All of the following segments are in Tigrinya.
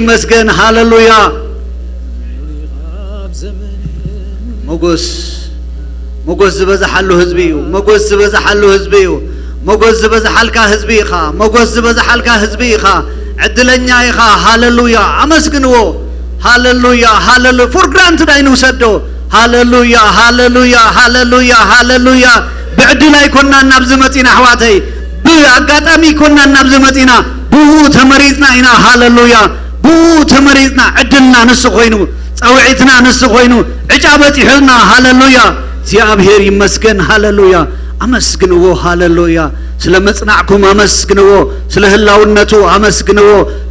ይመስገን። ሃሌሉያ። ሞጎስ፣ ሞጎስ ዝበዝሓሉ ህዝቢ እዩ። ሞጎስ ዝበዝሓሉ ህዝቢ እዩ። ሞጎስ ዝበዝሓልካ ህዝቢ ኢኻ። ሞጎስ ዝበዝሓልካ ህዝቢ ኢኻ። ዕድለኛ ኢኻ። ሃሌሉያ። ኣመስግንዎ። ሃሌሉያ፣ ሃሌሉ-፣ for granted ኣይንውሰዶ። ሃሌሉያ፣ ሃሌሉያ፣ ሃሌሉያ፣ ሃሌሉያ። ብዕድል ኣይኮናን ናብዚ መጺና ኣሕዋተይ። ብኣጋጣሚ ኣይኮናን ናብዚ መጺና። ብኡ ተመሪጽና ኢና። ሃሌሉያ። ብኡ ተመሪጽና። ዕድልና ንሱ ኮይኑ፣ ጻውዒትና ንሱ ኮይኑ፣ ዕጫ በጺሑልና። ሃሌሉያ። እግዚኣብሔር ይመስገን። ሃሌሉያ። ኣመስግንዎ። ሃሌሉያ። ስለ ምጽናዕኩም ኣመስግንዎ። ስለ ህላውነቱ ኣመስግንዎ።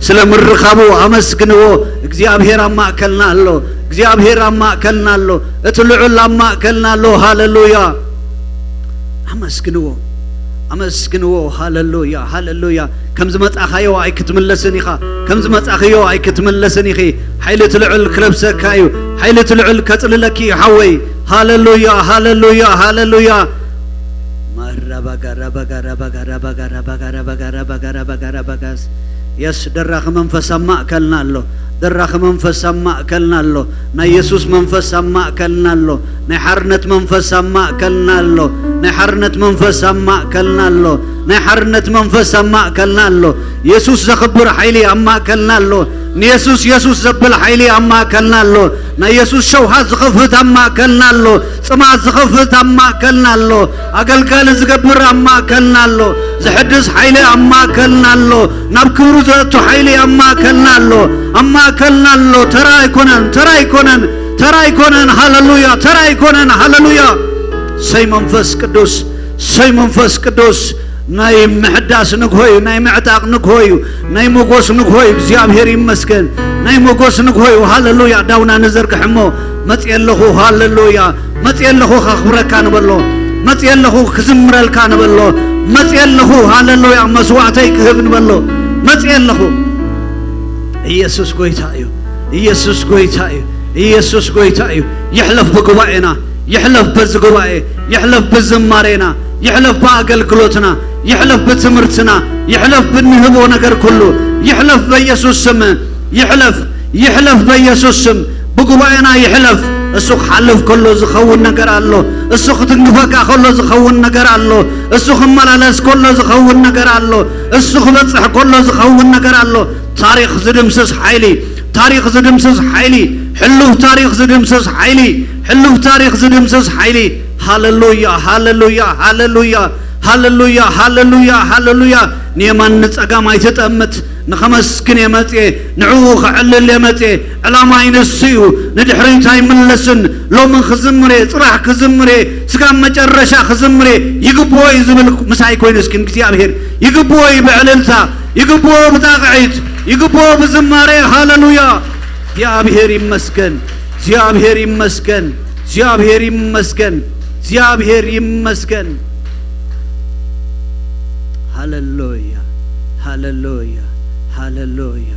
ስለ ምርኻቡ ኣመስግንዎ። እግዚኣብሔር ኣብ ማእከልና ኣሎ። እግዚኣብሔር ኣብ ማእከልና ኣሎ። እቲ ልዑል ኣብ ማእከልና ኣሎ። ሃሌሉያ። ኣመስግንዎ። ኣመስግንዎ። ሃሌሉያ። ሃሌሉያ። ከም ዝመጻኻዮ ኣይክትምለስን ኢኻ። ከም ዝመጻኽዮ ኣይክትምለስን ኢኺ። ሓይሊ እቲ ልዑል ክለብሰካ እዩ። ሓይሊ እቲ ልዑል ከጽልለኪ እዩ ሓወይ። ሃሌሉያ፣ ሃሌሉያ፣ ሃሌሉያ። ማራባጋራባጋራባጋራባጋራባጋራባጋራባጋራባጋስ የስ፣ ደራኺ መንፈስ ኣብ ማእከልና ኣሎ። ደራኺ መንፈስ ኣብ ማእከልና ኣሎ። ናይ የሱስ መንፈስ ኣብ ማእከልና ኣሎ። ናይ ሓርነት መንፈስ ኣብ ማእከልና ኣሎ። ናይ ሓርነት መንፈስ ኣብ ማእከልና ኣሎ። ናይ ሓርነት መንፈስ ኣብ ማእከልና ኣሎ። የሱስ ዘኽብር ሓይሊ ኣብ ማእከልና ኣሎ። ንየሱስ የሱስ ዘብል ሓይሊ ኣብ ማእከልና ኣሎ። ናይ የሱስ ሸውሃት ዝኸፍት ኣብ ማእከልና ኣሎ። ጽማት ዝኸፍት ኣብ ማእከልና ኣሎ። ኣገልጋሊ ዝገብር ኣብ ማእከልና ኣሎ። ዝሕድስ ሓይሊ ኣብ ማእከልና ኣሎ። ናብ ክብሩ ዘእቱ ሓይሊ ኣብ ማእከልና ኣሎ። ኣብ ማእከልና ኣሎ። ተራ ኣይኮነን፣ ተራ ኣይኮነን፣ ተራ ኣይኮነን። ሃሌሉያ። ተራ ኣይኮነን። ሃሌሉያ። ሰይ መንፈስ ቅዱስ፣ ሰይ መንፈስ ቅዱስ። ናይ ምሕዳስ ንግሆ እዩ። ናይ ምዕጣቕ ንግሆ እዩ። ናይ ሞጎስ ንግሆ እዩ። እግዚኣብሔር ይመስገን። ናይ ሞጎስ ንግሆ እዩ። ሃሌሉያ። ዳውና ንዘርግሕ እሞ፣ መጽየ ኣለኹ። ሃሌሉያ። መጽየ ኣለኹ ከኽብረካ ንበሎ። መጽየ ኣለኹ ክዝምረልካ ንበሎ። መጽየ ኣለኹ፣ ሃሌሉያ፣ መስዋዕተይ ክህብ ንበሎ። መጽየ ኣለኹ። ኢየሱስ ጎይታ እዩ። ኢየሱስ ጎይታ እዩ። ኢየሱስ ጎይታ እዩ። ይሕለፍ ብጉባኤና፣ ይሕለፍ በዚ ጉባኤ፣ ይሕለፍ ብዝማሬና፣ ይሕለፍ ብኣገልግሎትና፣ ይሕለፍ ብትምህርትና፣ ይሕለፍ ብንህቦ ነገር ኩሉ፣ ይሕለፍ በኢየሱስ ስም፣ ይሕለፍ፣ ይሕለፍ በኢየሱስ ስም፣ ብጉባኤና ይሕለፍ። እሱ ክሓልፍ ከሎ ዝኸውን ነገር ኣሎ። እሱ ክትንክፈካ ከሎ ዝኸውን ነገር ኣሎ። እሱ ክመላለስ ከሎ ዝኸውን ነገር ኣሎ። እሱ ክበጽሕ ከሎ ዝኸውን ነገር ኣሎ። ታሪኽ ዝድምስስ ሓይሊ፣ ታሪኽ ዝድምስስ ሓይሊ፣ ሕሉፍ ታሪኽ ዝድምስስ ሓይሊ፣ ሕሉፍ ታሪኽ ዝድምስስ ሓይሊ። ሃሌሉያ፣ ሃሌሉያ፣ ሃሌሉያ፣ ሃሌሉያ፣ ሃሌሉያ፣ ሃሌሉያ። ንየማን ንጸጋም ኣይትጠምት። ንኸመስግን እየ መጽየ፣ ንዕኡ ኸዕልል እየ መጽየ። ዕላማይ ንሱ እዩ፣ ንድሕሪት ኣይምለስን። ሎሚ ክዝምር እየ፣ ጽባሕ ክዝምር እየ፣ ስጋብ መጨረሻ ክዝምር እየ። ይግብኦ እዩ ዝብል ምሳይ ኮይኑ እስኪ እግዚኣብሔር ይግብኦ እዩ ብዕልልታ፣ ይግብኦ ብጣቕዒት፣ ይግብኦ ብዝማሬ። ሃሌሉያ! እግዚኣብሔር ይመስገን፣ እግዚኣብሔር ይመስገን፣ እግዚኣብሔር ይመስገን፣ እግዚኣብሔር ይመስገን። ሃሌሉያ፣ ሃሌሉያ፣ ሃሌሉያ።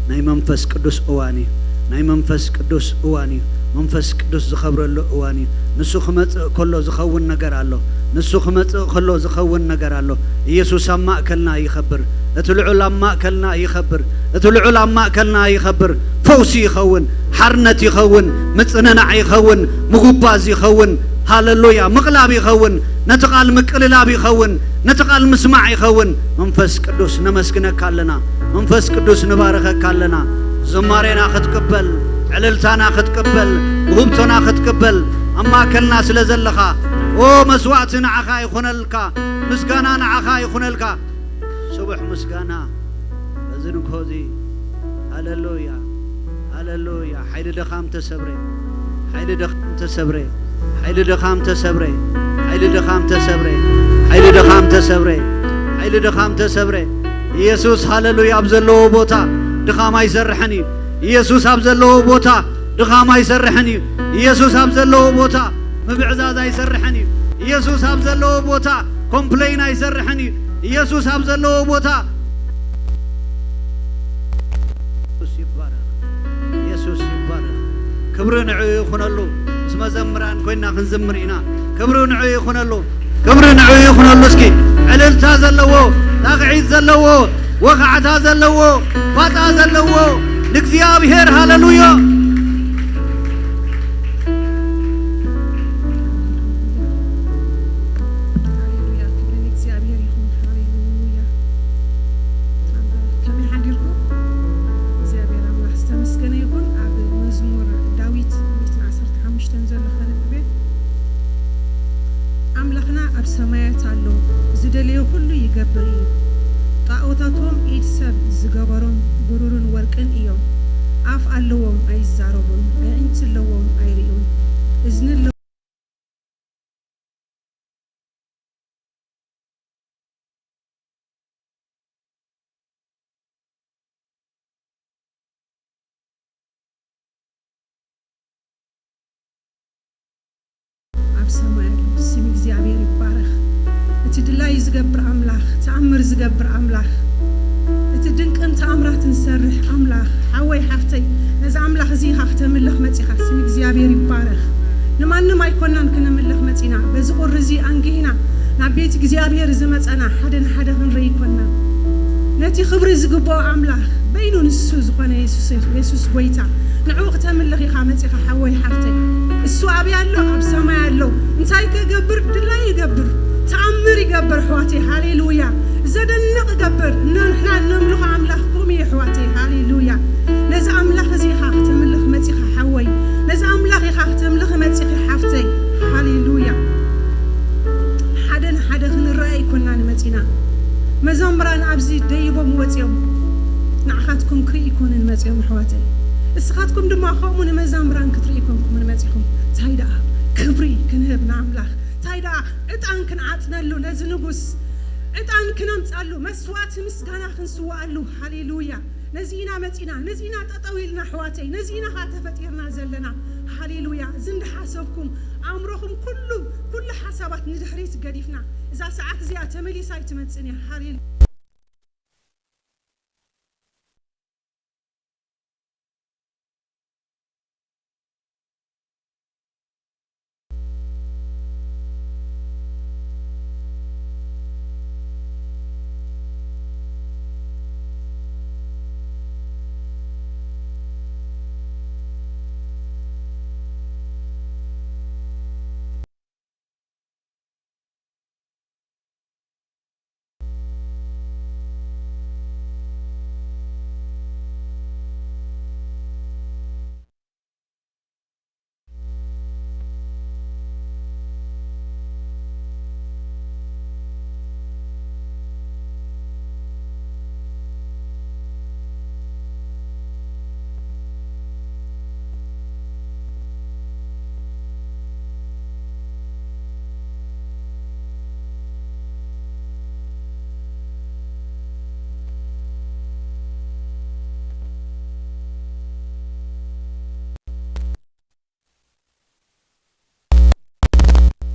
ናይ መንፈስ ቅዱስ እዋን እዩ። ናይ መንፈስ ቅዱስ እዋን እዩ። መንፈስ ቅዱስ ዝኸብረሉ እዋን እዩ። ንሱ ክመጽእ ከሎ ዝኸውን ነገር ኣሎ። ንሱ ክመጽእ ከሎ ዝኸውን ነገር ኣሎ። ኢየሱስ ኣብ ማእከልና ይኸብር። እቲ ልዑል ኣብ ማእከልና ይኸብር። እቲ ልዑል ኣብ ማእከልና ይኸብር። ፈውሲ ይኸውን፣ ሓርነት ይኸውን፣ ምጽንናዕ ይኸውን፣ ምጉባዝ ይኸውን። ሃሌሉያ! ምቕላብ ይኸውን፣ ነቲ ቃል ምቅልላብ ይኸውን፣ ነቲ ቃል ምስማዕ ይኸውን። መንፈስ ቅዱስ ነመስግነካ ኣለና። መንፈስ ቅዱስ ንባረኸካ ኣለና። ዝማሬና ክትቅበል፣ ዕልልታና ክትቅበል፣ ውህብቶና ክትቅበል ኣብ ማእከልና ስለ ዘለኻ፣ ኦ መስዋዕቲ ንዓኻ ይኹነልካ፣ ምስጋና ንዓኻ ይኹነልካ። ስቡሕ ምስጋና በዚ ንግሆ እዚ። ሃሌሉያ፣ ሃሌሉያ። ሓይሊ ድኻም ተሰብረ፣ ሓይሊ ድኻም ተሰብረ፣ ሓይሊ ድኻም ተሰብረ፣ ሓይሊ ድኻም ተሰብረ፣ ሓይሊ ድኻም ተሰብረ፣ ሓይሊ ድኻም ተሰብረ። ኢየሱስ ሃሌሉያ ኣብ ዘለዎ ቦታ ድኻም ኣይሰርሕን እዩ። ኢየሱስ ኣብ ዘለዎ ቦታ ድኻም ኣይሰርሕን እዩ። ኢየሱስ ኣብ ዘለዎ ቦታ ምብዕዛዝ ኣይሰርሕን እዩ። ኢየሱስ ኣብ ዘለዎ ቦታ ኮምፕሌን ኣይሰርሕን እዩ። ኢየሱስ ኣብ ዘለዎ ቦታ ኢየሱስ ይባረኽ። ኢየሱስ ይባረኽ። ክብሪ ንዕኡ ይኹነሉ። ምስ መዘምራን ኮይና ክንዝምር ኢና። ክብሪ ንዕኡ ይኹነሉ። ክብሪ ንዕኡ ይኹነሉ። እስኪ ዕልልታ ዘለዎ፣ ጣቕዒት ዘለዎ፣ ወኻዕታ ዘለዎ፣ ባጣ ዘለዎ፣ ንእግዚኣብሔር። ሃሌሉያ። ሃሌሉያ፣ ክብሪ ንእግዚኣብሔር ይኹን። ሃሌሉያ። ከመይ ሓዲርኩም? እግዚኣብሔር ኣምላኽ ዝተመስገነ ይኹን። ኣብ መዝሙር ዳዊት ሚእትን ዓሰርተ ሓሙሽተን ዘሎ ከነንብብ። ኣምላኽና ኣብ ሰማያት ኣሎ፣ ዝደለዮ ኩሉ ይገብር እዩ። ጣኦታቶም ኢድ ሰብ ዝገበሮም ብሩርን ወርቅን እዮም። ኣፍ ኣለዎም ኣይዛረቡን፣ ኣዒንቲ ኣለዎም ኣይርእዩን፣ እዝኒ ኣለዎም ኣብ ሰማይ ኣሎ። ስም እግዚኣብሔር ይባረኽ። እቲ ድላይ ዝገብር ኣምላኽ፣ ተኣምር ዝገብር ኣምላኽ፣ እቲ ድንቅን ተኣምራትን ዝሰርሕ ኣምላኽ፣ ሓወይ ሓፍተይ፣ ነዚ ኣምላኽ እዚ ኢኻ ክተምልኽ መጺኻ። ስም እግዚኣብሔር ይባረኽ። ንማንም ኣይኮናን ክነምልኽ መጺና። በዚ ቁሪ እዚ ኣንጊህና ናብ ቤት እግዚኣብሔር ዝመጸና ሓደ ንሓደ ክንርኢ ኣይኮናን። ነቲ ክብሪ ዝግብኦ ኣምላኽ በይኑ ንሱ ዝኾነ የሱስ፣ የሱስ ጎይታ፣ ንዕኡ ክተምልኽ ኢኻ መጺኻ ሓወይ ሓፍተይ። እሱ ኣበይ ኣሎ? ኣብ ሰማይ ኣሎ። እንታይ ከገብር? ድላይ ይገብር። ተኣምር ይገብር ኣሕዋተይ። ሃሌሉያ። ዘደንቕ ይገብር። እነ ንሕና እነምልኾ ኣምላኽ ከምኡ እዩ ኣሕዋተይ። ሃሌሉያ። ነዚ ኣምላኽ እዚ ኢኻ ክተምልኽ መጺኻ ሓወይ። ነዚ ኣምላኽ ኢኻ ክተምልኽ መጺኺ ሓፍተይ። ሃሌሉያ። ሓደ ንሓደ ክንረኣይ ኣይኮናን መጺና። መዘምራን ኣብዚ ደይቦም ወጺኦም ንዓኻትኩም ክርኢ ኣይኮኑን መጺኦም ኣሕዋተይ። እስኻትኩም ድማ ከምኡ ንመዘምራን ክትርኢ ኣይኮንኩምን መጺኹም። እንታይ ደኣ ክብሪ ክንህብ ንኣምላኽ። እንታይ ደኣ ዕጣን ክንዓጥነሉ ነዚ ንጉስ። ዕጣን ክነምጻሉ፣ መስዋዕቲ ምስጋና ክንስዋኣሉ። ሃሌሉያ። ነዚ ኢና መጺና፣ ነዚ ኢና ጠጠው ኢልና ኣሕዋተይ፣ ነዚ ኢና ኸዓ ተፈጢርና ዘለና። ሃሌሉያ። እዚ እንዳሓሰብኩም ኣእምሮኹም ኩሉ፣ ኩሉ ሓሳባት ንድሕሪት ገዲፍና፣ እዛ ሰዓት እዚኣ ተመሊሳ ኣይትመጽእን እያ። ሃሌሉያ።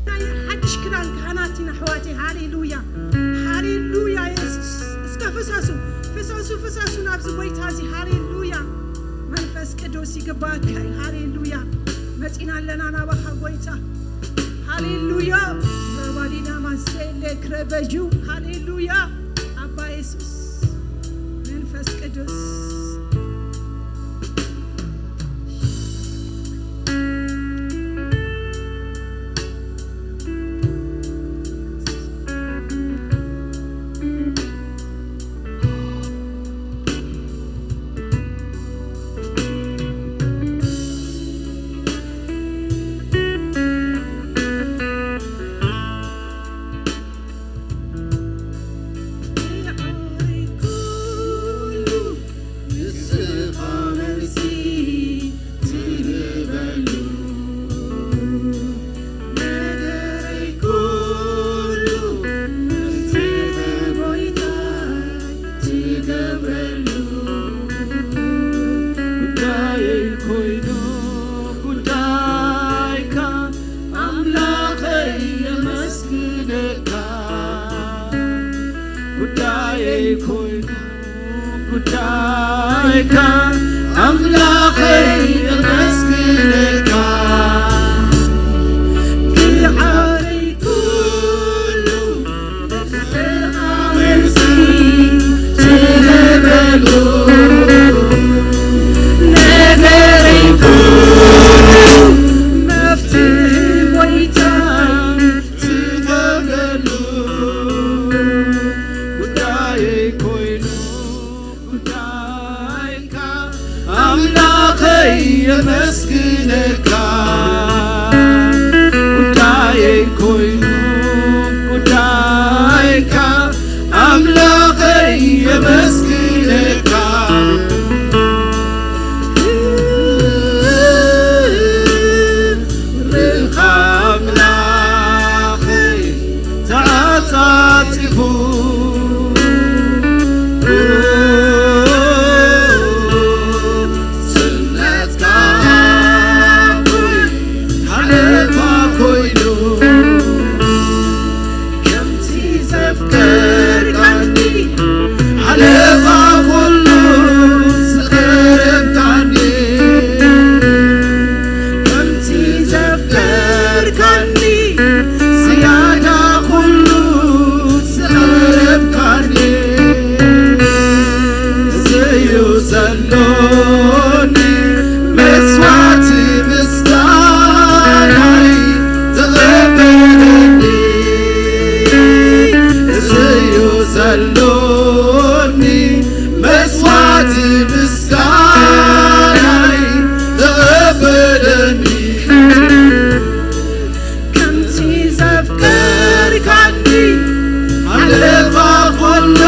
ናይ ሓድሽ ክዳን ካህናት ኢና ኣሕዋተይ። ሃሌሉያ፣ ሃሌሉያ። የሱስ እስከ ፍሰሱ፣ ፍሰሱ፣ ፍሰሱ ናብዚ ጎይታ እዚ። ሃሌሉያ። መንፈስ ቅዱስ ይግባካ እዩ። ሃሌሉያ። መጺና ኣለና ናባኻ ጎይታ። ሃሌሉያ። ረባዲና ማንሴሌ ክረበጁ። ሃሌሉያ። ኣባ የሱስ መንፈስ ቅዱስ ጉዳይካ ኣምላኸይ የመስግነካ። ድዓረይ ኩሉ ንስኻ መልሲ ትህበሉ። ኣምላኸይ የመስግነካ፣ ጉዳየይ ኮይኑ ጉዳይካ፣ ኣምላኸይ የመስግነካ። ክብርኻ ኣምላኸይ ተዓጻጺፉ፣ ስነትካ ሓለፋ ኮይኑ፣ ከምቲ ዘፍቀርካኒ፣ ሓለፋ ኩሉ ዝቐረብካኒ፣ ከምቲ ዘፍቀርካኒ፣ ዝያዳ ኩሉ ዝቐረብካኒ፣ እዚ እዩ ዘሎኒ መስዋዕቲ ምስጋናይ ተቐበለኒ። እዚ እዩ ዘሎኒ መስዋዕቲ ምስጋናይ ተቐበለኒ። ከምቲ ዘፍቀርካኒ፣ ሓለፋ ኩሉ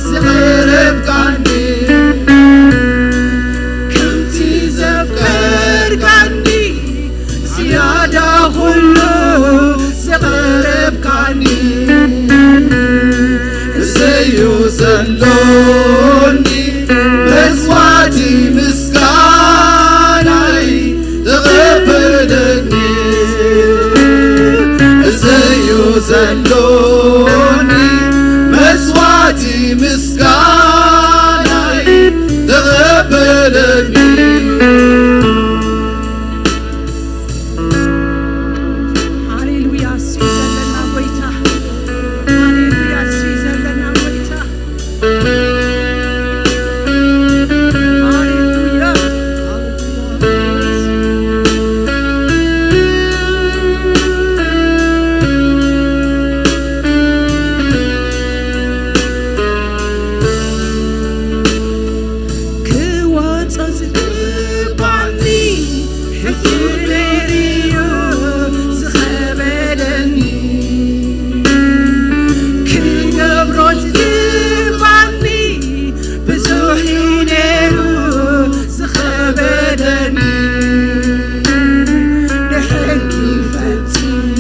ዝቐረብካኒ፣ ከምቲ ዘፍቀርካኒ፣ ዝያዳ ኩሉ ዘቕረብካኒ፣ እዚ እዩ ዘሎኒ መስዋዕቲ ምስጋናይ ተቐበለኒ። እዚ እዩ ዘሎኒ መስዋዕቲ ምስጋናይ ተቐበለኒ። ሃሌሉያ፣ እሱ እዩ ዘለና ጎይታ። ሃሌሉያ፣ እሱ እዩ ዘለና ጎይታ። ሃሌሉያ፣ ሃሌሉያ። ክወጾ ዝግባኒ ሕጂ ነይሩ እዩ ዝኸበደኒ፣ ክገብሮ ዝግባኒ ብዙሕ እዩ ነይሩ ዝኸበደኒ። ንሕጊ ፈጺሙ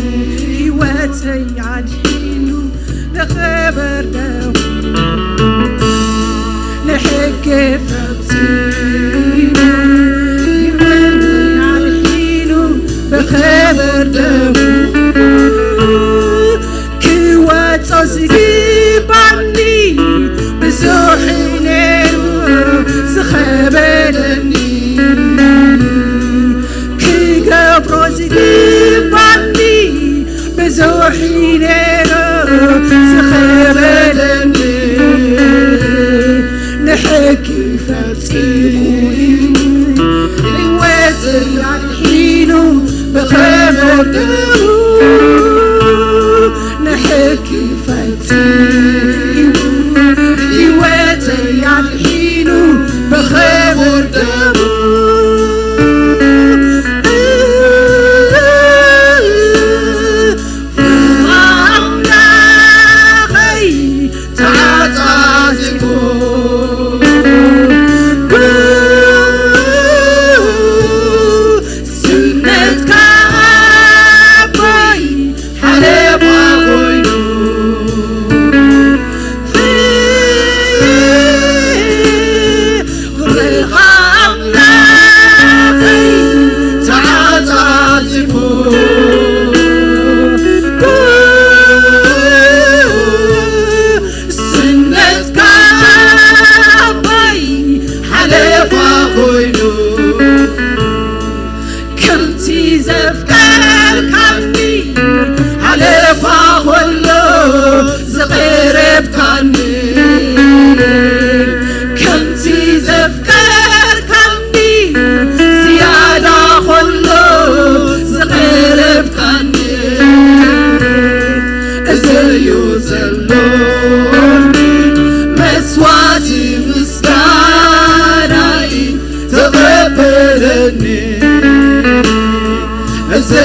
ህይወተይ ኣድሒኑ ብኽብር ደሙ፣ ንሕጊ ፈጺሙ ህይወተይ ኣድሒኑ ብኽብር ደሙ፣ ክወጾ ዝግባኒ ብዙሕ እዩ ነይሩ ዝኸበደኒ፣ ክገብሮ ዝግባኒ ብዙሕ እዩ ነይሩ ዝኸበደኒ፣ ንሕጊ ፈጺሙ ህይወተይ ኣድሒኑ ብኽብር ደሙ፣ ንሕጊ ፈጺሙ ህይወተይ ኣድሒኑ ብኽብር ደሙ። ኣምላኸይ ተዓጻጺፉ ስነትካ ኣቦ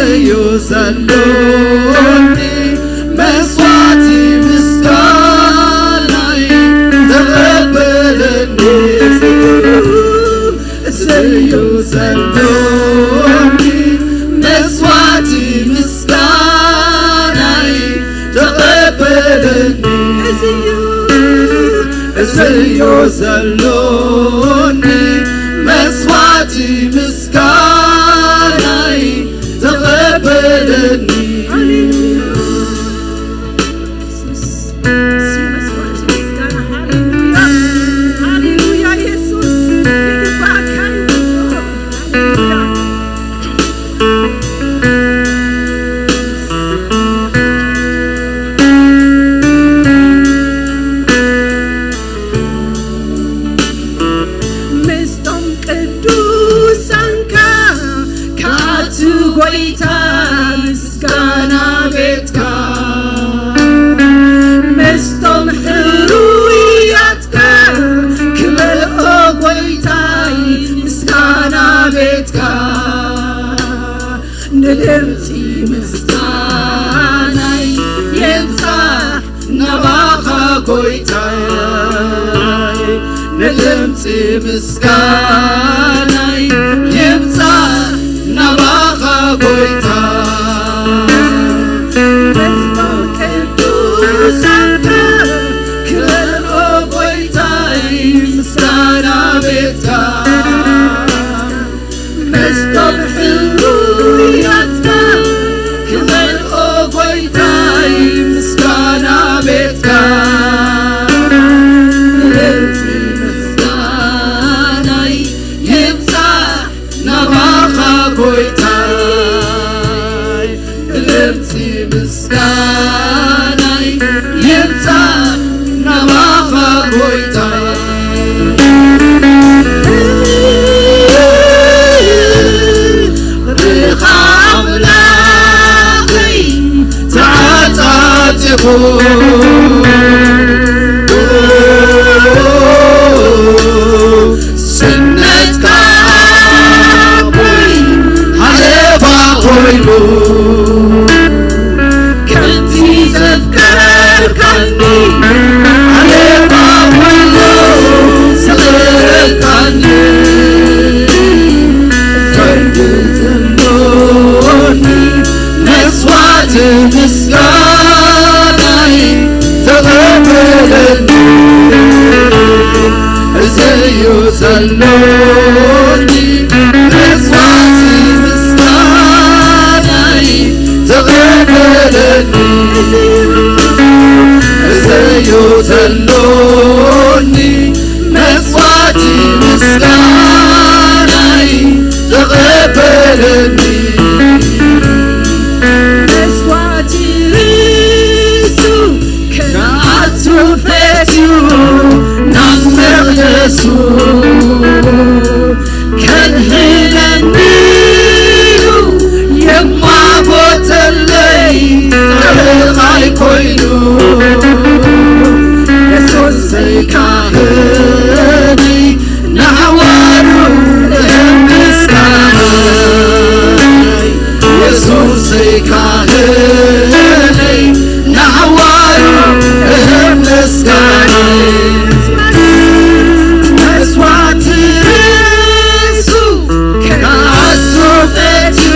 እዩ ዘሎኒ መስዋዕቲ ምስጋናይ ተቐበለኒ። እሰዩ ዘሎኒ መስዋዕቲ ምስጋናይ ተቐበለኒ። እሰዩ ዘሎኒ መስዋዕቲ ምስጋናይ ተቐበለኒ። ሃሌሉያ። ሃሌሉያ። ሃሌሉያ። ኢየሱስ ይግባእካ እዩ። ሃሌሉያ። ምስቶም ቅዱሳንካ ካቱ ጎይታ ምስጋና ቤትካ ምስቶም ሕሩያትካ ክመልኦ ጎይታይ ምስጋና ቤትካ ንድምፂ ምስጋናይ የብፃሕ ናባኻ ጎይታይ ንድምፂ ምስጋናይ ይብፃሕ ናባኻ ጎይታ። ምስቶም ቅዱሳንካ ክበልኦ ጎይታይ ምስጋና ቤትካ ምስቶም ሕሩያትካ ክመልኦ ጎይታይ ምስጋና ቤትካ ንድምፂ ምስጋናይ ይብፃሕ ናባኻ ጎይታይ ንድምፂ ምስጋናይ ይብፃሕ ናባኻ ጎይታይ። ፍቕርኻ ኣምላኸይ ተዓጻጺፉ ስነትካ ኣቦይ ሓለባ ኮይኑ ከምቲ ዘፍቀርካኒ ሓለባ ኮይኑ ስቕረካኒ ፈርዲ ዘሎኒ መስዋዕቲ ምስጋናይ ተቐበለኒ። እዘዩ ዘሎኒ መስዋዕቲ ምስጋናይ ተቐበለኒ። እዘዩ ዘሎኒ መስዋዕቲ ምስጋናይ ተቐበለኒ። መስዋዕቲ ርእሱ ክኣቱ ፈትዩ ናብ መቕደሱ ከድሕነኒ ኢሉ የማጎተለይ ጠበቓይ ኮይኑ የሱሰይ ካህነይ ንኣሕዋሩ እህብ ምስጋናይ የሱሰይ ካህነይ ንኣሕዋሩ እህብ ምስጋናይ መስዋዕቲ ርእሱ ክኣቱ ፈትዩ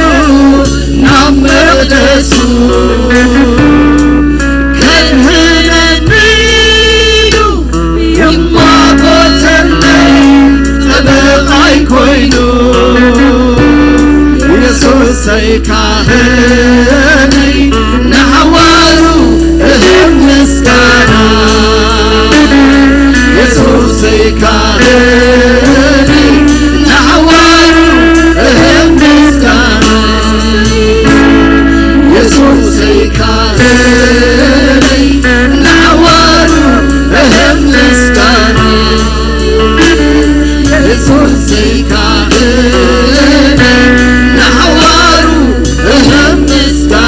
ናብ መቕደሱ ከድሕነኒ ኢሉ ይማጎተለይ ጠበቓይ ኮይኑ የሱሰይ ካህነይ ንኣሕዋሩ እህብ ምስጋና የሱሰይ ካህነይ ንኣሕዋሩ እህብ ምስጋና የሱሰይ ካህነይ ንኣሕዋሩ እህብ ምስጋና የሱሰይ ካህነይ ንኣሕዋሩ እህብ ምስጋና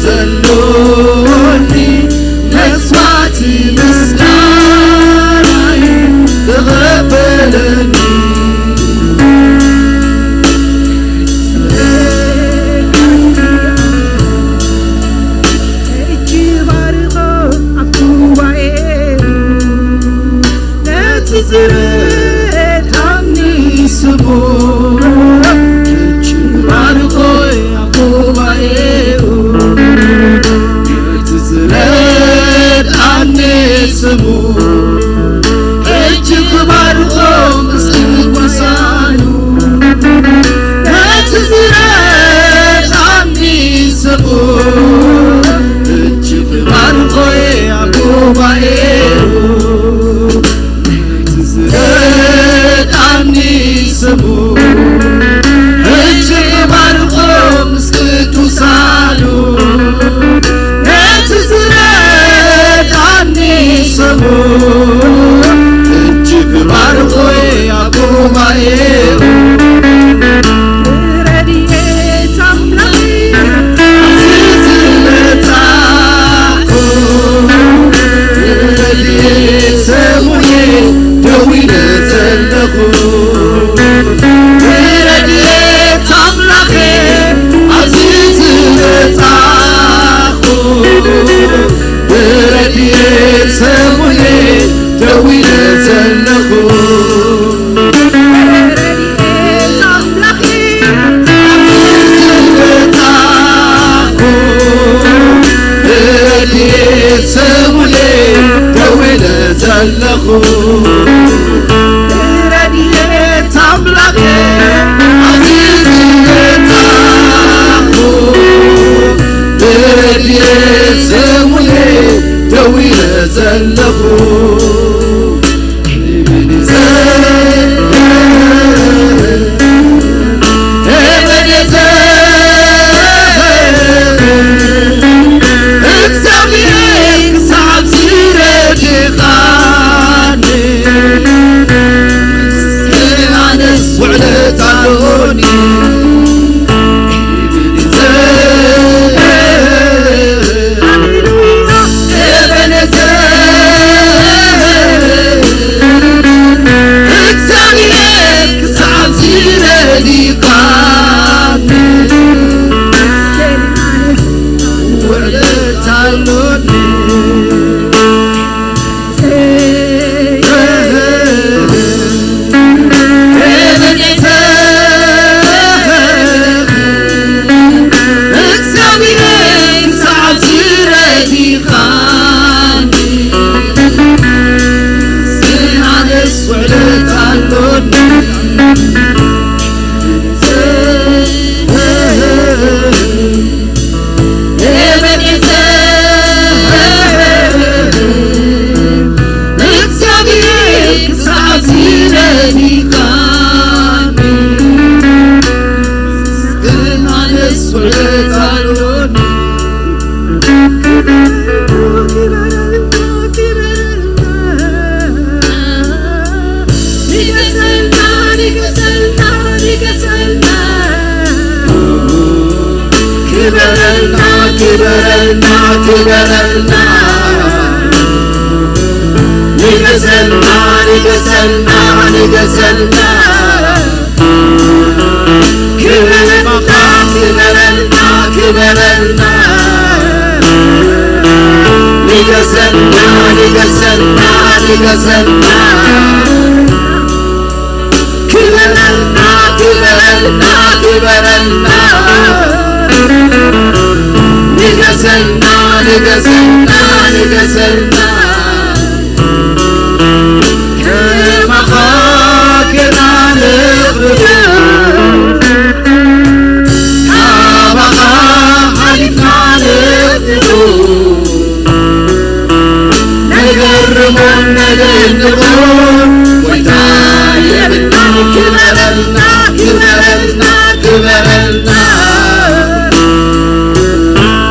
ዘሎኒ መስዋዕቲ ምስጋናይ ተቐበለኒ። ሕጂ ባርኾ ኣብ ጉባኤኡ ነቲ ዝረድኣኒ ስሙ። ሕጂ ባርኾ ኣብ ጉባኤኡ ነቲ ዝረድኣኒ ስሙ። ሕጂ ክባርኾ ምስ ቅዱሳኑ ነቲ ዝረድኣኒ ስሙ። ሕጂ ክባርኾ ኣብ ጉባኤኡ ነቲ ዝረድኣኒ ስሙ። ሕጂ ክባርኾ ምስ ቅዱሳኑ ነቲ ዝረድኣኒ ስሙ። ሕጂ ክባርኾ ኣብ ጉባኤኡ ረድኤት ኣምላኽ ኣብዚ ዝመጻእኩ ብረድኤት ስሙ'የ ደው ኢለ ዘለኹ። ብረድኤት ኣምላኸ ኣብዚ ዝመጻእኩ ብረድኤት ስሙ'የ ደው ኢለ ዘለኹ። ረድኤት ኣምላኸ ኣብዚ ዝመጻእኩ ብረድኤት ስሙ'የ ደው ኢለ ዘለኹ። ረድኤት ኣምላኸ ኣብዚ ዝመጻእኩ ብረድኤት ስሙ'የ ደው ኢለ ዘለኹ። እግዚኣብሔር ክሳብ ዝረድኻኒ ኣነስ ውዕለት ኣሎኒ። እግዚኣብሔር ክሳብ ዝረድኻኒ ውዕለት ኣሎኒ። እግዚኣብሔር ክሳብ ዝረድኻኒ ኣነስ ውዕለት ኣሎኒ። እግዚኣብሔር ክሳብ ዝረድኻኒ ኣነስ ውዕለት ኣሎኒ። ንገሰልና፣ ንገሰልና፣ ንገሰልና። ክበረልና፣ ክበረልና፣ ክበረልና። ንገሰልና፣ ንገሰልና፣ ንገሰልና። ክበረልና፣ ክበረልና፣ ክበረልና። ንገሰልና፣ ንገሰልና፣ ንገሰልና። ክበረልና፣ ክበረልና፣ ክበረልና። ንገሰልና፣ ንገሰልና፣ ንገሰልና። ከማኻ ጌርና ነኽብር፣ ካባኻ ሓሊፍና ነኽብር። ነገር ርሞን ነገር ንብሮን ጎይታ የብልናን። ክበረልና፣ ክበረልና፣ ክበረልና።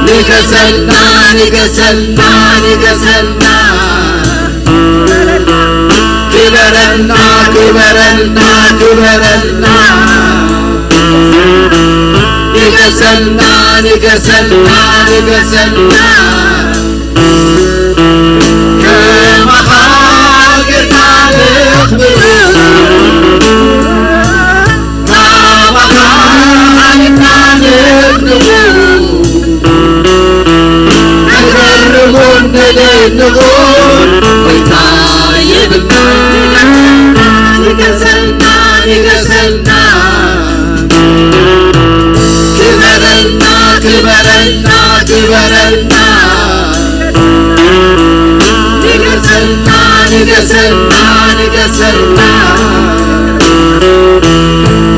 ንገሰልና፣ ንገሰልና፣ ንገሰልና። ክበረልና፣ ክበረልና፣ ክበረልና። ንገሰልና፣ ንገሰልና፣ ንገሰልና። ከማኻ ጌርና ነኽብር፣ ካባኻ ሓሊፍና ነድንቑ። ነገርሙን ነደንቑን ጎይታ የብልና። ንገሰልና፣ ንገሰልና። ክበረልና፣ ክበረልና፣ ክበረልና። ንገሰልና፣ ንገሰልና፣ ንገሰልና።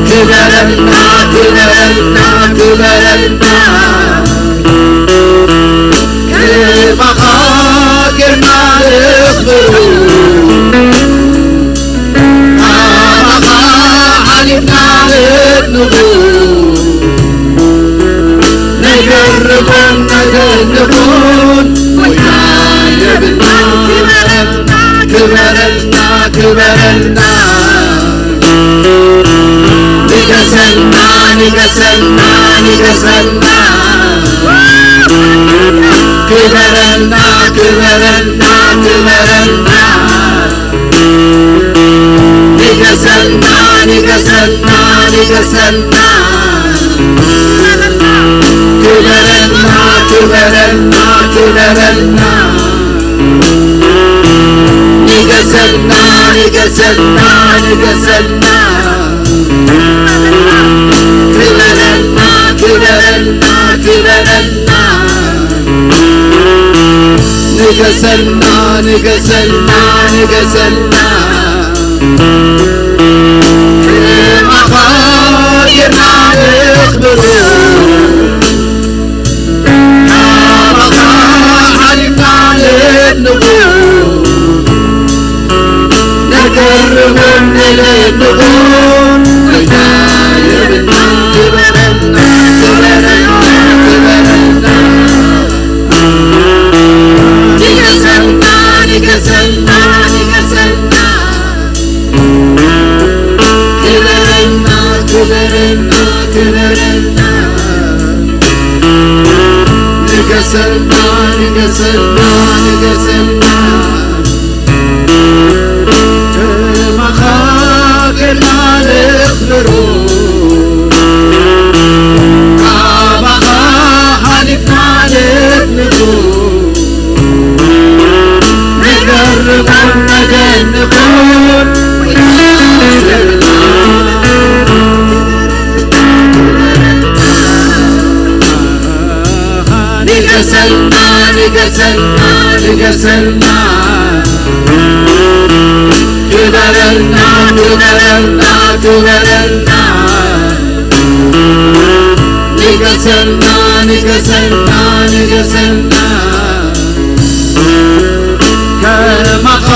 ክበረልና፣ ክበረልና፣ ክበረልና። ክብርኻ ጌርና ነኽብሩ፣ ካባኻ ሓሊፍና ነድንቑ። ነገርሙን ነደንቑን ጎይታ የብልና። ክበረልና፣ ክበረልና፣ ክበረልና። ንገሰልና፣ ንገሰልና፣ ንገሰልና። ክበረልና፣ ክበረልና፣ ክበረልና። ንገሰልና፣ ንገሰልና፣ ንገሰልና። ክበረልና፣ ክበረልና፣ ክበረልና። ንገሰልና፣ ንገሰልና፣ ንገሰልና። ክበረልና፣ ክበረልና፣ ክበረልና። ንገሰልና፣ ንገሰልና፣ ንገሰልና። ክብርኻ ጌርና ነኽብር፣ ካባኻ ሓሊፍና ነድንቑ። ነገርሙን ነደንቑን ጎይታ የብልና። ክበረልና፣ ክበረልና፣ ክበረልና። ንገሰልና፣ ንገሰልና፣ ንገሰልና። ክበረልና፣ ክበረልና፣ ክበረልና። ንገሰልና፣ ንገሰልና፣ ንገሰልና። ከማኻ ጌርና ነኽብሮ፣ ካባኻ ሓሊፍና ነድንቑ። ነገርሙን ነደንቑን ንገሰልና፣ ንገሰልና፣ ንገሰልና። ክበረልና፣ ክበረልና፣ ክበረልና። ንገሰልና፣ ንገሰልና፣ ንገሰልና። ከማኻ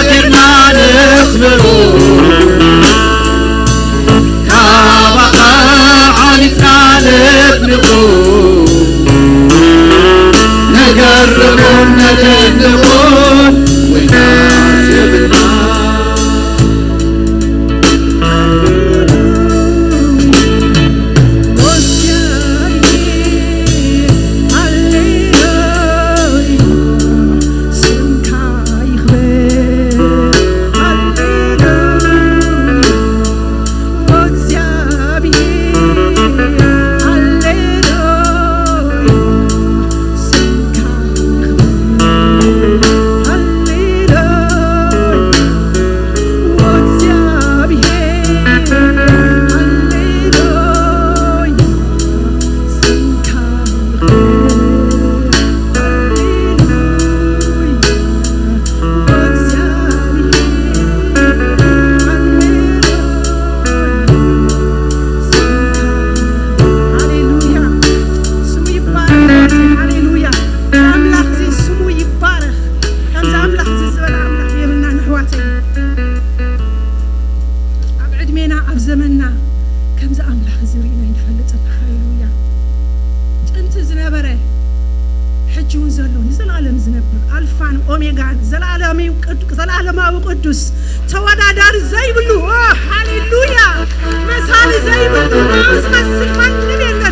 ጌርና ነኽብሮ፣ ካባኻ ሓሊፍና ነድንቑ። ነገርሙን ነደንቑን ጎይታ የብልና። ሃሌሉያ። ስሙ ይባረኽ። ሃሌሉያ። ኣምላኽ እዚ ስሙ ይባረኽ። ከምዚ ኣምላኽ እዚ ዝበለ ኣምላኽ የብልናን ኣሕዋተይ። ኣብ ዕድሜና ኣብ ዘመንና ከምዚ ኣምላኽ እዚ ርኢና ኣይንፈልጥን። ሃሌሉያ። ጥንቲ ዝነበረ ሕጂ እውን ዘሎ ንዘለኣለም ዝነብር ኣልፋን ኦሜጋን ዘላለማዊ ቅዱ-፣ ዘላለማዊ ቅዱስ ተወዳዳሪ ዘይብሉ፣ ኦ፣ ሃሌሉያ፣ መሳሊ ዘይብሉ ንኡ ዝመስል ማንም የለን።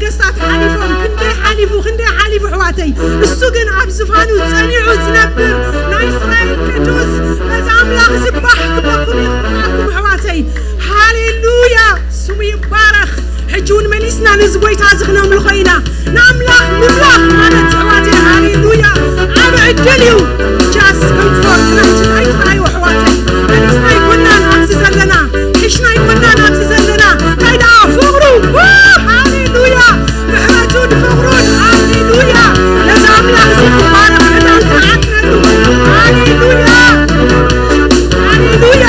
ነገስታት ሓሊፎም፣ ክንደይ ሓሊፉ፣ ክንደይ ሓሊፉ ኣሕዋተይ። እሱ ግን ኣብ ዝፋኑ ጸኒዑ ዝነብር ናይ እስራኤል ቅዱስ፣ ነዚ ኣምላኽ እዚ ባህ ክብለኩም ይኽእለኩም ኣሕዋተይ። ሃሌሉያ፣ ስሙ ይባረኽ። ሕጂ እውን መሊስና ነዚ ጎይታ እዚ ክነምልኾ ኢና። ንኣምላኽ ምምላኽ ማለት ኣሕዋተይ፣ ሃሌሉያ፣ ዓቢ ዕድል እዩ። ጃስ ከምትፈርዱ ናይቲ እንታይ ትረኣዩ ኣሕዋተይ? መሊስና ኣይኮናን ኣብዚ ዘለና፣ ሕሽና ኣይኮናን ኣብዚ ዘለና። እንታይ ደኣ ፍቕሩ፣ ዋ፣ ሃሌሉያ፣ ምሕረቱን ፍቕሩን፣ ሃሌሉያ። ነዚ ኣምላኽ እዚ ክባረኽ ዕጣን ክንዓጥረሉ። ሃሌሉያ፣ ሃሌሉያ።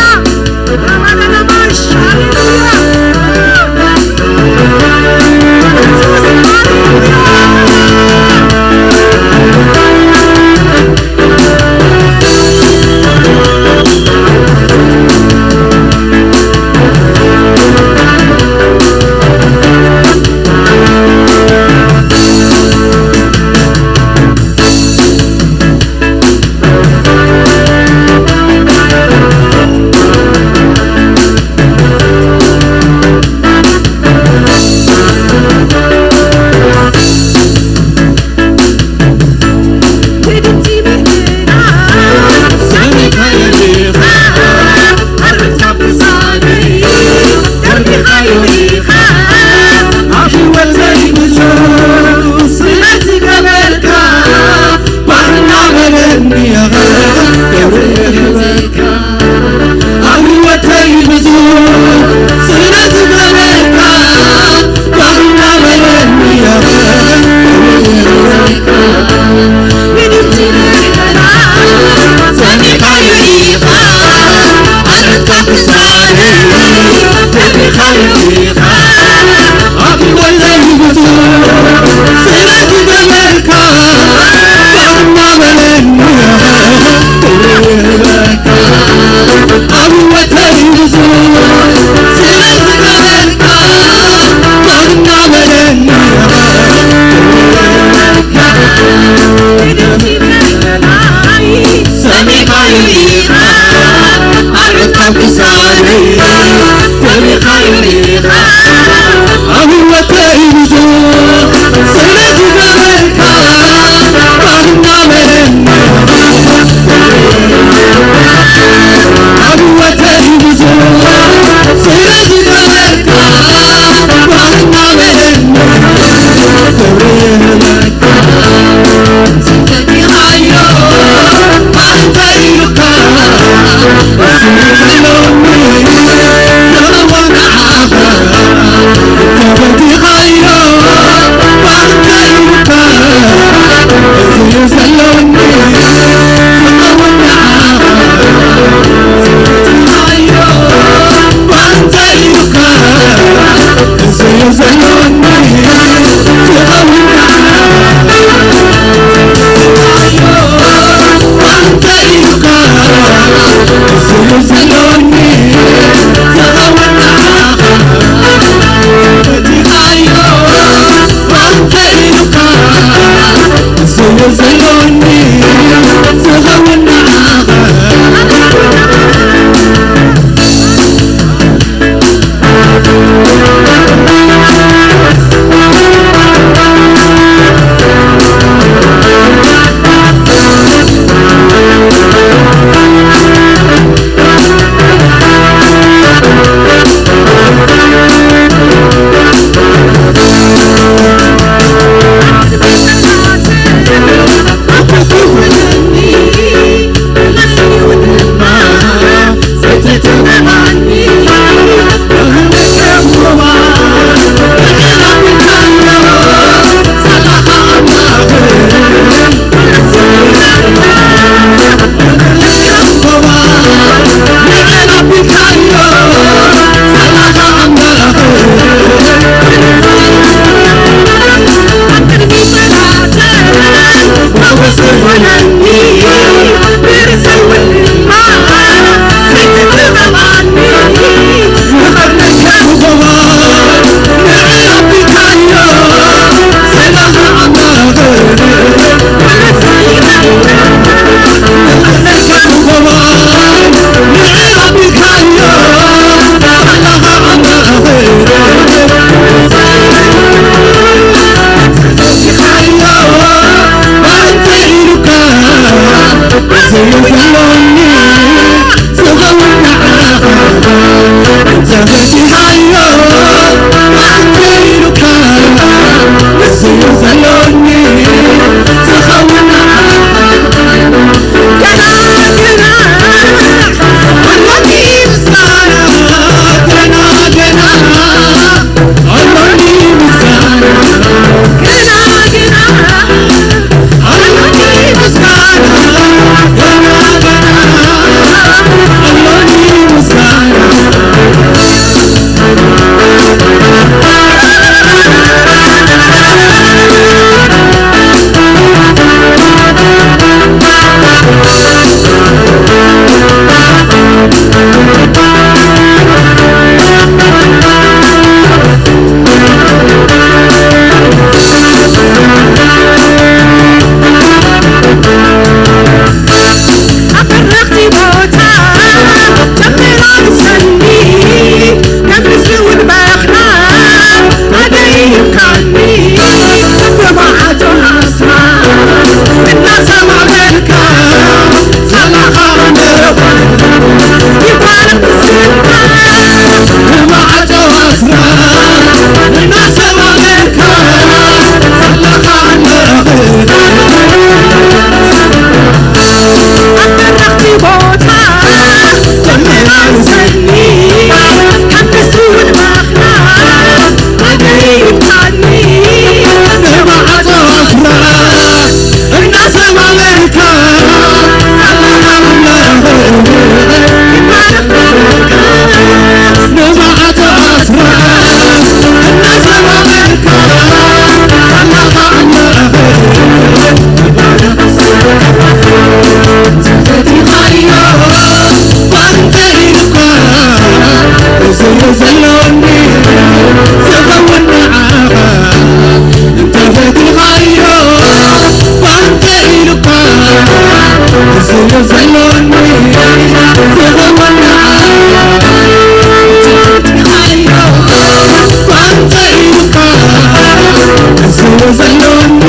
ዘሎኒ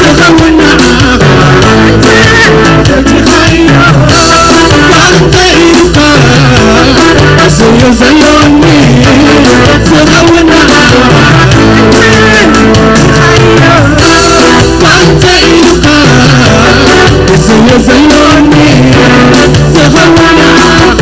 ዝኸውን ንዓኻ ፈቲኻዮ ባንተ ኢኻ እዝዮ ዘሎኒ ዝኸውን ንዓኻ ባንተ ኢኻ እዝዮ ዘሎኒ ዝኸውን ንዓኻ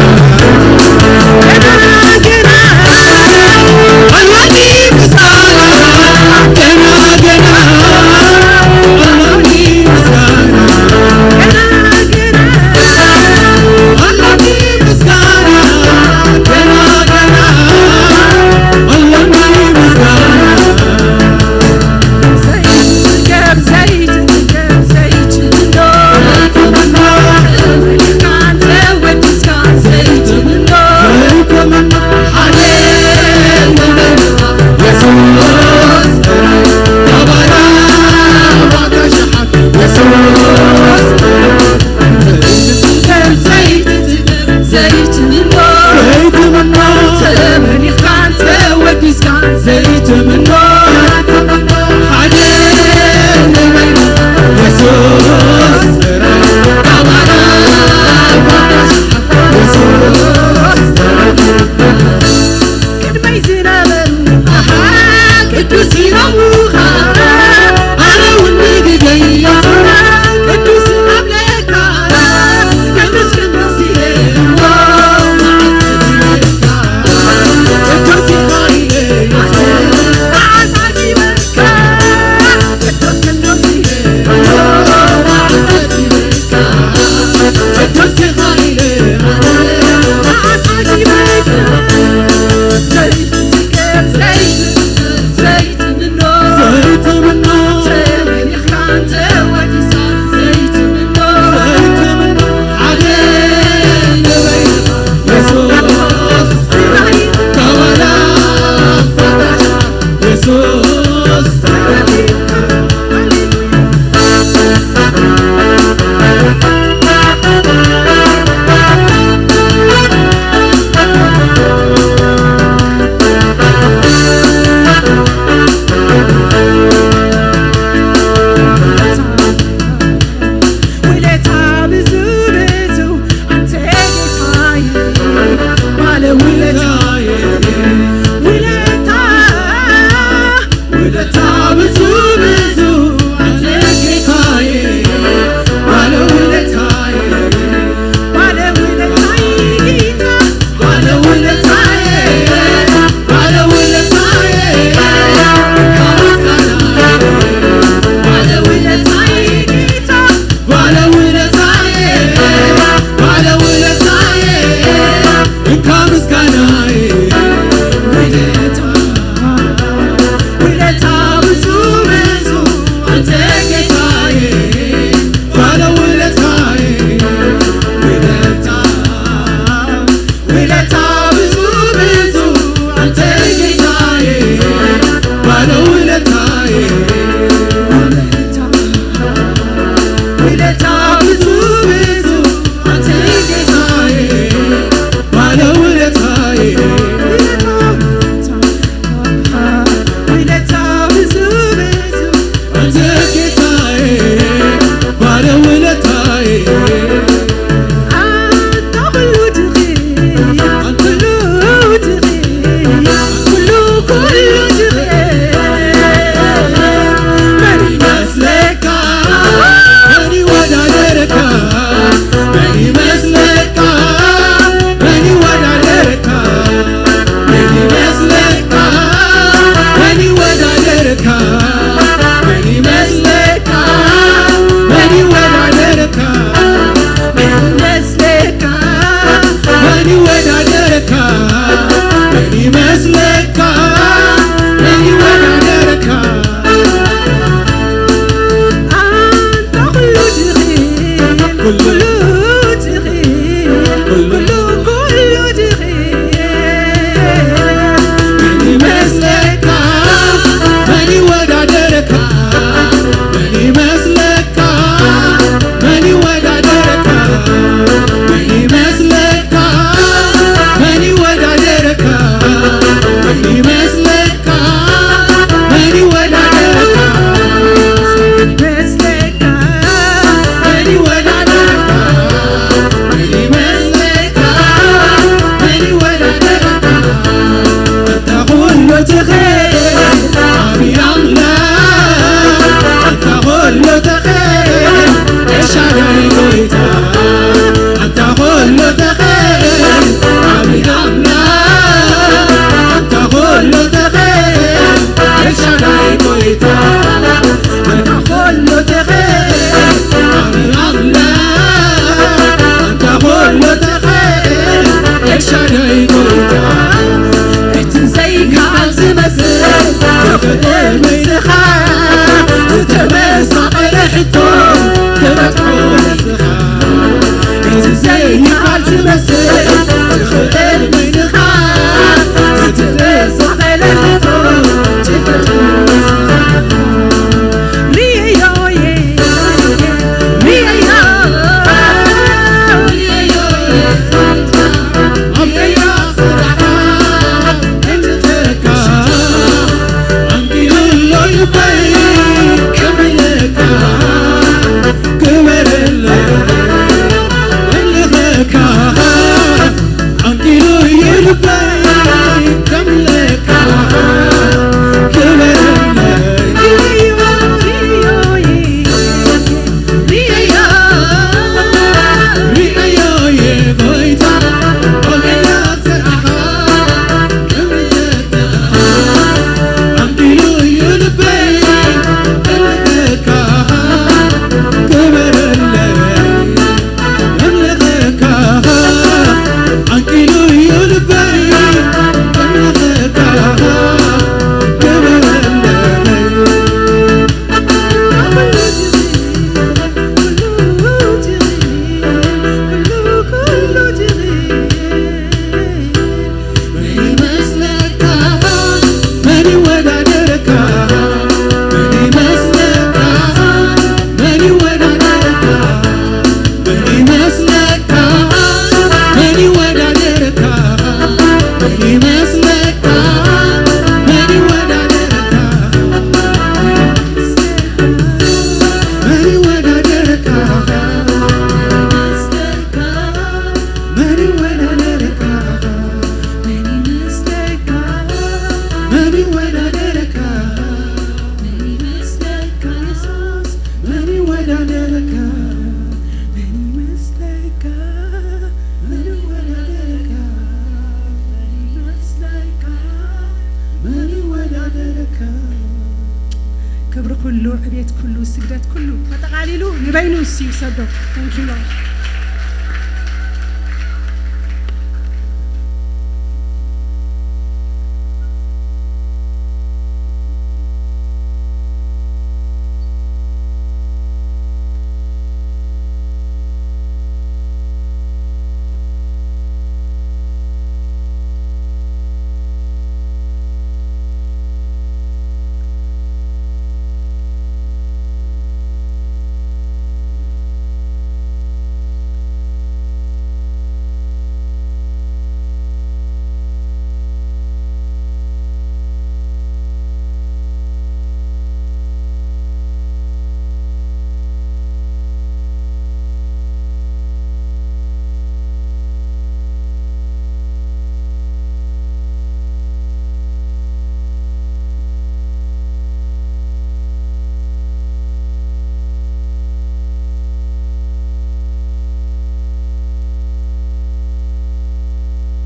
ክብሪ ኩሉ፣ ዕቤት ኩሉ፣ ስግደት ኩሉ፣ ኣጠቓሊሉ ንበይኑ ንሱ ይውሰዶ። Thank you, Lord.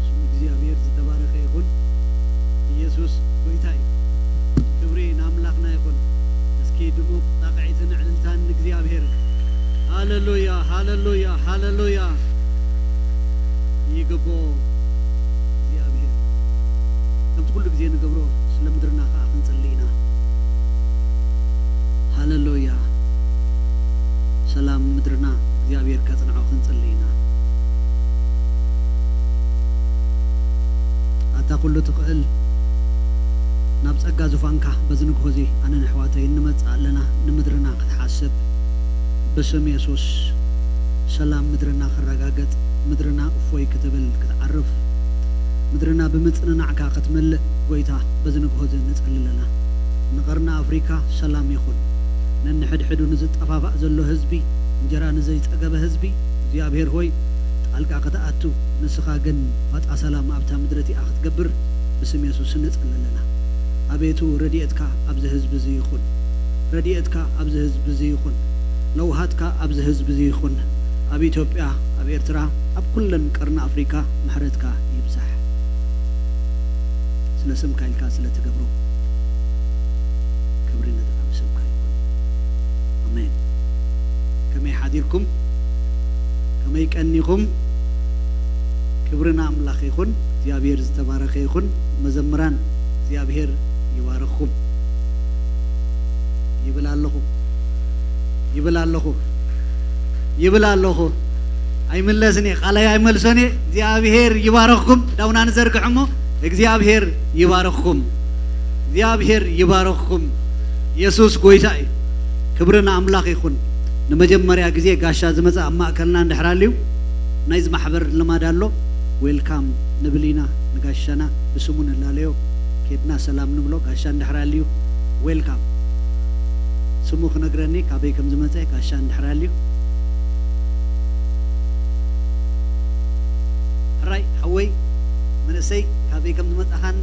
ስም እግዚኣብሔር ዝተባረኸ ይኹን። ኢየሱስ ጎይታ እዩ። ክብሪ ንኣምላኽና ይኹን። እስኪ ድሙቕ ጣቕዒትን ዕልልታን ንእግዚኣብሔር። ሃሌሉያ፣ ሃሌሉያ፣ ሃሌሉያ። ይግብኦ እግዚኣብሔር። ከምቲ ኩሉ ግዜ ንገብሮ ስለ ምድርና ከኣ ክንጽሊ ኢና። ሃሌሉያ። ሰላም ምድርና እግዚኣብሔር ከጽንዖ ክንጽሊ ኢና። ኣታ ኩሉ ትኽእል፣ ናብ ጸጋ ዙፋንካ በዚ ንግሆ እዚ ኣነን ኣሕዋተይን ንመጽእ ኣለና፣ ንምድርና ክትሓስብ። ብስም የሱስ ሰላም ምድርና ክረጋገጽ፣ ምድርና እፎይ ክትብል ክትዓርፍ፣ ምድርና ብምጽንናዕካ ክትመልእ፣ ጎይታ፣ በዚ ንግሆ እዚ ንጸሊ ኣለና። ንቐርኒ ኣፍሪካ ሰላም ይኹን። ነንሕድሕዱ ንዝጠፋፋእ ዘሎ ህዝቢ፣ እንጀራ ንዘይጸገበ ህዝቢ፣ እግዚኣብሔር ሆይ፣ ጣልቃ ክትኣቱ፣ ንስኻ ግን ፋጻ ሰላም ኣብታ ምድሪ እቲኣ ክትገብር ብስም የሱስ ንጸሊ ኣለና። ኣቤቱ፣ ረድኤትካ ኣብዚ ህዝቢ እዚ ይኹን። ረድኤትካ ኣብዚ ህዝቢ እዚ ይኹን። ለውሃትካ ኣብዚ ህዝቢ እዚ ይኹን። ኣብ ኢትዮጵያ፣ ኣብ ኤርትራ፣ ኣብ ኩለን ቀርኒ ኣፍሪካ ምሕረትካ ይብዛሕ። ስለ ስምካ ኢልካ ስለ ትገብሮ ክብሪ ነቲ ዓቢ ስምካ ይኹን። ኣሜን። ከመይ ሓዲርኩም? ከመይ ቀኒኹም? ክብሪ ንኣምላኽ ይኹን። እግዚኣብሔር ዝተባረኸ ይኹን። መዘምራን እግዚኣብሔር ይባርኽኩም። ይብል ኣለኹ፣ ይብል ኣለኹ፣ ይብል ኣለኹ። ኣይምለስን እየ፣ ቃለይ ኣይመልሶን እየ። እግዚኣብሔር ይባርኽኩም። ዳውና ንዘርግሕ እሞ እግዚኣብሔር ይባርኽኩም። እግዚኣብሔር ይባርኽኩም። የሱስ ጎይታ እዩ። ክብሪ ንኣምላኽ ይኹን። ንመጀመርያ ግዜ ጋሻ ዝመጽእ ኣብ ማእከልና እንድሕር ኣልዩ፣ ናይዚ ማሕበር ልማድ ኣሎ። ዌልካም ንብል ኢና ንጋሻና፣ ብስሙ ንላለዮ። ኬድና ሰላም ንብሎ፣ ጋሻ እንድሕር ኣልዩ፣ ዌልካም። ስሙ ክነግረኒ ካበይ ከም ዝመጸ፣ ጋሻ እንድሕር ኣልዩ። ሕራይ ሓወይ፣ መንእሰይ፣ ካበይ ከም ዝመጻኻን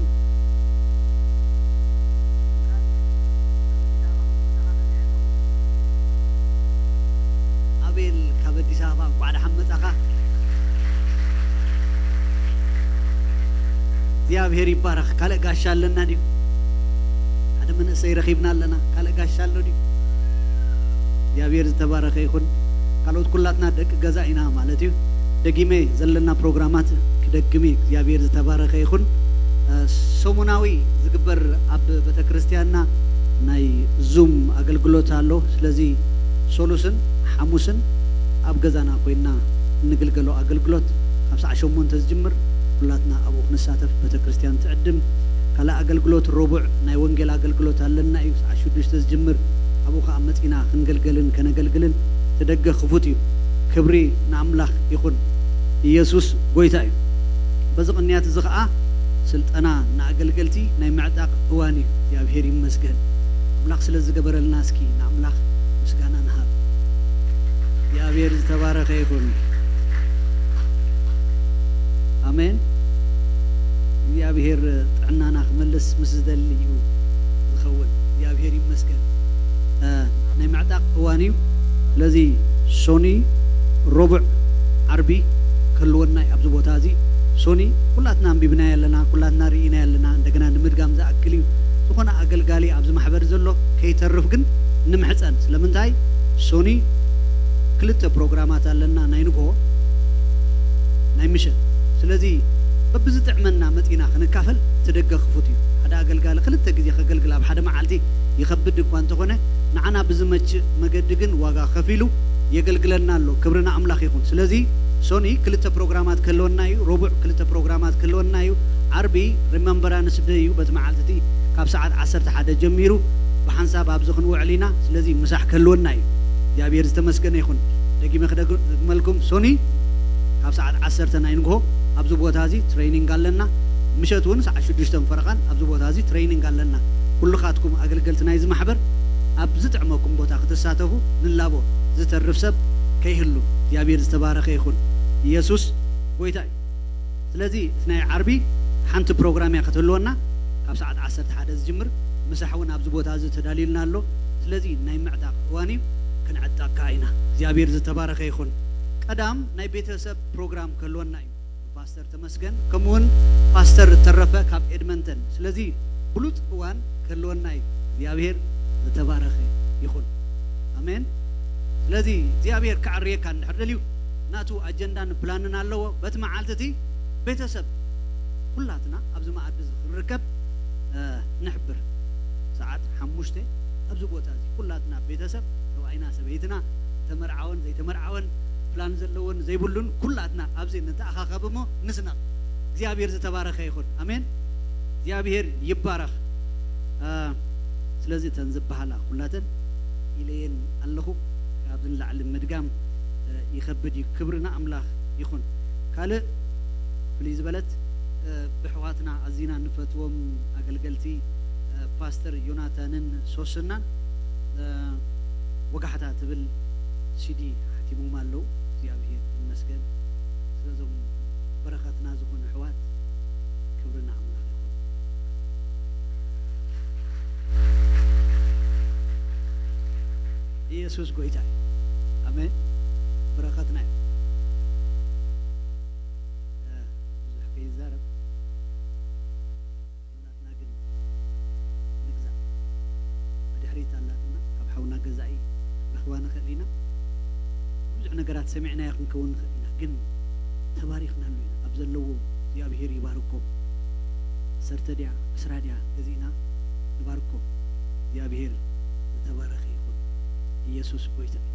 ኣቤል፣ ካብ ኣዲስ ኣበባ እንኳዕ ደሓን መጻኻ። እግዚኣብሔር ይባረኽ። ካልእ ጋሻ ኣለና ድዩ? ሓደ መንእሰይ ረኺብና ኣለና። ካልእ ጋሻ ኣሎ ድዩ? እግዚኣብሔር ዝተባረኸ ይኹን። ካልኦት ኩላትና ደቂ ገዛ ኢና ማለት እዩ። ደጊመ ዘለና ፕሮግራማት ክደግም እዩ። እግዚኣብሔር ዝተባረኸ ይኹን። እ፣ ሰሙናዊ ዝግበር ኣብ ቤተ ክርስቲያንና ናይ ዙም ኣገልግሎት ኣሎ። ስለዚ ሰሉስን ሓሙስን ኣብ ገዛና ኮይንና እንግልገሎ ኣገልግሎት ካብ ሰዓት ሸሞንተ ዝጅምር፣ ኩላትና ኣብኡ ክንሳተፍ ቤተ ክርስቲያን ትዕድም። ካልእ ኣገልግሎት ረቡዕ ናይ ወንጌል ኣገልግሎት ኣለና እዩ፣ ሰዓት ሽዱሽተ ዝጅምር። ኣብኡ ከኣ መጺና ክንገልገልን ከነገልግልን እቲ ደገ ክፉት እዩ። ክብሪ ንኣምላኽ ይኹን። ኢየሱስ ጎይታ እዩ። በዚ ቅንያት እዚ ኸኣ ስልጠና ንኣገልገልቲ ናይ ምዕጣቕ እዋን እዩ። እግዚኣብሔር ይመስገን። ኣምላኽ ስለ ዝገበረልና እስኪ ንኣምላኽ ምስጋና ንሃብ። እግዚኣብሔር ዝተባረኸ ይኹን። ኣሜን። እግዚኣብሔር ጥዕናና ክመልስ ምስ ዝደሊ እዩ ዝኸውን። እግዚኣብሔር ይመስገን። እ፣ ናይ ምዕጣቕ እዋን እዩ። ስለዚ ሶኒ፣ ረቡዕ፣ ዓርቢ ክህልወና እዩ ኣብዚ ቦታ እዚ። ሶኒ ኩላትና ኣንቢብናዮ ኣለና፣ ኩላትና ርኢናዮ ኣለና። እንደገና ንምድጋም ዝኣክል እዩ። ዝኾነ ኣገልጋሊ ኣብዚ ማሕበር ዘሎ ከይተርፍ ግን ንምሕጸን። ስለምንታይ? ሶኒ ክልተ ፕሮግራማት ኣለና፣ ናይ ንግሆ፣ ናይ ምሸት። ስለዚ በብዝጥዕመና መጺና ክንካፈል እቲ ደገ ክፉት እዩ። ሓደ ኣገልጋሊ ክልተ ግዜ ከገልግል ኣብ ሓደ መዓልቲ ይኸብድ እኳ እንተኾነ፣ ንዓና ብዝመችእ መገዲ ግን ዋጋ ከፊሉ የገልግለና ኣሎ። ክብሪ ንኣምላኽ ይኹን። ስለዚ ሶኒ ክልተ ፕሮግራማት ክህልወና እዩ። ረቡዕ ክልተ ፕሮግራማት ክህልወና እዩ። ዓርቢ ሪመምበራንስ ደይ እዩ። በቲ መዓልቲ እቲ ካብ ሰዓት ዓሰርተ ሓደ ጀሚሩ ብሓንሳብ ኣብዚ ክንውዕል ኢና። ስለዚ ምሳሕ ክህልወና እዩ። እግዚኣብሔር ዝተመስገነ ይኹን። ደጊመ ክደግመልኩም፣ ሶኒ ካብ ሰዓት ዓሰርተ ናይ ንግሆ ኣብዚ ቦታ እዚ ትሬኒንግ ኣለና። ምሸት እውን ሰዓት ሽዱሽተን ፈረቓን ኣብዚ ቦታ እዚ ትሬኒንግ ኣለና። ኩልኻትኩም ኣገልገልቲ ናይዚ ማሕበር ኣብ ዝጥዕመኩም ቦታ ክትሳተፉ ንላቦ። ዝተርፍ ሰብ ከይህሉ። እግዚኣብሔር ዝተባረኸ ይኹን። ኢየሱስ ጎይታ እዩ። ስለዚ እቲ ናይ ዓርቢ ሓንቲ ፕሮግራም እያ ክትህልወና፣ ካብ ሰዓት ዓሰርተ ሓደ ዝጅምር። ምሳሕ እውን ኣብዚ ቦታ እዚ ተዳልዩልና ኣሎ። ስለዚ ናይ ምዕጣቕ እዋን እዩ፣ ክንዕጠቕካ ኢና። እግዚኣብሔር ዝተባረኸ ይኹን። ቀዳም ናይ ቤተሰብ ፕሮግራም ክህልወና እዩ። ፓስተር ተመስገን ከምኡውን ፓስተር ተረፈ ካብ ኤድመንተን። ስለዚ ብሉጽ እዋን ክህልወና እዩ። እግዚኣብሔር ዝተባረኸ ይኹን። ኣሜን። ስለዚ እግዚኣብሔር ከዕርየካ እንድሕር ደልዩ ናቱ ኣጀንዳን ፕላንን ኣለዎ። በቲ መዓልቲ እቲ ቤተሰብ ኩላትና ኣብዚ መኣዲ እዚ ክንርከብ፣ እ፣ ንሕብር። ሰዓት ሓሙሽተ ኣብዚ ቦታ እዚ ኩላትና ቤተሰብ፣ ሰብኣይና፣ ሰበይትና፣ ተመርዓወን ዘይተመርዓወን፣ ፕላን ዘለዎን ዘይብሉን ኩላትና ኣብዚ ንተኣኻኸብ እሞ ንስነቕ። እግዚኣብሔር ዝተባረኸ ይኹን። ኣሜን። እግዚኣብሔር ይባረኽ። እ፣ ስለዚ እተን ዝበሃላ ኩላተን ኢለየን ኣለኹ። ካብዚ ንላዕሊ ምድጋም፣ እ፣ ይኸብድ እዩ። ክብሪ ንኣምላኽ ይኹን። ካልእ ፍልይ ዝበለት፣ እ፣ ብሕዋትና ኣዚና ንፈትዎም ኣገልገልቲ፣ እ፣ ፓስተር ዮናታንን ሶስናን፣ እ፣ ወጋሕታ ትብል ሲዲ ሓቲሞም ኣለዉ። እግዚኣብሔር ይመስገን። ስለዞም በረኸትና ዝኾኑ ኣሕዋት ክብሪ ንኣምላኽ ይኹን። ኢየሱስ ጎይታ እዩ። ኣሜን። በረኸትና እዩ። እ፣ ብዙሕ ከይዛረብ፣ ናትና ግን ንግዛእ። ብድሕሪት ኣላትና፣ ካብ ሓውና ገዛኢ ክንረኽባ ንኽእል ኢና። ብዙሕ ነገራት ሰሚዕናዮ ክንከውን ንኽእል ኢና፣ ግን ተባሪኽናሉ ኢና። ኣብ ዘለዎ እግዚኣብሔር ይባርኮም። ዓሰርተ ድያ፣ ዕስራ ድያ ገዚእና ንባርኮም። እግዚኣብሔር ዝተባረኸ ይኹን። ኢየሱስ ጎይታ እዩ።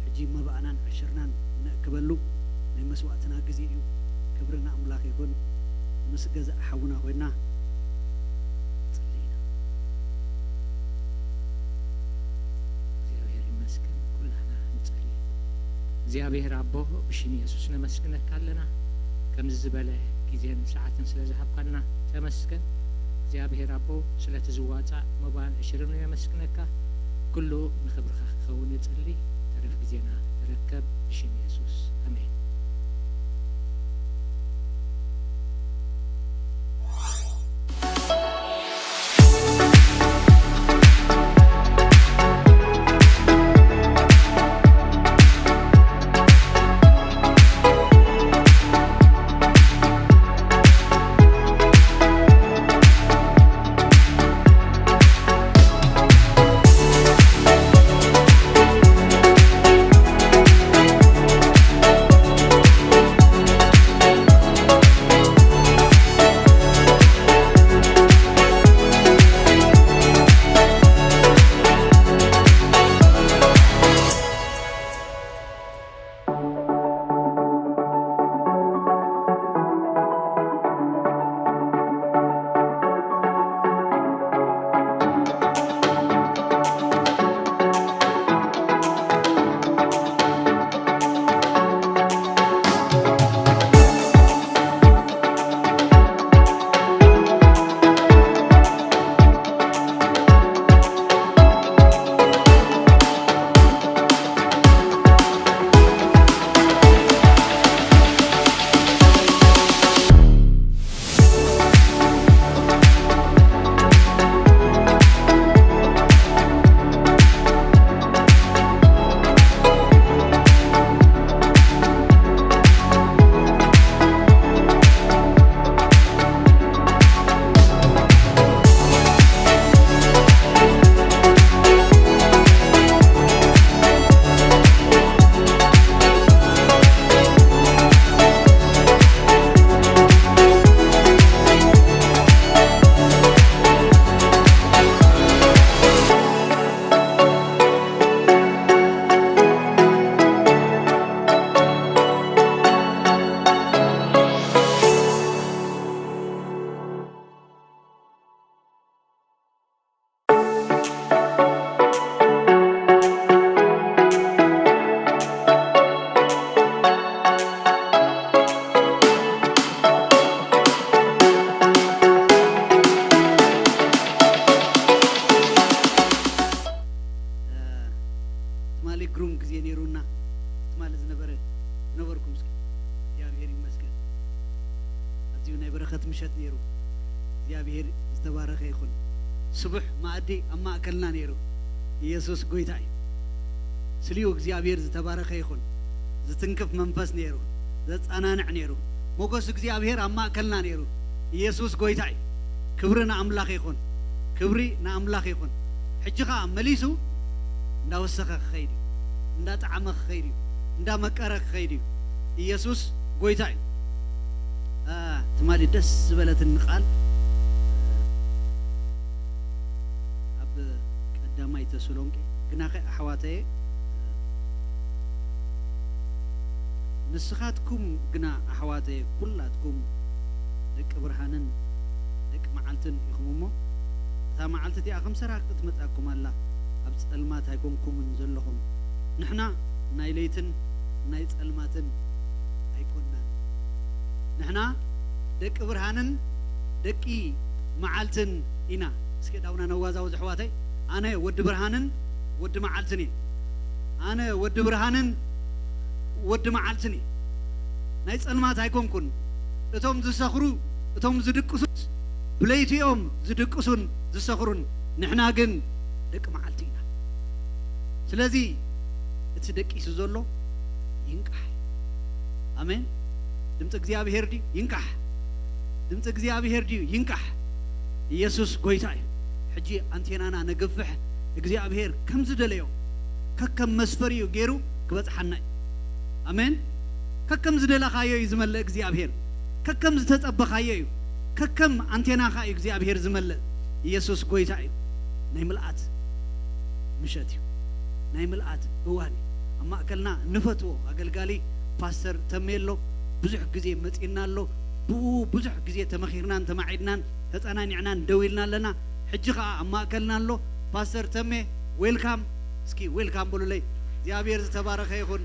ሕጂ መባእናን ዕሽርናን እነእክበሉ ናይ መስዋእትና ግዜ እዩ። ክብሪ ንኣምላኽ ይኹን። ምስ ገዛእ ሓውና ኮይና ጽሊ ኢና። እግዚኣብሔር ይመስገን። ኩላህና ንጸሊ። እግዚኣብሔር ኣቦ፣ ብሽም የሱስ ነመስግነካ ኣለና። ከምዚ ዝበለ ግዜን ሰዓትን ስለ ዝሃብካና ተመስገን። እግዚኣብሔር ኣቦ፣ ስለቲ ዝዋጻእ መባን ዕሽርን ነመስግነካ። ኩሉ ንኽብርኻ ክኸውን እጽሊ። ተረፍ ግዜና ተረከብ፣ ብሽም የሱስ። ኣሜን። ግሩም ግዜ ነይሩና። ትማሊ ዝነበረ ዝነበርኩም እስኪ እግዚኣብሔር ይመስገን። ኣዝዩ ናይ በረኸት ምሸት ነይሩ። እግዚኣብሔር ዝተባረኸ ይኹን። ስቡሕ መኣዲ ኣብ ማእከልና ነይሩ። ኢየሱስ ጎይታ እዩ። ስሊኡ እግዚኣብሔር ዝተባረኸ ይኹን። ዝትንክፍ መንፈስ ነይሩ። ዘጸናንዕ ነይሩ። ሞገስ እግዚኣብሔር ኣብ ማእከልና ነይሩ። ኢየሱስ ጎይታ እዩ። ክብሪ ንኣምላኽ ይኹን። ክብሪ ንኣምላኽ ይኹን። ሕጂ ኸኣ መሊሱ እንዳወሰኸ ክኸይድ እዩ። እንዳጠዓመ ክኸይድ እዩ። እንዳመቀረ ክኸይድ እዩ። ኢየሱስ ጎይታ እዩ። ትማሊ ደስ ዝበለትኒ ቃል ኣብ ቀዳማይ ተሰሎንቄ፣ ግናኸ ኣሕዋተየ፣ ንስኻትኩም ግና ኣሕዋተየ ኩላትኩም ደቂ ብርሃንን ደቂ መዓልትን ኢኹም እሞ፣ እታ መዓልቲ እቲኣ ከም ሰራቂ ትመጻኩም ኣላ። ኣብ ጸልማት ኣይኮንኩምን ዘለኹም። ንሕና ናይ ለይትን ናይ ጸልማትን ኣይኮንናን። ንሕና ደቂ ብርሃንን ደቂ መዓልትን ኢና። እስኪ ዳውና ነዋዛውዝ ኣሕዋተይ። ኣነ ወዲ ብርሃንን ወዲ መዓልትን እየ። ኣነ ወዲ ብርሃንን ወዲ መዓልትን እየ። ናይ ጸልማት ኣይኮንኩን። እቶም ዝሰኽሩ፣ እቶም ዝድቅሱስ ብለይቲ እዮም ዝድቅሱን ዝሰኽሩን። ንሕና ግን ደቂ መዓልቲ ኢና። ስለዚ እቲ ደቂሱ ዘሎ ይንቃሕ። ኣሜን። ድምፂ እግዚኣብሔር ድዩ? ይንቃሕ። ድምፂ እግዚኣብሔር ድዩ? ይንቃሕ። ኢየሱስ ጎይታ እዩ። ሕጂ ኣንቴናና ነግፍሕ። እግዚኣብሔር ከም ዝደለዮ ከከም መስፈሪኡ ገይሩ ክበጽሓና እዩ። ኣሜን። ከከም ዝደለኻዮ እዩ ዝመልእ እግዚኣብሔር። ከከም ዝተጸበኻዮ እዩ። ከከም ኣንቴናኻ እዩ እግዚኣብሔር ዝመልእ። ኢየሱስ ጎይታ እዩ። ናይ ምልኣት ምሸት እዩ። ናይ ምልኣት እዋን እዩ። ኣብ ማእከልና ንፈትዎ ኣገልጋሊ ፓስተር ተሜ ኣሎ። ብዙሕ ግዜ መጺእና ኣሎ። ብኡ ብዙሕ ግዜ ተመኺርናን ተማዒድናን ተጸናኒዕናን ደው ኢልና ኣለና። ሕጂ ኸኣ ኣብ ማእከልና ኣሎ። ፓስተር ተሜ፣ ዌልካም። እስኪ ዌልካም በሉለይ። እግዚኣብሔር ዝተባረኸ ይኹን።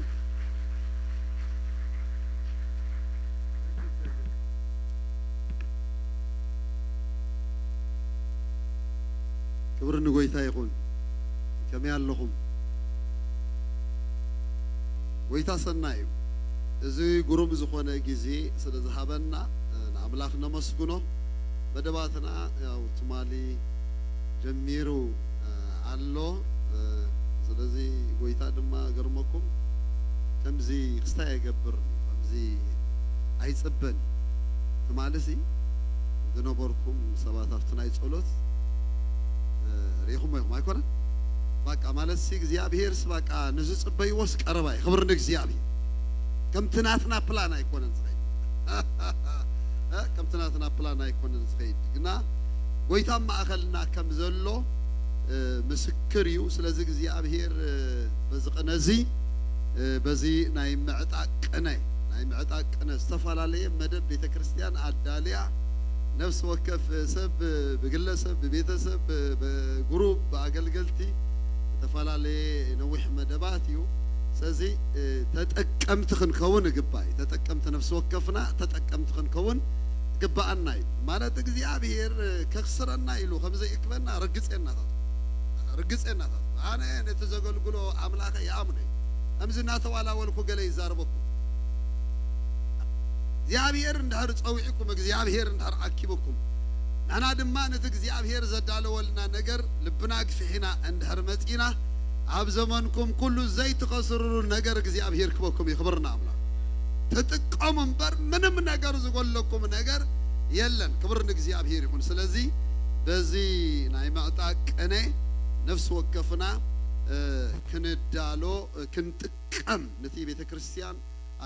ክብሪ ንጎይታ ይኹን። ከመይ ኣለኹም? ጎይታ ሰናይ እዩ። እዚ ግሩም ዝኾነ ግዜ ስለ ዝሃበና ንኣምላኽ ነመስግኖ። መደባትና ያው ትማሊ ጀሚሩ ኣሎ። ስለዚ ጎይታ ድማ ገርመኩም ከምዚ ክስታይ ኣይገብርን እዩ፣ ከምዚ ኣይጽበን እዩ። ትማሊ ሲ ዝነበርኩም ሰባት ኣብቲ ናይ ጸሎት እ፣ ርኢኹሞ ኢኹም ኣይኮነን? በቃ ማለት ሲ እግዚኣብሄር ሲ በቃ ንዝጽበይዎስ ቀረባ እዩ። ክብሪ ንእግዚኣብሄር። ከምቲ ናትና ፕላን ኣይኮነን ዝኸይድ እ፣ ከምቲ ናትና ፕላን ኣይኮነን ዝኸይድ ግና ጎይታ ኣብ ማእኸልና ከም ዘሎ እ፣ ምስክር እዩ። ስለዚ እግዚኣብሄር እ፣ በዚ ቅነ እዚ እ፣ በዚ ናይ ምዕጣቅ ቅነ ናይ ምዕጣቅ ቅነ ዝተፈላለየ መደብ ቤተ ክርስቲያን ኣዳልያ ነፍሲ ወከፍ ሰብ ብግለሰብ ብቤተሰብ ብጉሩብ ብኣገልገልቲ ዝተፈላለየ ነዊሕ መደባት እዩ። ስለዚ እ፣ ተጠቀምቲ ክንከውን እግባእ እዩ። ተጠቀምቲ ነፍሲ ወከፍና ተጠቀምቲ ክንከውን ግባኣና እዩ። ማለት እግዚኣብሔር ከክስረና ኢሉ ከም ዘይእክበና ርግጽ የናታት ርግጽ የናታት ኣነ ነቲ ዘገልግሎ ኣምላኸ ይኣምኖ እዩ። ከምዚ እናተዋላወልኩ ገለ ይዛረበኩም እግዚኣብሔር እንድሕር ጸዊዕኩም እግዚኣብሔር እንድሕር ኣኪብኩም ንሕና ድማ ነቲ እግዚኣብሔር ዘዳለወልና ነገር ልብና ግፊሒና እንድሕር መጺና ኣብ ዘመንኩም ኩሉ ዘይትኸስርሉ ነገር እግዚኣብሔር ክበኩም እዩ። ክብርና ኣምላኽ ትጥቀሙ እምበር ምንም ነገር ዝጎለኩም ነገር የለን። ክብር ንእግዚኣብሔር ይኹን። ስለዚ በዚ ናይ ምዕጣ ቅነ ነፍሲ ወከፍና እ፣ ክንዳሎ እ፣ ክንጥቀም ነቲ ቤተ ክርስቲያን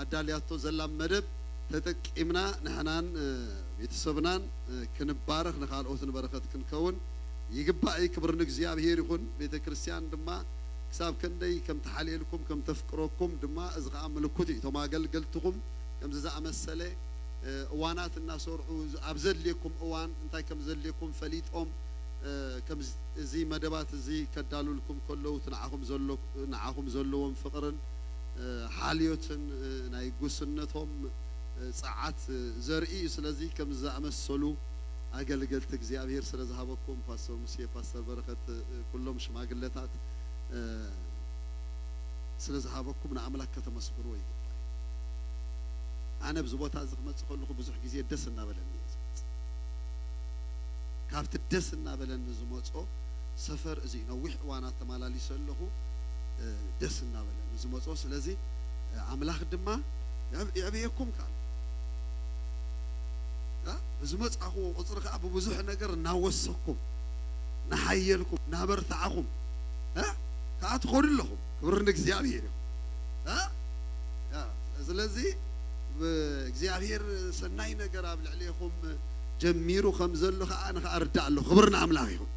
ኣዳልያቶ ዘላ መደብ ተጠቂምና ንሕናን እ፣ ቤተሰብናን እ፣ ክንባረኽ ንኻልኦት ንበረኸት ክንከውን ይግባእ እዩ። ክብር ንእግዚኣብሔር ይኹን። ቤተ ክርስቲያን ድማ ክሳብ ክንደይ ከም ትሓልየልኩም ከም ተፍቅረኩም ድማ እዚ ከዓ ምልክት እዩ። እቶም ኣገልገልትኹም ከምዚ ዝኣመሰለ እ፣ እዋናት እናሰርዑ ኣብ ዘድልየኩም እዋን እንታይ ከም ዘድልየኩም ፈሊጦም እ፣ ከም እዚ መደባት እዚ ከዳሉልኩም ከለዉ እቲ ንዓኹም ዘሎ ንዓኹም ዘለዎም ፍቕርን እ፣ ሓልዮትን እ፣ ናይ ጉስነቶም እ፣ ጸዓት እ፣ ዘርኢ እዩ። ስለዚ ከም ዝኣመሰሉ ኣገልገልቲ እግዚኣብሔር ስለ ዝሃበኩም ፓስተር ሙሴ፣ ፓስተር በረኸት እ፣ ኩሎም ሽማግለታት እ፣ ስለ ዝሃበኩም ንኣምላኽ ከተመስግንዎ ይግባእ። ኣነ ኣብዚ ቦታ እዚ ክመጽእ ከለኹ ብዙሕ ግዜ ደስ እናበለኒ እየ ዝመጽእ። ካብቲ ደስ እናበለኒ ዝመጾ ሰፈር እዚ እዩ። ነዊሕ እዋናት ተመላሊሰ ኣለኹ፣ እ፣ ደስ እናበለኒ ዝመጾ። ስለዚ፣ እ፣ ኣምላኽ ድማ የዕብ-፣ የዕብየኩም ካል። እ፣ ብዝመጻኹዎ ቁጽሪ ከኣ ብብዙሕ ነገር እናወሰኩም፣ እናሓየልኩም፣ እናበርታዕኹም፣ እ፣ ከኣ ትኸዱ ኣለኹም። ክብሪ ንእግዚኣብሔር እዩ። እ? ያ፣ ስለዚ፣ ብ-፣ እግዚኣብሔር ሰናይ ነገር ኣብ ልዕሌኹም ጀሚሩ ከም ዘሎ ከኣ ንኸኣ ርዳእ ኣሎ። ክብሪ ንኣምላኽ ይኹን።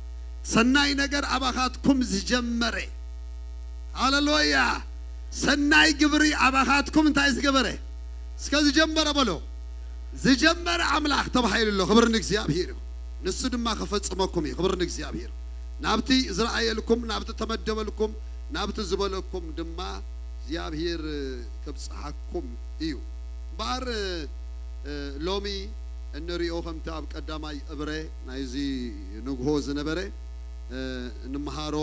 ሰናይ ነገር ኣባኻትኩም ዝጀመረ። ሃሌሉያ! ሰናይ ግብሪ ኣባኻትኩም እንታይ ዝገበረ? እስከ ዝጀመረ በሎ። ዝጀመረ ኣምላኽ ተባሂሉ ኣሎ። ክብሪ ንእግዚኣብሔር ይኹን። ንሱ ድማ ከፈጽመኩም እዩ። ክብሪ ንእግዚኣብሔር። ናብቲ ዝረኣየልኩም፣ ናብቲ ተመደበልኩም፣ ናብቲ ዝበለኩም ድማ እግዚኣብሔር ከብጽሓኩም እዩ። እምበኣር፣ እ፣ ሎሚ እንሪኦ ከምቲ ኣብ ቀዳማይ እብረ ናይዚ ንግሆ ዝነበረ፣ እ፣ እንመሃሮ፣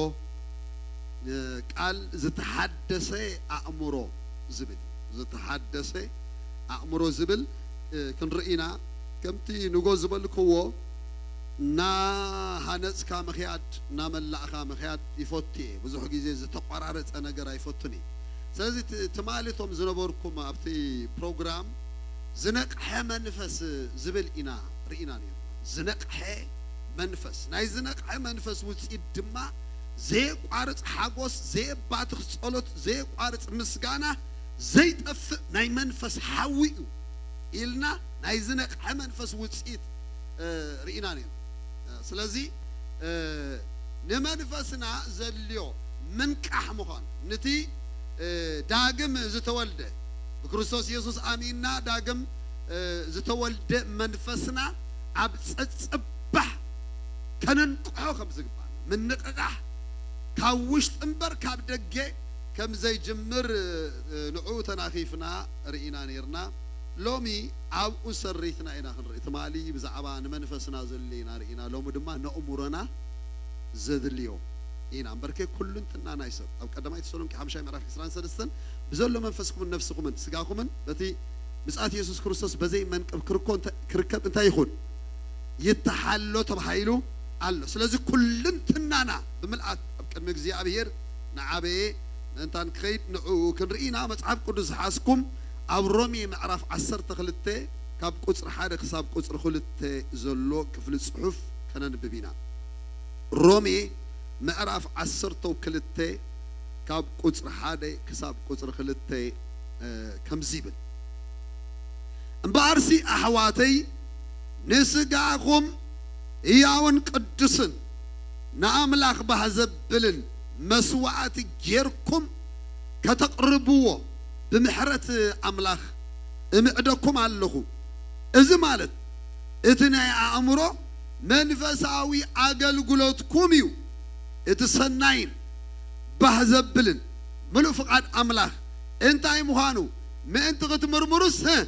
እ፣ ቃል ዝተሓደሰ ኣእምሮ ዝብል፣ ዝተሓደሰ ኣእምሮ ዝብል፣ እ፣ ክንርኢ ኢና። ከምቲ ንጎ ዝበልክዎ፣ እናሃነጽካ ምኽያድ፣ እናመላእካ ምኽያድ ይፈቱ እየ። ብዙሕ ግዜ ዝተቋራረጸ ነገር ኣይፈቱን እየ። ስለዚ ት-፣ ትማሊ እቶም ዝነበርኩም ኣብቲ ፕሮግራም ዝነቅሐ መንፈስ ዝብል ኢና ርኢና ነይሩ። ዝነቅሐ መንፈስ፣ ናይ ዝነቅሐ መንፈስ ውጽኢት ድማ ዘየቋርጽ ሓጎስ፣ ዘየባትኽ ጸሎት፣ ዘየቋርጽ ምስጋና፣ ዘይጠፍእ ናይ መንፈስ ሓዊ እዩ ኢልና ናይ ዝነቅሐ መንፈስ ውጽኢት፣ እ፣ ርኢና ነይሩ። እ፣ ስለዚ፣ እ፣ ንመንፈስና ዘድልዮ ምንቃሕ ምዃን፣ ንቲ፣ እ፣ ዳግም ዝተወልደ፣ ብክርስቶስ የሱስ ኣሚንና ዳግም፣ እ፣ ዝተወልደ መንፈስና ኣብ ጸጽባሕ ከነንቅሖ ከም ዝግባእ፣ ምንቕቓሕ ካብ ውሽጢ እምበር ካብ ደገ ከም ዘይጅምር፣ እ፣ ንዕኡ ተናኺፍና ርኢና ነይርና። ሎሚ ኣብኡ ሰሪትና ኢና ክንርኢ። ትማሊ ብዛዕባ ንመንፈስና ዘድልዮ ኢና ርኢና። ሎሚ ድማ ነእምሮና ዘድልዮ ኢና። እምበርከ ኩልንትና ናይ ሰብ ኣብ ቀዳማይ ተሰሎንቄ ሓምሻይ ምዕራፍ ዕስራን ሰለስተን ብዘሎ መንፈስኩምን ነፍስኹምን ስጋኹምን በቲ ምጽኣት የሱስ ክርስቶስ በዘይ መንቅብ ክርኮ እንተ-፣ ክርከብ እንታይ ይኹን? ይተሓሎ ተባሂሉ ኣሎ። ስለዚ ኩልንትናና ብምልኣት ኣብ ቅድሚ እግዚኣብሔር ንዓበየ ምእንታን ክኸይድ ንዕኡ ክንርኢ ኢና። መጽሓፍ ቅዱስ ዝሓዝኩም ኣብ ሮሜ ምዕራፍ ዓሰርተ ክልተ ካብ ቁጽሪ ሓደ ክሳብ ቁጽሪ ክልተ ዘሎ ክፍሊ ጽሑፍ ከነንብብ ኢና። ሮሜ ምዕራፍ ዓሰርተ ክልተ ካብ ቁጽሪ ሓደ ክሳብ ቁጽሪ ክልተ፣ እ፣ ከምዚ ይብል። እምበኣርሲ ኣሕዋተይ ንስጋኹም ህያውን ቅዱስን ንኣምላኽ ባህ ዘብልን መስዋዕቲ ጌርኩም ከተቕርብዎ ብምሕረት ኣምላኽ እምዕደኩም ኣለኹ። እዚ ማለት እቲ ናይ ኣእምሮ መንፈሳዊ ኣገልግሎትኩም እዩ። እቲ ሰናይን ባህ ዘብልን ምሉእ ፍቓድ ኣምላኽ እንታይ ምዃኑ ምእንቲ ክትምርምሩስ፣ ህ፣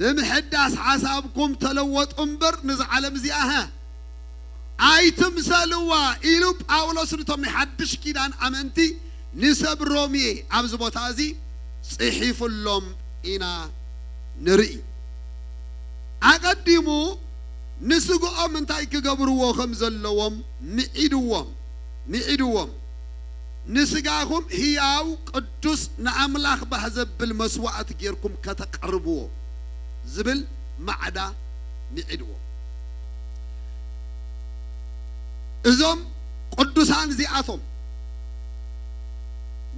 ብምሕዳስ ሓሳብኩም ተለወጡ እምበር፣ ነዛ ዓለም እዚኣ፣ ህ፣ ኣይትምሰልዋ ኢሉ ጳውሎስ ነቶም ናይ ሓድሽ ኪዳን ኣመንቲ ንሰብ ሮሜ ኣብዚ ቦታ እዚ ጽሒፉሎም ኢና ንርኢ። ኣቐዲሙ ንስግኦም እንታይ ክገብርዎ ከም ዘለዎም ምዒድዎም፣ ምዒድዎም። ንስጋኹም ህያው፣ ቅዱስ፣ ንኣምላኽ ባህ ዘብል መስዋዕቲ ጌርኩም ከተቕርብዎ ዝብል ማዕዳ ምዒድዎም። እዞም ቅዱሳን እዚኣቶም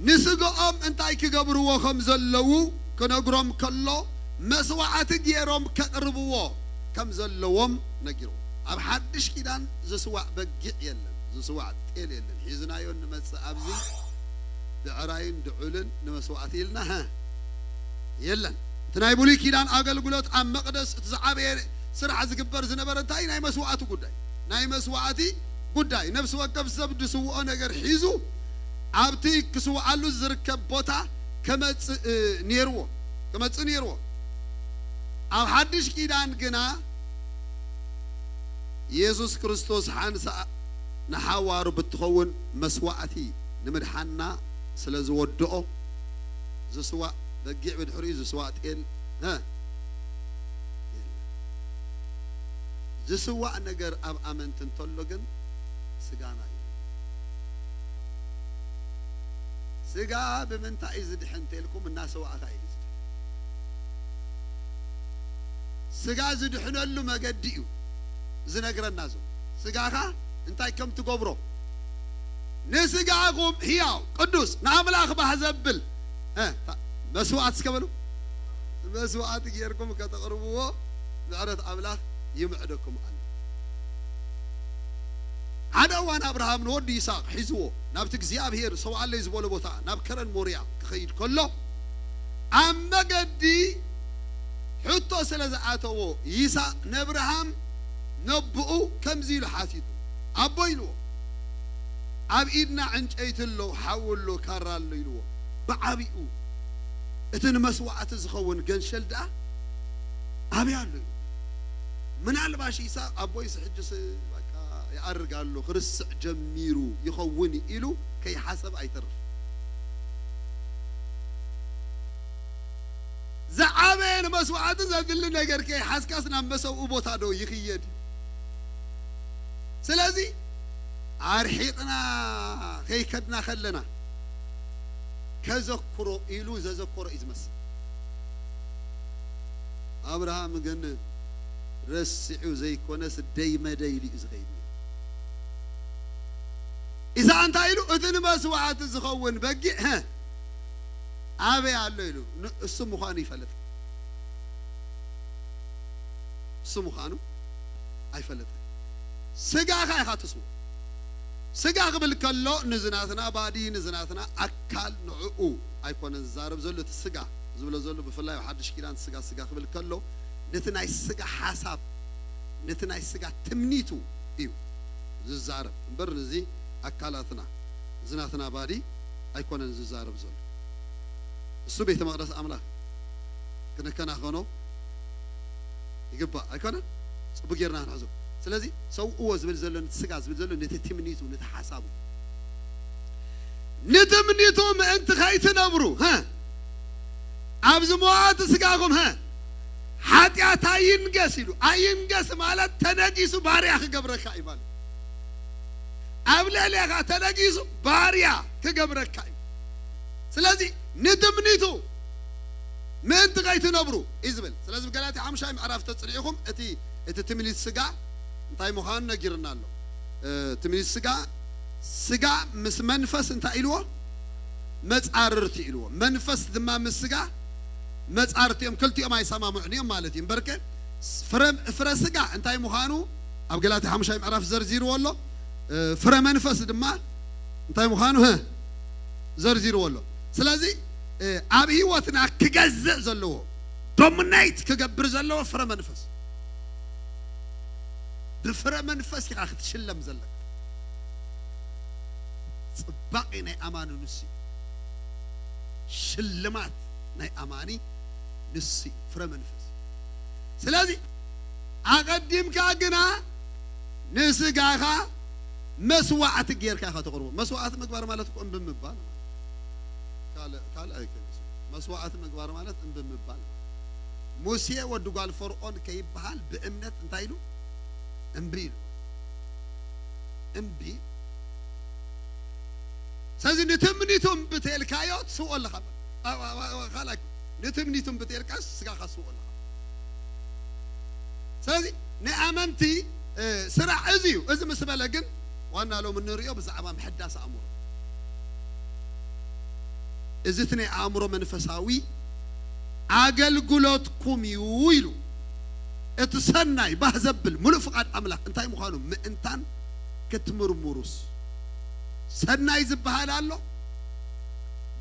ንስግኦም እንታይ ክገብርዎ ከም ዘለዉ ክነግሮም ከሎ፣ መስዋዕቲ ገይሮም ከቕርብዎ ከም ዘለዎም ነጊርዎ። ኣብ ሓድሽ ኪዳን ዝስዋዕ በጊዕ የለን፣ ዝስዋዕ ጤል የለን። ሒዝናዮ እንመጽእ ኣብዚ ብዕራይን ድዑልን ንመስዋዕቲ ኢልና፣ ሀ፣ የለን። እቲ ናይ ብሉይ ኪዳን ኣገልግሎት ኣብ መቕደስ እቲ ዝዓበየ ስራሕ ዝግበር ዝነበረ እንታይ? ናይ መስዋዕቲ ጉዳይ፣ ናይ መስዋዕቲ ጉዳይ። ነፍሲ ወከፍ ሰብ ዝስውኦ ነገር ሒዙ ኣብቲ ክስውኣሉ ዝርከብ ቦታ ከመጽእ፣ እ፣ ነይርዎ፣ ከመጽእ ነይርዎ። ኣብ ሓድሽ ኪዳን ግና የሱስ ክርስቶስ ሓንሳእ ንሓዋሩ ብትኸውን መስዋዕቲ ንምድሓንና ስለ ዝወድኦ፣ ዝስዋእ በጊዕ፣ ብድሕሪኡ ዝስዋእ ጤል፣ እ፣ የለን። ዝስዋእ ነገር ኣብ ኣመንቲ እንተሎ ግን ስጋና እዩ። ስጋ ብምንታይ እዩ ዝድሕን እንተልኩም፣ እናሰዋእካ እዩ ዝድሕን። ስጋ ዝድሕነሉ መገዲ እዩ ዝነግረና። እዞም ስጋኻ እንታይ ከም ትገብሮ፣ ንስጋኹም ህያው ቅዱስ ንኣምላኽ ባህ ዘብል፣ እ፣ ታ-፣ መስዋዕት እስከ በሉ። መስዋዕት ጌርኩም ከተቕርብዎ ምሕረት ኣምላኽ ይምዕደኩም ኣሎ። ሓደ እዋን ኣብርሃም ንወዱ ይስሐቅ ሒዝዎ ናብቲ እግዚኣብሔር ሰውኣለይ ዝበሎ ቦታ ናብ ከረን ሞርያ ክኸይድ ከሎ፣ ኣብ መገዲ ሕቶ ስለ ዝኣተዎ፣ ይስሐቅ ነብርሃም ነቦኡ ከምዚ ኢሉ ሓቲቱ፣ "ኣቦ" ኢልዎ፣ "ኣብ ኢድና ዕንጨይቲ ኣሎ፣ ሓዊ ኣሎ፣ ካራ ኣሎ" ኢልዎ። ብዓቢኡ እቲ ንመስዋዕቲ ዝኸውን ገንሸል ደኣ ኣበይ ኣሎ? ኢሉ። ምናልባሽ ይስሐቅ፣ "ኣቦይስ ሕጅስ በቃ ይኣርግ ኣሎ፣ ክርስዕ ጀሚሩ ይኸውን" ኢሉ ከይሓሰብ ኣይተርፍ። ዝዓበየ ንመስዋዕቲ ዘድሊ ነገር ከይሓዝካስ ናብ መሰውኡ ቦታ ዶ ይኽየድ? ስለዚ ኣርሒቕና ከይከድና ከለና ከዘክሮ ኢሉ ዘዘከሮ እዩ ዝመስል። ኣብርሃም ግን ረሲዑ ዘይኮነስ ደይ መደይ ኢሉ እዩ ዝኸይድ። ኢሳቅ እንታይ ኢሉ? "እቲ ንመስዋዕቲ ዝኸውን በጊዕ፣ ሀ፣ ኣበይ ኣሎ?" ኢሉ። ን-፣ እሱ ምዃኑ ይፈልጥ። እሱ ምዃኑ ኣይፈልጥን። ስጋኻ ኢኻ ትስውእ። ስጋ ክብል ከሎ ንዝናትና ባዲ፣ ንዝናትና ኣካል፣ ንዕኡ ኣይኮነን ዝዛረብ ዘሎ። እቲ ስጋ ዝብሎ ዘሎ ብፍላይ ኣብ ሓድሽ ኪዳን ስጋ፣ ስጋ ክብል ከሎ ነቲ ናይ ስጋ ሓሳብ፣ ነቲ ናይ ስጋ ትምኒቱ እዩ ዝዛረብ እምበር ንዚ ኣካላትና፣ እዚ ናትና ባዲ ኣይኮነን ዝዛረብ ዘሎ። እሱ ቤተ መቕደስ ኣምላኽ ክንከናኸኖ ይግባእ ኣይኮነን? ጽቡቅ ጌርና ክንሕዞ። ስለዚ ሰውእዎ ዝብል ዘሎ፣ ነቲ ስጋ ዝብል ዘሎ፣ ነቲ ትምኒቱ፣ ነቲ ሓሳቡ፣ ንትምኒቱ ምእንቲ ከይትነብሩ፣ ሀ፣ ኣብዚ መዋዕቲ ስጋኹም፣ ሀ፣ ሓጢኣት ኣይንገስ ኢሉ። ኣይንገስ ማለት ተነጊሱ ባርያ ክገብረካ እዩ ማለት። ኣብ ልዕሌኻ ተነጊሱ ባርያ ክገብረካ እዩ። ስለዚ ንትምኒቱ ምእንቲ ከይትነብሩ እዩ ዝብል። ስለዚ ብገላትያ ሓሙሻይ ምዕራፍ ተጽኒዕኹም እቲ፣ እቲ ትምኒት ስጋ እንታይ ምዃኑ ነጊርና ኣሎ። እ፣ ትምኒት ስጋ፣ ስጋ ምስ መንፈስ እንታይ ኢልዎ? መጻርርቲ ኢልዎ። መንፈስ ድማ ምስ ስጋ መጻርቲ እዮም። ክልቲኦም ኣይሰማምዑን እዮም ማለት እዩ። እምበርከ ፍረ፣ ፍረ ስጋ እንታይ ምዃኑ ኣብ ገላትያ ሓሙሻይ ምዕራፍ ዘርዚርዎ ኣሎ። እ፣ ፍረ መንፈስ ድማ እንታይ ምዃኑ፣ ህ፣ ዘርዚርዎ ኣሎ። ስለዚ፣ እ፣ ኣብ ህይወትና ክገዝእ ዘለዎ፣ ዶሚኔት ክገብር ዘለዎ ፍረ መንፈስ። ብፍረ መንፈስ ኢኻ ክትሽለም ዘለካ። ጽባቄ ናይ ኣማኒ ንሱ እዩ። ሽልማት ናይ ኣማኒ ንሱ እዩ፣ ፍረ መንፈስ። ስለዚ ኣቐዲምካ ግና ንስጋኻ መስዋዕቲ ጌርካ ኢኻ ተቕርቦ። መስዋዕቲ ምግባር ማለት እኮ እምቢ ምባል ማለት። ካልእ፣ ካልእ ኣይኮነን። መስዋዕቲ ምግባር ማለት እምቢ ምባል ማለት። ሙሴ ወዲ ጓል ፈርዖን ከይበሃል ብእምነት እንታይ ኢሉ? እምቢ ኢሉ። እምቢ። ስለዚ ንትምኒቱ እምቢ ተልካዮ ትስውኦ ኣለኻ። ኣ-፣ ኣ-፣ ኣ-፣ ኣ-፣ ካልኣይ፣ ንትምኒቱ እምቢ ተልካ ስጋኻ ትስውኦ ኣለኻ። ስለዚ ናይ ኣመንቲ፣ እ፣ ስራሕ እዚ እዩ። እዚ ምስ በለ ግን ዋና ሎሚ እንርእዮ ብዛዕባ ምሕዳስ ኣእምሮ። እዚ እቲ ናይ ኣእምሮ መንፈሳዊ ኣገልግሎትኩም እዩ ኢሉ። እቲ ሰናይ ባህ ዘብል ምሉእ ፍቓድ ኣምላኽ እንታይ ምዃኑ ምእንታን ክትምርምሩስ፣ ሰናይ ዝበሃል ኣሎ፣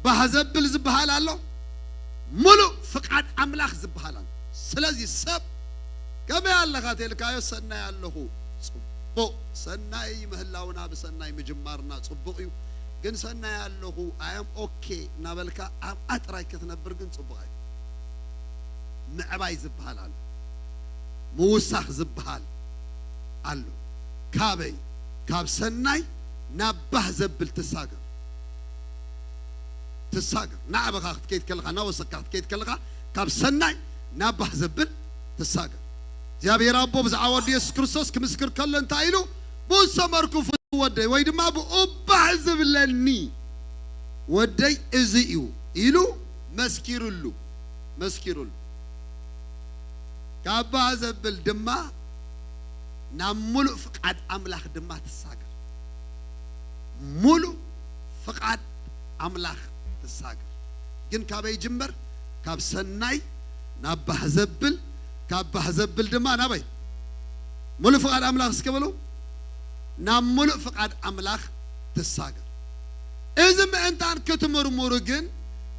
ባህ ዘብል ዝበሃል ኣሎ፣ ምሉእ ፍቓድ ኣምላኽ ዝበሃል ኣሎ። ስለዚ ሰብ ከመይ ኣለኻ ተልካዮ፣ ሰናይ ኣለኹ። ጽቡቕ፣ ሰናይ ምህላውና ብሰናይ ምጅማርና ጽቡቕ እዩ። ግን ሰናይ ኣለኹ፣ I am okay እናበልካ ኣብኣ ጥራይ ክትነብር ግን ጽቡቕ ኣይኮነን። ምዕባይ ዝበሃል ኣሎ፣ ምውሳኽ ዝበሃል ኣሎ። ካበይ? ካብ ሰናይ ናብ ባህ ዘብል ትሳገር። ትሳገር። ናዕበኻ ክትከይድ ከለኻ፣ ናወሰካ ክትከይድ ከለኻ፣ ካብ ሰናይ ናብ ባህ ዘብል ትሳገር። እግዚኣብሔር ኣቦ ብዛዕባ ወዲ የሱስ ክርስቶስ ክምስክር ከሎ እንታይ ኢሉ? "ብኡ ዝሰመርኩ ፍቱው ወደይ" ወይ ድማ "ብኡ ባህ ዝብለኒ ወደይ እዚ እዩ" ኢሉ መስኪሩሉ፣ መስኪሩሉ። ካብ ባህ ዘብል ድማ ናብ ሙሉእ ፍቓድ ኣምላኽ ድማ ትሳገር። ሙሉእ ፍቓድ ኣምላኽ ትሳገር። ግን ካበይ ይጅመር? ካብ ሰናይ ናብ ባህ ዘብል፣ ካብ ባህ ዘብል ድማ ናበይ? ሙሉእ ፍቓድ ኣምላኽ እስከ በሉ። ናብ ሙሉእ ፍቓድ ኣምላኽ ትሳገር። እዚ ምእንታን ክትምርምሩ ግን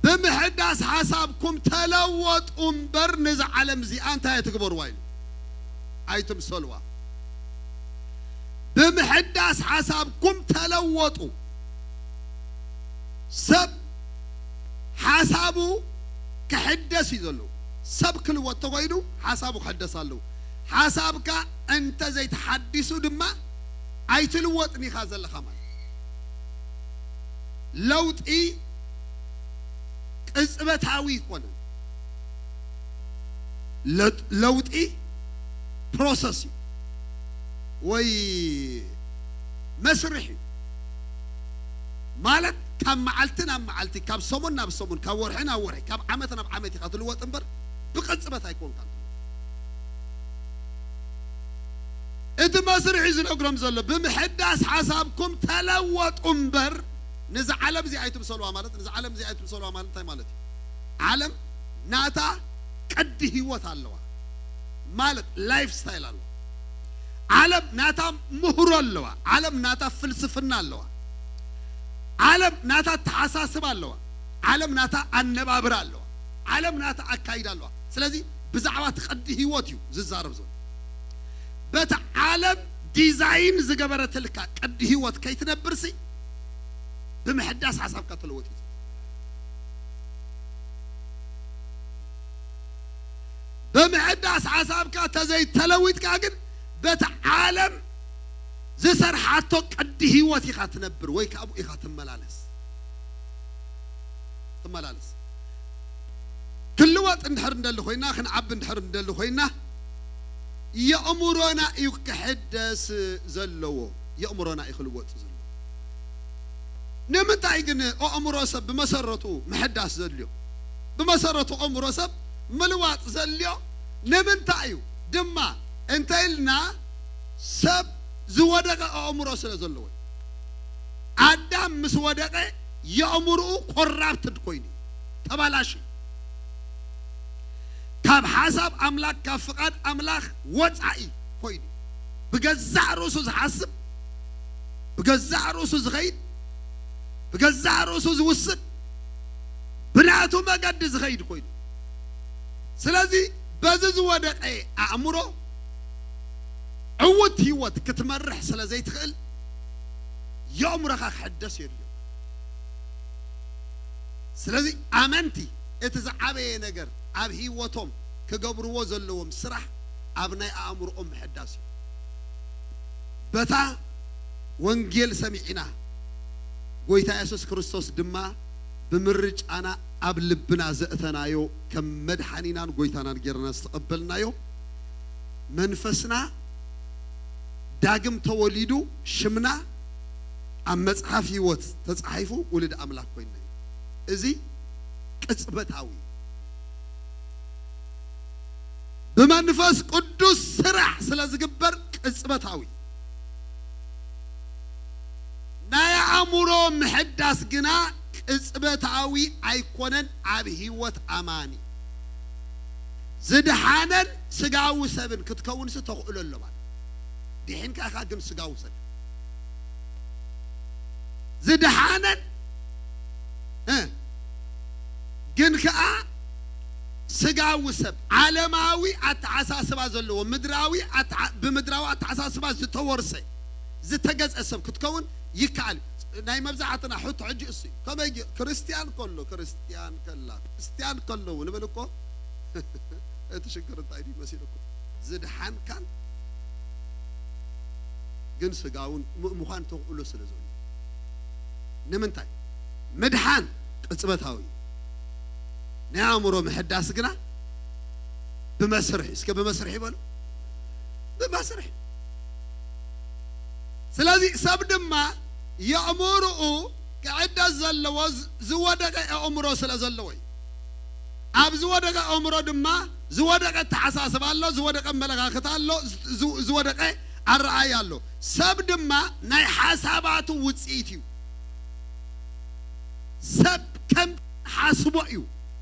ብምሕዳስ ሓሳብኩም ተለወጡ እምበር፣ ነዛ ዓለም እዚኣ እንታይ ኣይትግበርዋ ኢሉ። ኣይትምሰልዋ። ብምሕዳስ ሓሳብኩም ተለወጡ። ሰብ ሓሳቡ ክሕደስ እዩ ዘለዎ። ሰብ ክልወጥ ተኾይኑ ሓሳቡ ክሕደስ ኣለዎ። ሓሳብካ እንተ ዘይተሓዲሱ ድማ ኣይትልወጥን ኢኻ ዘለኻ ማለት። ለውጢ ቅጽበታዊ ይኮነን። ለ-፣ ለውጢ ፕሮሰስ እዩ ወይ መስርሕ እዩ። ማለት ካብ መዓልቲ ናብ መዓልቲ፣ ካብ ሰሙን ናብ ሰሙን፣ ካብ ወርሒ ናብ ወርሒ፣ ካብ ዓመት ናብ ዓመት ኢኻ ትልወጥ እምበር ብቅጽበት ኣይኮንካን። እቲ መስርሕ እዩ ዝነግሮም ዘሎ። ብምሕዳስ ሓሳብኩም ተለወጡ እምበር፣ ነዚ ዓለም እዚ ኣይትምሰልዋ ማለት፣ ነዚ ዓለም እዚ ኣይትምሰልዋ ማለት እንታይ ማለት እዩ? ዓለም ናታ ቅዲ ህይወት ኣለዋ ማለት ላይፍ ስታይል ኣለዋ። ዓለም ናታ ምህሮ ኣለዋ። ዓለም ናታ ፍልስፍና ኣለዋ። ዓለም ናታ ኣተሓሳስባ ኣለዋ። ዓለም ናታ ኣነባብራ ኣለዋ። ዓለም ናታ ኣካይዳ ኣለዋ። ስለዚ ብዛዕባ እቲ ቅዲ ህይወት እዩ ዝዛረብ ዘሎ። በቲ ዓለም ዲዛይን ዝገበረትልካ ቅዲ ህይወት ከይትነብርሲ ብምሕዳስ ሓሳብካ ተለወጥ እዩ። ብምሕዳስ ሓሳብካ ተዘይተለዊጥካ ግን በቲ ዓለም ዝሰርሓቶ ቅዲ ህይወት ኢኻ ትነብር ወይ ካብኡ ኢኻ ትመላለስ፣ ትመላለስ። ክንልወጥ እንድሕር እንደሊ ኮይና፣ ክንዓቢ እንድሕር እንደሊ ኮይና፣ የእምሮና እዩ ክሕደስ ዘለዎ። የእምሮና እዩ ክልወጥ ዘለዎ። ንምንታይ ግን ኣእምሮ ሰብ ብመሰረቱ ምሕዳስ ዘድልዮ? ብመሰረቱ ኣእምሮ ሰብ ምልዋጥ ዘድልዮ ንምንታይ እዩ? ድማ እንተ ኢልና፣ ሰብ ዝወደቐ ኣእምሮ ስለ ዘለዎ እዩ። ኣዳም ምስ ወደቐ የእምሮኡ ኮራፕትድ ኮይኑ፣ ተባላሹ። ካብ ሓሳብ ኣምላኽ፣ ካብ ፍቓድ ኣምላኽ ወጻኢ ኮይኑ፣ ብገዛእ ርእሱ ዝሓስብ፣ ብገዛእ ርእሱ ዝኸይድ፣ ብገዛእ ርእሱ ዝውስን፣ ብናቱ መገዲ ዝኸይድ ኮይኑ። ስለዚ በዚ ዝወደቐ ኣእምሮ ዕዉት ህይወት ክትመርሕ ስለ ዘይትኽእል፣ የእምሮኻ ክሕደስ የድልዮ። ስለዚ ኣመንቲ እቲ ዝዓበየ ነገር ኣብ ህይወቶም ክገብርዎ ዘለዎም ስራሕ ኣብ ናይ ኣእምሮኦም ምሕዳስ እዩ። በታ ወንጌል ሰሚዕና፣ ጎይታ የሱስ ክርስቶስ ድማ ብምርጫና ኣብ ልብና ዘእተናዮ፣ ከም መድሓኒናን ጎይታናን ጌርና ዝተቐበልናዮ፣ መንፈስና ዳግም ተወሊዱ፣ ሽምና ኣብ መጽሓፍ ህይወት ተጻሒፉ ውሉድ ኣምላኽ ኮይንና እዩ። እዚ ቅጽበታዊ፣ ብመንፈስ ቅዱስ ስራሕ ስለ ዝግበር ቅጽበታዊ። ናይ ኣእምሮ ምሕዳስ ግና ቅጽበታዊ ኣይኮነን። ኣብ ህይወት ኣማኒ ዝድሓነን ስጋዊ ሰብን ክትከውንሲ ተኽእሎ ኣሎ ማለት። ድሒንካ ኢኻ ግን ስጋዊ ሰብ። ዝድሓነን፣ እ፣ ግን ከኣ ስጋዊ ሰብ፣ ዓለማዊ ኣተሓሳስባ ዘለዎ፣ ምድራዊ ኣተሓ-፣ ብምድራዊ ኣተሓሳስባ ዝተወርሰ፣ ዝተገጸ ሰብ ክትከውን ይከኣል እዩ። ናይ መብዛሕትና ሕቶ ሕጂ እሱ እዩ። ከመይ ገ-፣ ክርስትያን ከሎ፣ ክርስትያን ከላ፣ ክርስትያን ከለዉ ንብል እኮ፣ እቲ ሽግር እንታይ ድዩ መሲልኩም? ዝድሓንካን ግን ስጋውን ም-፣ ምዃን ተኽእሎ ስለ ዘሎ። ንምንታይ? ምድሓን ቅጽበታዊ እዩ። ናይ ኣእምሮ ምሕዳስ ግና ብመስርሕ እዩ። እስከ ብመስርሕ ይበሉ። ብመስርሕ። ስለዚ ሰብ ድማ የእምሮኡ ክዕደስ ዘለዎ ዝ-፣ ዝወደቀ ኣእምሮ ስለ ዘለዎ እዩ። ኣብ ዝወደቀ ኣእምሮ ድማ ዝወደቀ ኣተሓሳስባ ኣሎ፣ ዝወደቀ ኣመለኻኽታ ኣሎ፣ ዝ-፣ ዝ-፣ ዝወደቀ ኣረኣእያ ኣሎ። ሰብ ድማ ናይ ሓሳባቱ ውጽኢት እዩ። ሰብ ከም ሓስቦ እዩ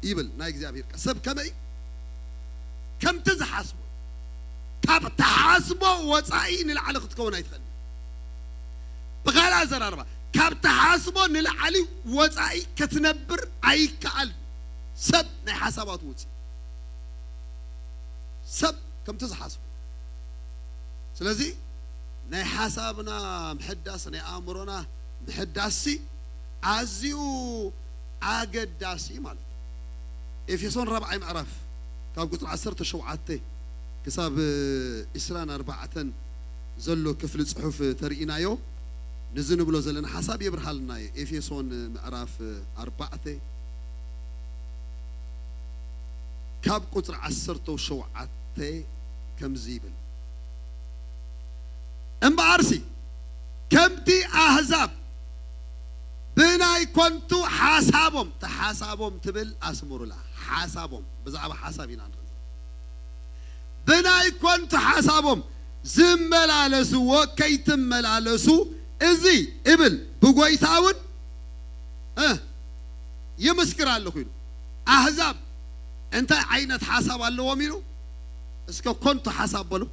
ይብል ናይ እግዚኣብሔር ቃል። ሰብ ከመይ እዩ? ከምቲ ዝሓስቦ። ካብ ተሓስቦ ወጻኢ ንላዕሊ ክትከውን ኣይትኽእልን። ብኻልእ ኣዘራርባ፣ ካብ ተሓስቦ ንላዕሊ ወጻኢ ክትነብር ኣይከኣል። ሰብ ናይ ሓሳባቱ ውጽኢት። ሰብ ከምቲ ዝሓስቦ። ስለዚ ናይ ሓሳብና ምሕዳስ፣ ናይ ኣእምሮና ምሕዳስሲ ኣዝዩ ኣገዳሲ ማለት እዩ። ኤፌሶን ራብዓይ ምዕራፍ ካብ ቁጽሪ ዓሰርተ ሸውዓተ ክሳብ ዕስራን ኣርባዕተን ዘሎ ክፍሊ ጽሑፍ ተርኢናዮ፣ ነዚ ንብሎ ዘለና ሓሳብ የብርሃልና እዩ። ኤፌሶን ምዕራፍ ኣርባዕተ ካብ ቁጽሪ ዓሰርተ ሸውዓተ ከምዚ ይብል፣ እምበኣርሲ ከምቲ ኣህዛብ ብናይ ኮንቱ ሓሳቦም፣ እቲ ሓሳቦም ትብል ኣስምሩላ፣ ሓሳቦም፣ ብዛዕባ ሓሳብ ኢና ንርኢ ዘለና። ብናይ ኮንቱ ሓሳቦም ዝመላለስዎ ከይትመላለሱ፣ እዚ እብል ብጎይታ እውን፣ እ፣ ይምስክር ኣለኹ ኢሉ። ኣህዛብ እንታይ ዓይነት ሓሳብ ኣለዎም ኢሉ? እስከ ኮንቱ ሓሳብ በሉ።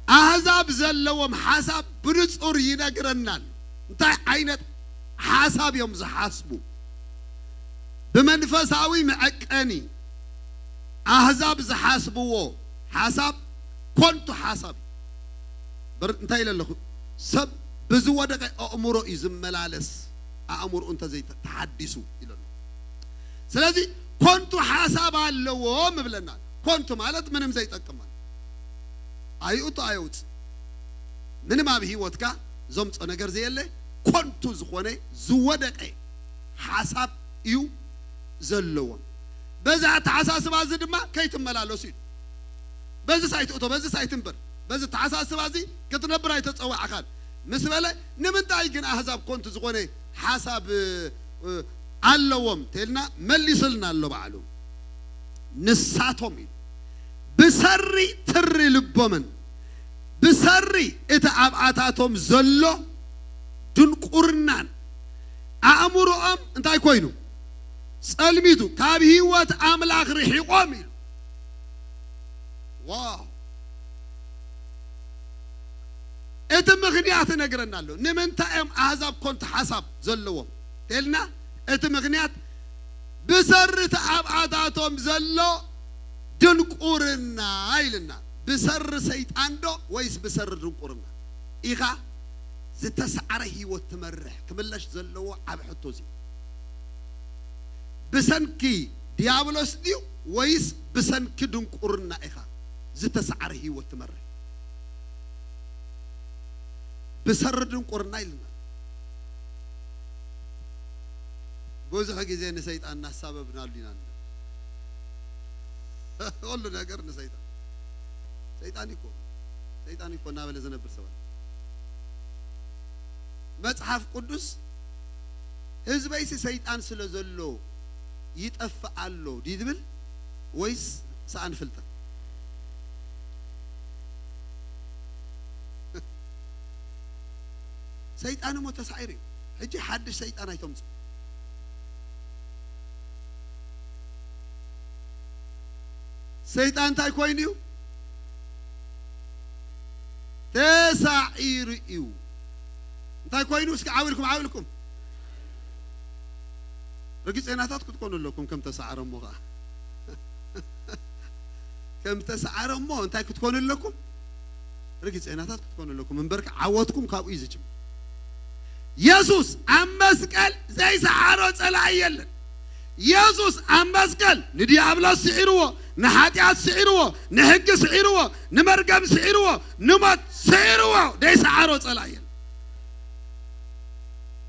ኣህዛብ ዘለዎም ሓሳብ ብንጹር ይነግረናል። እንታይ ዓይነት ሓሳብ እዮም ዝሓስቡ? ብመንፈሳዊ መዐቀኒ ኣህዛብ ዝሓስብዎ ሓሳብ ኮንቱ ሓሳብ እዩ። በር-፣ እንታይ ኢለ ኣለኹ? ሰብ ብዝወደቀ ኣእምሮ እዩ ዝመላለስ፣ ኣእምሮኡ እንተዘይተሓዲሱ ኢለ ኣለኹ። ስለዚ ኮንቱ ሓሳብ ኣለዎም እብለና። ኮንቱ ማለት ምንም ዘይጠቅም ማለት። ኣይእቱ ኣየውጽእ። ምንም ኣብ ህይወትካ ዘምጾ ነገር ዘየለ ኮንቱ ዝኾነ ዝወደቀ ሓሳብ እዩ ዘለዎም። በዚ ኣተሓሳስባ እዚ ድማ ከይትመላለሱ እዩ። በዚ ሳይትእቶ፣ በዚ ሳይትንበር፣ በዚ ኣተሓሳስባ እዚ ክትነብር ኣይተጸዋዕኻን ምስ በለ፣ ንምንታይ ግን ኣህዛብ ኮንቱ ዝኾነ ሓሳብ፣ እ፣ ኣለዎም ተልና መሊስልና ኣሎ ባዕሉ። ንሳቶም እዩ ብሰሪ ትሪ ልቦምን ብሰሪ እቲ ኣብኣታቶም ዘሎ ድንቁርናን ኣእምሮኦም እንታይ ኮይኑ? ጸልሚቱ፣ ካብ ህይወት ኣምላኽ ርሒቖም ኢሉ። ዋው! እቲ ምኽንያት እነግረና ኣሎ። ንምንታይ እዮም ኣህዛብ ኮንቱ ሓሳብ ዘለዎም? ተልና፣ እቲ ምኽንያት ብሰሪ እቲ ኣብኣታቶም ዘሎ ድንቁርና ኢልና። ብሰሪ ሰይጣን ዶ ወይስ ብሰሪ ድንቁርና ኢኻ ዝተሳዕረ ህይወት ትመርሕ? ክምለሽ ዘለዎ ዓቢ ሕቶ እዚ። ብሰንኪ ዲያብሎስ ድዩ ወይስ ብሰንኪ ድንቁርና ኢኻ ዝተሳዕረ ህይወት ትመርሕ? ብሰሪ ድንቁርና ኢልና። ብዙሕ ግዜ ንሰይጣን እናሳበብናሉ ኢና ንብል። ኩሉ ነገር ንሰይጣን። ሰይጣን እኮ፣ ሰይጣን እኮ እናበለ ዝነብር ሰባት። መጽሓፍ ቅዱስ ህዝበይሲ ሰይጣን ስለ ዘሎ ይጠፍእ ኣሎ ድዩ ዝብል ወይስ ሰኣን ፍልጠት? ሰይጣን እሞ ተሳዒሩ እዩ። ሕጂ ሓድሽ ሰይጣን ኣይተምጽኡ። ሰይጣን እንታይ ኮይኑ እዩ? ተሳዒሩ እዩ። እንታይ ኮይኑ? እስኪ ዓው ኢልኩም፣ ዓው ኢልኩም። ርግጸናታት ክትኮኑ ኣለኩም ከም ተሳዕረ እሞ ኸዓ። ከም ተሳዕረ እሞ እንታይ ክትኮኑ ኣለኩም? ርግጸናታት ክትኮኑ ኣለኩም። እምበርከ ዓወትኩም ካብኡ እዩ ዝጅምር። የሱስ ኣብ መስቀል ዘይሰዓሮ ጸላኢ የለን። የሱስ ኣብ መስቀል ንዲያብሎስ ስዒርዎ፣ ንሓጢኣት ስዒርዎ፣ ንሕጊ ስዒርዎ፣ ንመርገም ስዒርዎ፣ ንሞት ስዒርዎ፣ ዘይሰዓሮ ጸላኢ የለን።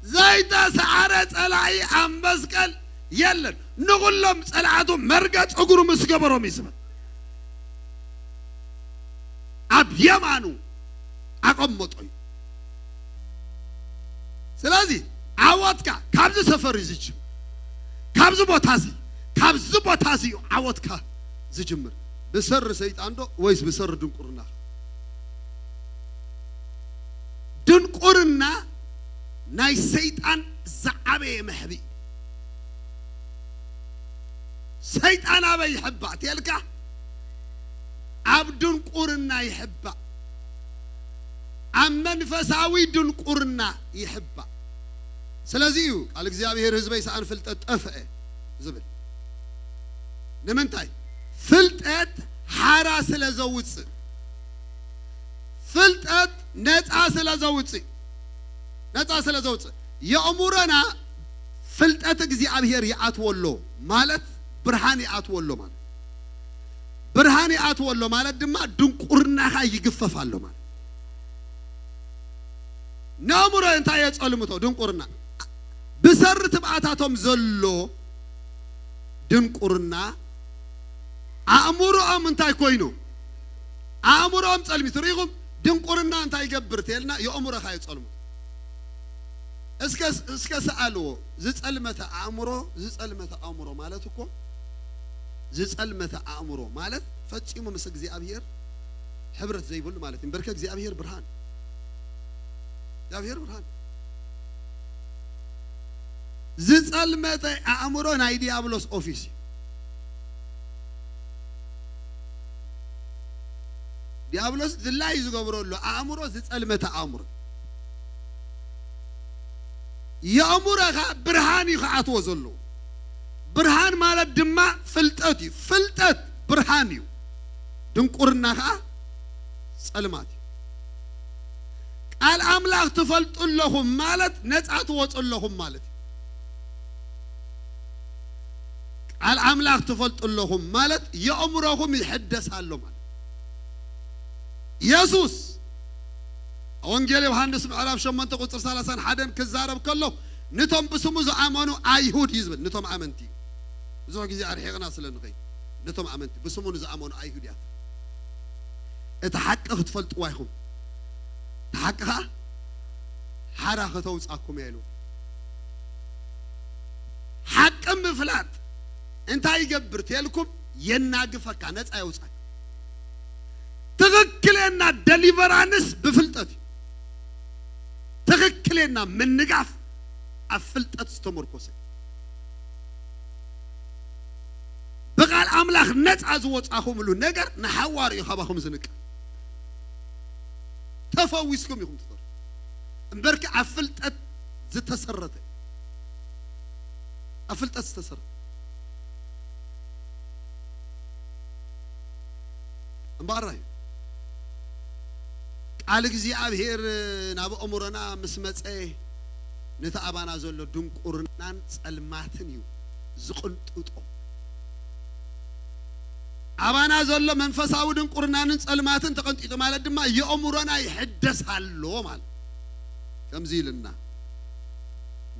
ዘይተሰዓረ ጸላኢ ኣብ መስቀል የለን። ንኹሎም ጸላእቱ መርገጽ እግሩ ምስ ገበሮም እዩ ዝብል። ኣብ የማኑ ኣቐመጦ እዩ። ስለዚ ዓወትካ ካብዚ ሰፈር እዩ ዝጅምር። ካብዚ ቦታ እዚ፣ ካብዚ ቦታ እዚ እዩ ዓወትካ ዝጅምር። ብሰሪ ሰይጣን ዶ ወይስ ብሰሪ ድንቁርና? ድንቁርና ናይ ሰይጣን ዝዓበየ መሕብኢ። ሰይጣን ኣበይ ይሕባእ ተልካ? ኣብ ድንቁርና ይሕባእ። ኣብ መንፈሳዊ ድንቁርና ይሕባእ። ስለዚ እዩ ቃል እግዚኣብሔር ህዝበይ ሰኣን ፍልጠት ጠፍአ ዝብል። ንምንታይ? ፍልጠት ሓራ ስለ ዘውፅእ። ፍልጠት ነፃ ስለ ዘውፅእ። ነፃ ስለ ዘውፅእ። የእሙረና ፍልጠት እግዚኣብሔር ይኣትዎ ኣሎ ማለት ብርሃን ይኣትዎ ኣሎ ማለት። ብርሃን ይኣትዎ ኣሎ ማለት ድማ ድንቁርናኻ ይግፈፍ ኣሎ ማለት። ነእሙሮ እንታይ የጸልምቶ? ድንቁርና። ብሰሪ ትብኣታቶም ዘሎ ድንቁርና ኣእምሮኦም እንታይ ኮይኑ? ኣእምሮኦም ጸልሚቱ። ርኢኹም ድንቁርና እንታይ ይገብር ተልና የእምሮኻ የጸልምቶ። እስከ፣ እስከ ሰኣልዎ። ዝጸልመተ ኣእምሮ፣ ዝጸልመተ ኣእምሮ ማለት እኮ፣ ዝጸልመተ ኣእምሮ ማለት ፈጺሙ ምስ እግዚኣብሔር ሕብረት ዘይብሉ ማለት እዩ። እምበርከ እግዚኣብሔር ብርሃን፣ እግዚኣብሔር ብርሃን። ዝጸልመተ ኣእምሮ ናይ ዲያብሎስ ኦፊስ እዩ። ዲያብሎስ ድላይ ዝገብረሉ ኣእምሮ ዝጸልመተ ኣእምሮ። የእምሮኻ ብርሃን እዩ ክኣትዎ ዘለዎ። ብርሃን ማለት ድማ ፍልጠት እዩ። ፍልጠት ብርሃን እዩ። ድንቁርና ኸዓ ጸልማት እዩ። ቃል ኣምላኽ ትፈልጡ ኣለኹም ማለት ነጻ ትወጹ ኣለኹም ማለት እዩ። ቃል ኣምላኽ ትፈልጡ ኣለኹም ማለት የእምሮኹም ይሕደስ ኣሎ ማለት። የሱስ ወንጌል ዮሃንስ ምዕራፍ ሸሞንተ ቁጽሪ ሰላሳን ሓደን ክዛረብ ከሎ፣ "ንቶም ብስሙ ዝኣመኑ ኣይሁድ" እዩ ዝብል። ንቶም ኣመንቲ። ብዙሕ ግዜ ኣርሒቕና ስለ ንኸይድ፣ "ንቶም ኣመንቲ፣ ብስሙ ንዝኣመኑ ኣይሁድ" እያ። እቲ ሓቂ ክትፈልጥዋ ኢኹም። እቲ ሓቂ ኸኣ ሓራ ከተውጻኩም እያ ኢሉ። ሓቂ ምፍላጥ እንታይ ይገብር ተልኩም? የናግፈካ፣ ነጻ የውጻካ። ትኽክለና ደሊቨራንስ ብፍልጠት እዩ። ትኽክለና ምንጋፍ ኣብ ፍልጠት ዝተመርኮሰ። ብቃል ኣምላኽ ነጻ ዝወጻኹምሉ ነገር ንሓዋሩ እዩ ካባኹም ዝንቀል። ተፈዊስኩም ኢኹም ትተርፉ። እምበርኪ ኣብ ፍልጠት ዝተሰረተ፣ ኣብ ፍልጠት ዝተሰረተ እምበኣር እዩ። ቃል እግዚኣብሔር ናብ ኣእምሮና ምስ መጸ፣ ነቲ ኣባና ዘሎ ድንቁርናን ጸልማትን እዩ ዝቕንጥጦ። ኣባና ዘሎ መንፈሳዊ ድንቁርናንን ጸልማትን ተቐንጢጡ ማለት ድማ የእምሮና ይሕደስ ኣሎ ማለት። ከምዚ ኢልና፣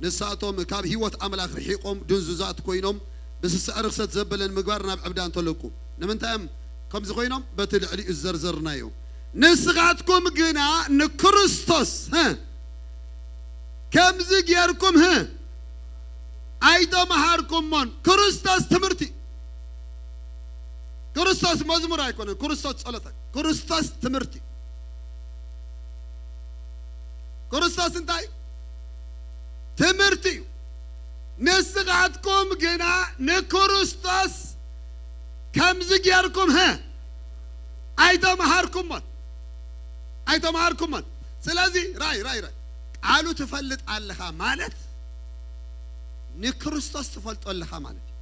ንሳቶም ካብ ህይወት ኣምላኽ ርሒቖም ድንዙዛት ኮይኖም፣ ብስስዐ ርኽሰት ዘበለን ምግባር ናብ ዕብዳን ተለቁ። ንምንታይ እዮም ከምዚ ኮይኖም? በቲ ልዕሊኡ ዝዘርዘርናዮ። ንስኻትኩም ግና ንክርስቶስ፣ ህ፣ ከምዚ ጌርኩም፣ ህ፣ ኣይተምሃርኩሞን። ክርስቶስ ትምህርቲ። ክርስቶስ መዝሙር ኣይኮነን። ክርስቶስ ጸሎት ኣይ-፣ ክርስቶስ ትምህርቲ። ክርስቶስ እንታይ? ትምህርቲ እዩ። ንስኻትኩም ግና ንክርስቶስ ከምዚ ጌርኩም፣ ህ፣ ኣይተምሃርኩሞን። ኣይተምሃርኩሞን። ስለዚ ራይ፣ ራይ፣ ራይ። ቃሉ ትፈልጥ ኣለኻ ማለት ንክርስቶስ ትፈልጦ ኣለኻ ማለት እዩ።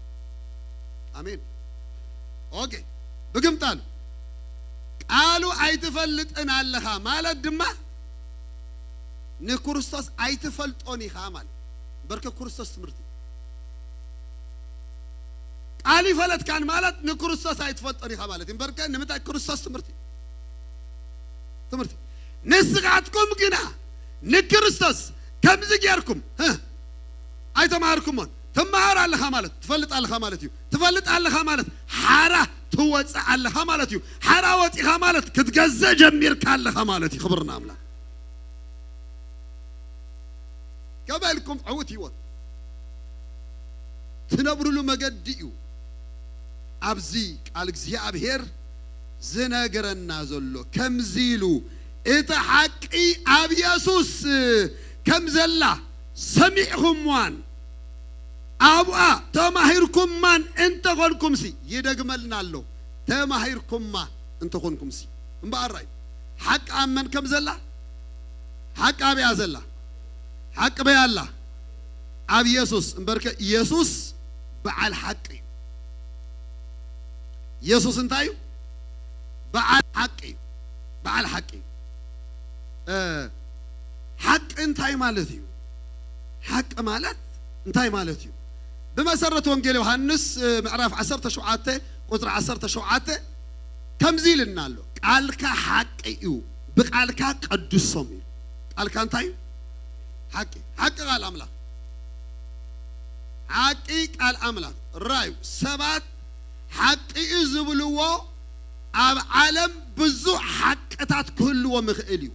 ኣሜን። ኦኬ። ብግምጣሉ ቃሉ ኣይትፈልጥን ኣለኻ ማለት ድማ ንክርስቶስ ኣይትፈልጦን ኢኻ ማለት። በርከ ክርስቶስ ትምህርቲ። ቃል ይፈለጥካን ማለት ንክርስቶስ ኣይትፈልጦን ኢኻ ማለት እዩ። እምበርከ ንምንታይ? ክርስቶስ ትምህርቲ። ትምህርቲ። ንስኻትኩም ግና ንክርስቶስ ከምዚ ጌርኩም፣ እ፣ ኣይተማሃርኩሞን። ትመሃር ኣለኻ ማለት ትፈልጥ ኣለኻ ማለት እዩ። ትፈልጥ ኣለኻ ማለት ሓራ ትወፅእ ኣለኻ ማለት እዩ። ሓራ ወፂኻ ማለት ክትገዝእ ጀሚርካ ኣለኻ ማለት እዩ። ክብርና ኣምላኽ። ከመይ ኢልኩም ዕዉት ህይወት ትነብሩሉ መገዲ እዩ። ኣብዚ ቃል እግዚኣብሔር ዝነገረና ዘሎ ከምዚ ኢሉ፣ እቲ ሓቂ ኣብ የሱስ ከም ዘላ ሰሚዕኹምዋን ኣብኣ ተማሂርኩማን እንተኾንኩምሲ፣ ይደግመልና ኣሎ፣ ተማሂርኩማ እንተኾንኩምሲ። እምበኣር ራይ ሓቂ ኣብ መን ከም ዘላ፣ ሓቂ ኣብያ ዘላ፣ ሓቂ በይ ኣላ፣ ኣብ የሱስ። እምበርከ የሱስ በዓል ሓቂ እዩ። የሱስ እንታይ እዩ? በዓል ሓቂ እዩ። በዓል ሓቂ እዩ። እ፣ ሓቂ እንታይ ማለት እዩ? ሓቂ ማለት እንታይ ማለት እዩ? ብመሰረት ወንጌል ዮሃንስ፣ እ፣ ምዕራፍ ዓሰርተ ሸውዓተ ቁጽሪ ዓሰርተ ሸውዓተ ከምዚ ኢልና ኣሎ፣ "ቃልካ ሓቂ እዩ፣ ብቃልካ ቀድሶም" እዩ። ቃልካ እንታይ እዩ? ሓቂ። ሓቂ ቃል ኣምላኽ። ሓቂ ቃል ኣምላኽ። ራዩ ሰባት ሓቂ እዩ ዝብልዎ፣ ኣብ ዓለም ብዙሕ ሓቅታት ክህልዎ ምኽእል እዩ።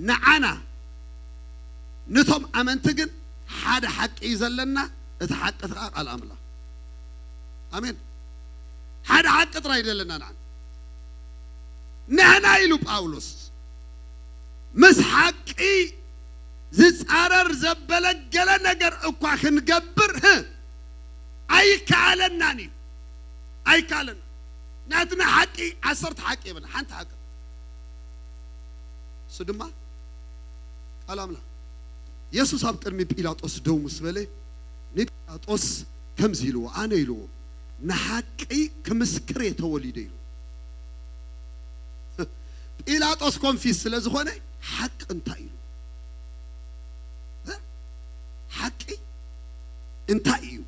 ንዓና ነቶም ኣመንቲ ግን ሓደ ሓቂ እዩ ዘለና፣ እቲ ሓቂ እቲ ኸኣ ቃል ኣምላኽ። ኣሜን። ሓደ ሓቂ ጥራይ እዩ ዘለና ንዓና። ንሕና ኢሉ ጳውሎስ፣ ምስ ሓቂ ዝጻረር ዘበለ ገለ ነገር እኳ ክንገብር፣ ህ፣ ኣይከኣለናን እዩ። ኣይከኣለና። ናትና ሓቂ ዓሰርተ ሓቂ የብልና፣ ሓንቲ ሓቂ። እሱ ድማ ቃል ኣምላኽ። የሱስ ኣብ ቅድሚ ጲላጦስ ደው ምስ በለ፣ ንጲላጦስ ከምዚ ኢልዎ፣ ኣነ ኢልዎ፣ "ንሓቂ ክምስክር እየ ተወሊደ" ኢልዎ። ጲላጦስ ኮንፊዝ ስለ ዝኾነ፣ "ሓቂ እንታይ?" ኢሉ። እ? "ሓቂ እንታይ እዩ?"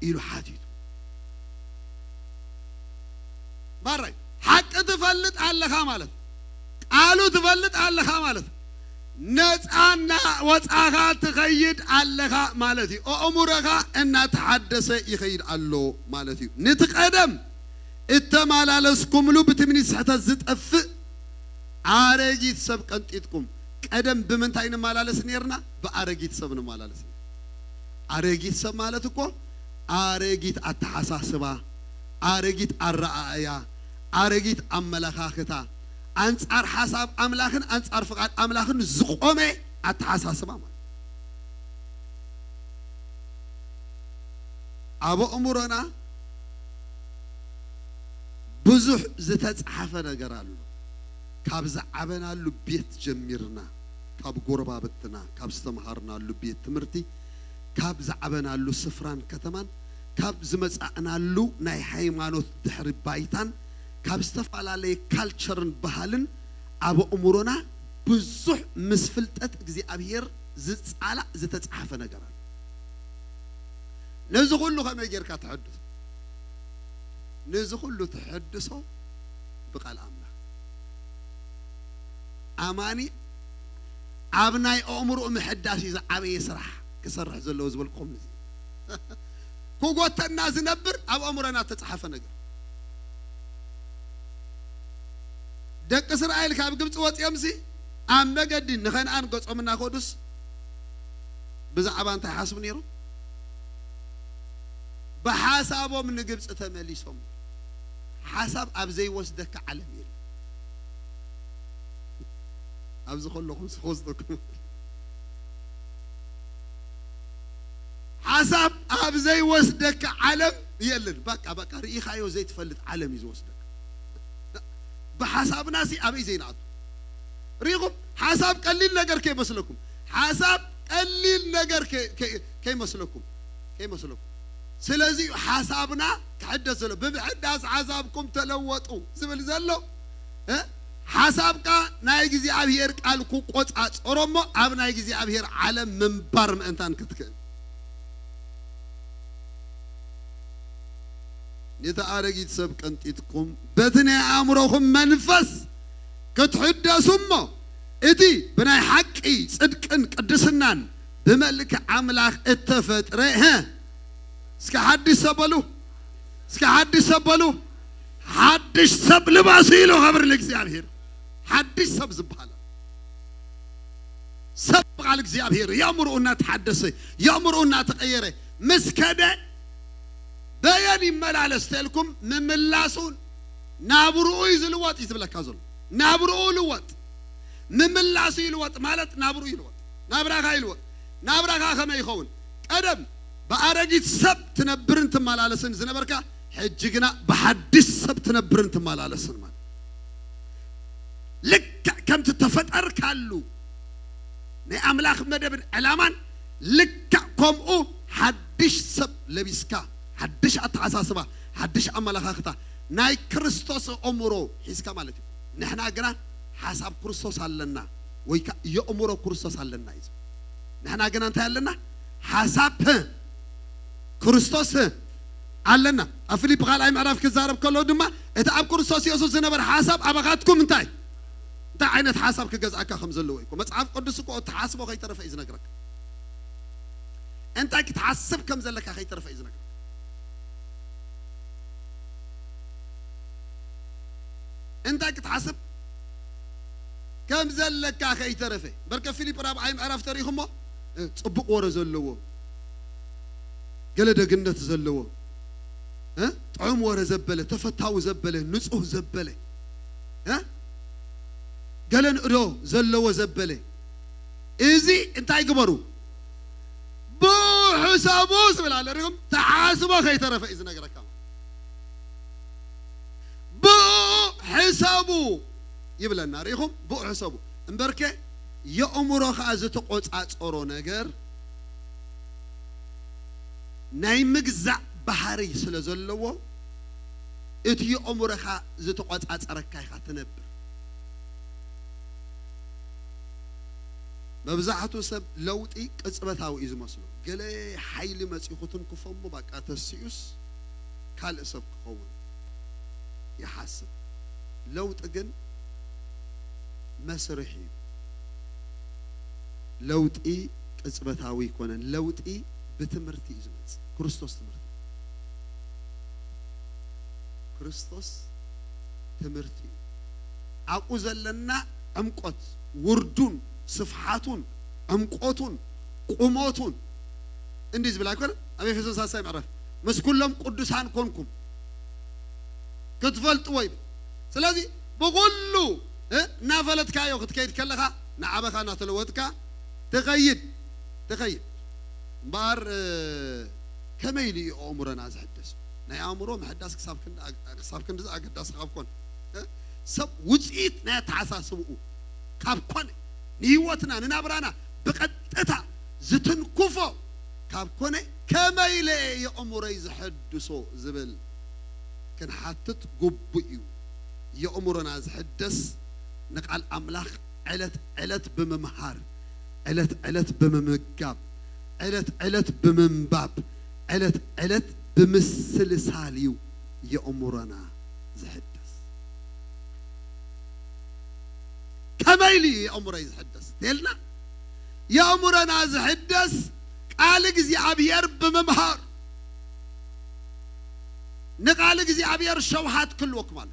ኢሉ ሓቲቱ። ባራይ፣ ሓቂ ትፈልጥ ኣለኻ ማለት፣ ቃሉ ትፈልጥ ኣለኻ ማለት፣ ነፃ እናወፃኻ ትኸይድ ኣለኻ ማለት እዩ። ኣእምሮኻ እናተሓደሰ ይኸይድ ኣሎ ማለት እዩ። ነቲ ቀደም እተመላለስኩምሉ ብትምኒት ስሕተት ዝጠፍእ ኣረጊት ሰብ ቀንጢጥኩም። ቀደም ብምንታይ ንመላለስ ኔርና? ብኣረጊት ሰብ ንመላለስ ኔርና። ኣረጊት ሰብ ማለት እኮ ኣረጊት ኣተሓሳስባ፣ ኣረጊት ኣረኣእያ፣ ኣረጊት ኣመለኻኽታ፣ ኣንጻር ሓሳብ ኣምላኽን ኣንጻር ፍቓድ ኣምላኽን ዝቖመ ኣተሓሳስባ ማለት። ኣብ ኣእምሮና ብዙሕ ዝተጻሕፈ ነገር ኣሎ። ካብ ዝዓበናሉ ቤት ጀሚርና፣ ካብ ጎረባብትና፣ ካብ ዝተምሃርናሉ ቤት ትምህርቲ፣ ካብ ዝዓበናሉ ስፍራን ከተማን፣ ካብ ዝመጻእናሉ ናይ ሃይማኖት ድሕሪ ባይታን፣ ካብ ዝተፈላለየ ካልቸርን ባህልን ኣብ ኣእምሮና ብዙሕ ምስ ፍልጠት እግዚኣብሔር ዝጻላእ ዝተጻሕፈ ነገር ኣሎ። ነዚ ኩሉ ከመይ ጌርካ ተሐድሶ? ነዚ ኩሉ ተሐድሶ ብቃል ኣምላኽ። ኣማኒ ኣብ ናይ ኣእምሮኡ ምሕዳስ እዩ ዝዓበየ ስራሕ ክሰርሕ ዘለዎ ዝበልኩኹም ነዚ። ክጎተና ዝነብር ኣብ ኣእምሮና እተጻሓፈ ነገር። ደቂ እስራኤል ካብ ግብጺ ወጺኦምሲ ኣብ መገዲ ንኸነኣን ገጾም እናኸዱስ ብዛዕባ እንታይ ሓስቡ ነይሮም? ብሓሳቦም ንግብጺ ተመሊሶም። ሓሳብ ኣብ ዘይወስደካ ዓለም የለን። ኣብዚ ከለኹም ስኸ ወስደኩም። ሓሳብ ኣብ ዘይወስደካ ዓለም የለን። በቃ፣ በቃ፣ ርኢኻዮ ዘይትፈልጥ ዓለም እዩ ዝወስደካ። ብሓሳብና ሲ ኣበይ ዘይንኣቱ? ርኢኹም? ሓሳብ ቀሊል ነገር ከይመስለኩም። ሓሳብ ቀሊል ነገር ከ-፣ ከ-፣ ከይመስለኩም። ከይመስለኩም። ስለዚ እዩ ሓሳብና ክሕደስ ዘሎ። "ብምሕዳስ ሓሳብኩም ተለወጡ" ዝብል ዘሎ። እ? ሓሳብካ ናይ እግዚኣብሔር ቃል ክቆጻጸሮ እሞ ኣብ ናይ እግዚኣብሔር ዓለም ምንባር ምእንታን ክትክእል። ነቲ ኣረጊት ሰብ ቀንጢጥኩም በቲ ናይ ኣእምሮኹም መንፈስ ክትሕደሱ እሞ እቲ ብናይ ሓቂ ጽድቅን ቅድስናን ብመልክዕ ኣምላኽ እተፈጥረ፣ ሀ፣ እስከ ሓድሽ ሰብ በሉ፣ እስከ ሓድሽ ሰብ በሉ። ሓድሽ ሰብ ልበሱ ኢሉ። ክብሪ ንእግዚኣብሔር። ሓድሽ ሰብ ዝበሃል ሰብ ቃል እግዚኣብሔር የእምሮኡ እናተሓደሰ፣ የእምሮኡ እናተቐየረ ምስ ከደ፣ በየን ይመላለስ ተልኩም፣ ምምላሱ ናብርኡ እዩ ዝልወጥ እዩ ዝብለካ ዘሎ። ናብርኡ ልወጥ፣ ምምላሱ ይልወጥ ማለት ናብርኡ ይልወጥ፣ ናብራኻ ይልወጥ። ናብራኻ ከመይ ይኸውን? ቀደም ብኣረጊት ሰብ ትነብርን ትመላለስን ዝነበርካ፣ ሕጂ ግና ብሓድሽ ሰብ ትነብርን ትመላለስን ማለት። ልክዕ ከምቲ ተፈጠርካሉ ናይ ኣምላኽ መደብን ዕላማን፣ ልክዕ ከምኡ ሓድሽ ሰብ ለቢስካ፣ ሓድሽ ኣተሓሳስባ፣ ሓድሽ ኣመለኻኽታ፣ ናይ ክርስቶስ ኣእምሮ ሒዝካ ማለት እዩ። ንሕና ግና ሓሳብ ክርስቶስ ኣለና፣ ወይ ከኣ የእምሮ ክርስቶስ ኣለና እዩ። ንሕና ግና እንታይ ኣለና? ሓሳብ ክርስቶስ ኣለና። ኣብ ፊልጲ ካልኣይ ምዕራፍ ክዛረብ ከሎ ድማ፣ እቲ ኣብ ክርስቶስ የሱስ ዝነበረ ሓሳብ ኣባኻትኩም እንታይ፣ እንታይ ዓይነት ሓሳብ ክገዝኣካ ከም ዘለዎ እዩ እኮ። መጽሓፍ ቅዱስ እኮ እትሓስቦ ከይተረፈ እዩ ዝነግረካ። እንታይ ክትሓስብ ከም ዘለካ ከይተረፈ እዩ ዝነግረካ። እንታይ ክትሓስብ ከም ዘለካ ከይተረፈ። በርከ ፊልጲ ራብዓይ ምዕራፍ ተሪኹሞ፣ እ፣ ጽቡቕ ወረ ዘለዎ፣ ገለ ደግነት ዘለዎ፣ እ፣ ጥዑም ወረ ዘበለ፣ ተፈታዊ ዘበለ፣ ንጹህ ዘበለ፣ እ፣ ገለ ንእዶ ዘለዎ ዘበለ፣ እዚ እንታይ ግበሩ? ብኡ ሕሰቡ ዝብል ኣሎ። ርኢኹም? ተሓስቦ ከይተረፈ እዩ ዝነግረካ። ብኡ ሕሰቡ ይብለና። ርኢኹም? ብኡ ሕሰቡ። እምበርከ የእምሮ ኸኣ ዝተቖጻጸሮ ነገር ናይ ምግዛእ ባህሪ ስለ ዘለዎ፣ እቲ የእምሮኻ ዝተቖጻጸረካ ኢኻ ትነብር። መብዛሕትኡ ሰብ ለውጢ ቅጽበታዊ እዩ ዝመስሎ። ገለ ሓይሊ መጺኡ ክትንክፎ እሞ፣ በቃ ተሲኡስ ካልእ ሰብ ክኸውን ይሓስብ። ለውጢ ግን መስርሕ እዩ። ለውጢ ቅጽበታዊ ኣይኮነን። ለውጢ ብትምህርቲ እዩ ዝመጽእ። ክርስቶስ ትምህርቲ። ክርስቶስ ትምህርቲ እዩ። ኣብኡ ዘለና ዕምቆት፣ ውርዱን ስፍሓቱን ዕምቆቱን ቁመቱን እንዲህ ዝብል ኣይኮነን? ኣብ ኤፌሶን ሳልሳይ ምዕራፍ፣ "ምስ ኩሎም ቅዱሳን ኮንኩም ክትፈልጥዎ" ይብል። ስለዚ ብኹሉ፣ እ፣ እናፈለጥካዮ ክትከይድ ከለኻ፣ ንዓበኻ እናተለወጥካ ትኸይድ፣ ትኸይድ። እምበኣር፣ እ፣ ከመይ ኢሉ እዩ ኣእምሮና ዝሕደስ? ናይ ኣእምሮ ምሕዳስ ክሳብ ክንዲ ኣግ-፣ ክሳብ ክንዲ ኣገዳሲ ካብ ኮነ፣ እ፣ ሰብ ውጽኢት ናይ ኣተሓሳስብኡ ካብ ኮነ፣ ንህይወትና ንናብራና ብቐጥታ ዝትንክፎ ካብ ኮነ፣ ከመይ ኢለ እየ የእምሮይ ዝሐድሶ ዝብል ክንሓትት ግቡእ እዩ። የእምሮና ዝሕደስ ንቃል ኣምላኽ ዕለት ዕለት ብምምሃር፣ ዕለት ዕለት ብምምጋብ፣ ዕለት ዕለት ብምንባብ፣ ዕለት ዕለት ብምስልሳል እዩ የእምሮና ዝሕደስ። ከመይ ኢሉ እዩ የእምሮይ ዝሕደስ? ተልና፣ የእምሮና ዝሕደስ ቃል እግዚኣብሔር ብምምሃር። ንቃል እግዚኣብሔር ሸውሃት ክህልወኩም ኣሎ።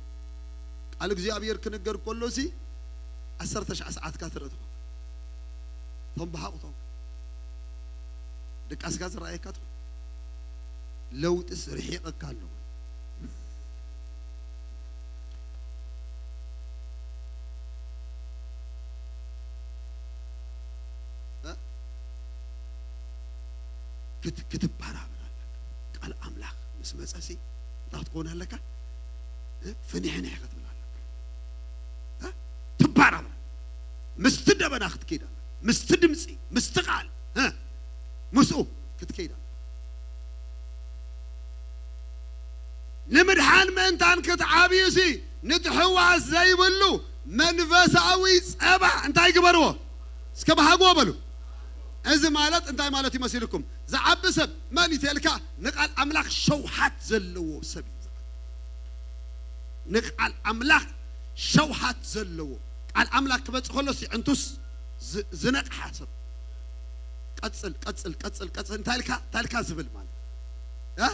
ቃል እግዚኣብሔር ክንገር ከሎ ሲ ዓሰርተ ሻዕ ሰዓትካ ትርኢ ትኾን። እቶም ብሓቑቶም ድቃስካ ዝረኣየካ ትኾን። ለውጥስ ርሒቕካ ኣሎ። እ? ክት-፣ ክትባራበር ኣለካ። ቃል ኣምላኽ ምስ መጸሲ እንታይ ክትከውን ኣለካ? እ? ፍንሕንሕ ክትብል ኣለካ። እ? ትባራበር። ምስቲ ደበና ክትከይድ ኣለካ። ምስቲ ድምጺ፣ ምስቲ ቃል፣ እ? ምስኡ ክትከይድ ኣለካ። ንምድሓን ምእንታን ክትዓብዩሲ ንትሕዋስ ዘይብሉ መንፈሳዊ ጸባ እንታይ ግበርዎ? እስከ በሃግዎ በሉ። እዚ ማለት እንታይ ማለት ይመሲልኩም? ዝዓቢ ሰብ መን እዩ ተልካ? ንቃል ኣምላኽ ሸውሃት ዘለዎ ሰብ እዩ ዝዓቢ። ንቃል ኣምላኽ ሸውሃት ዘለዎ። ቃል ኣምላኽ ክመጽእ ከሎ ሲዕንቱስ ዝ- ዝነቅሓ ሰብ። ቀጽል ቀጽል ቀጽል ቀጽል እንታይ ኢልካ እንታይ ኢልካ ዝብል ማለት እ?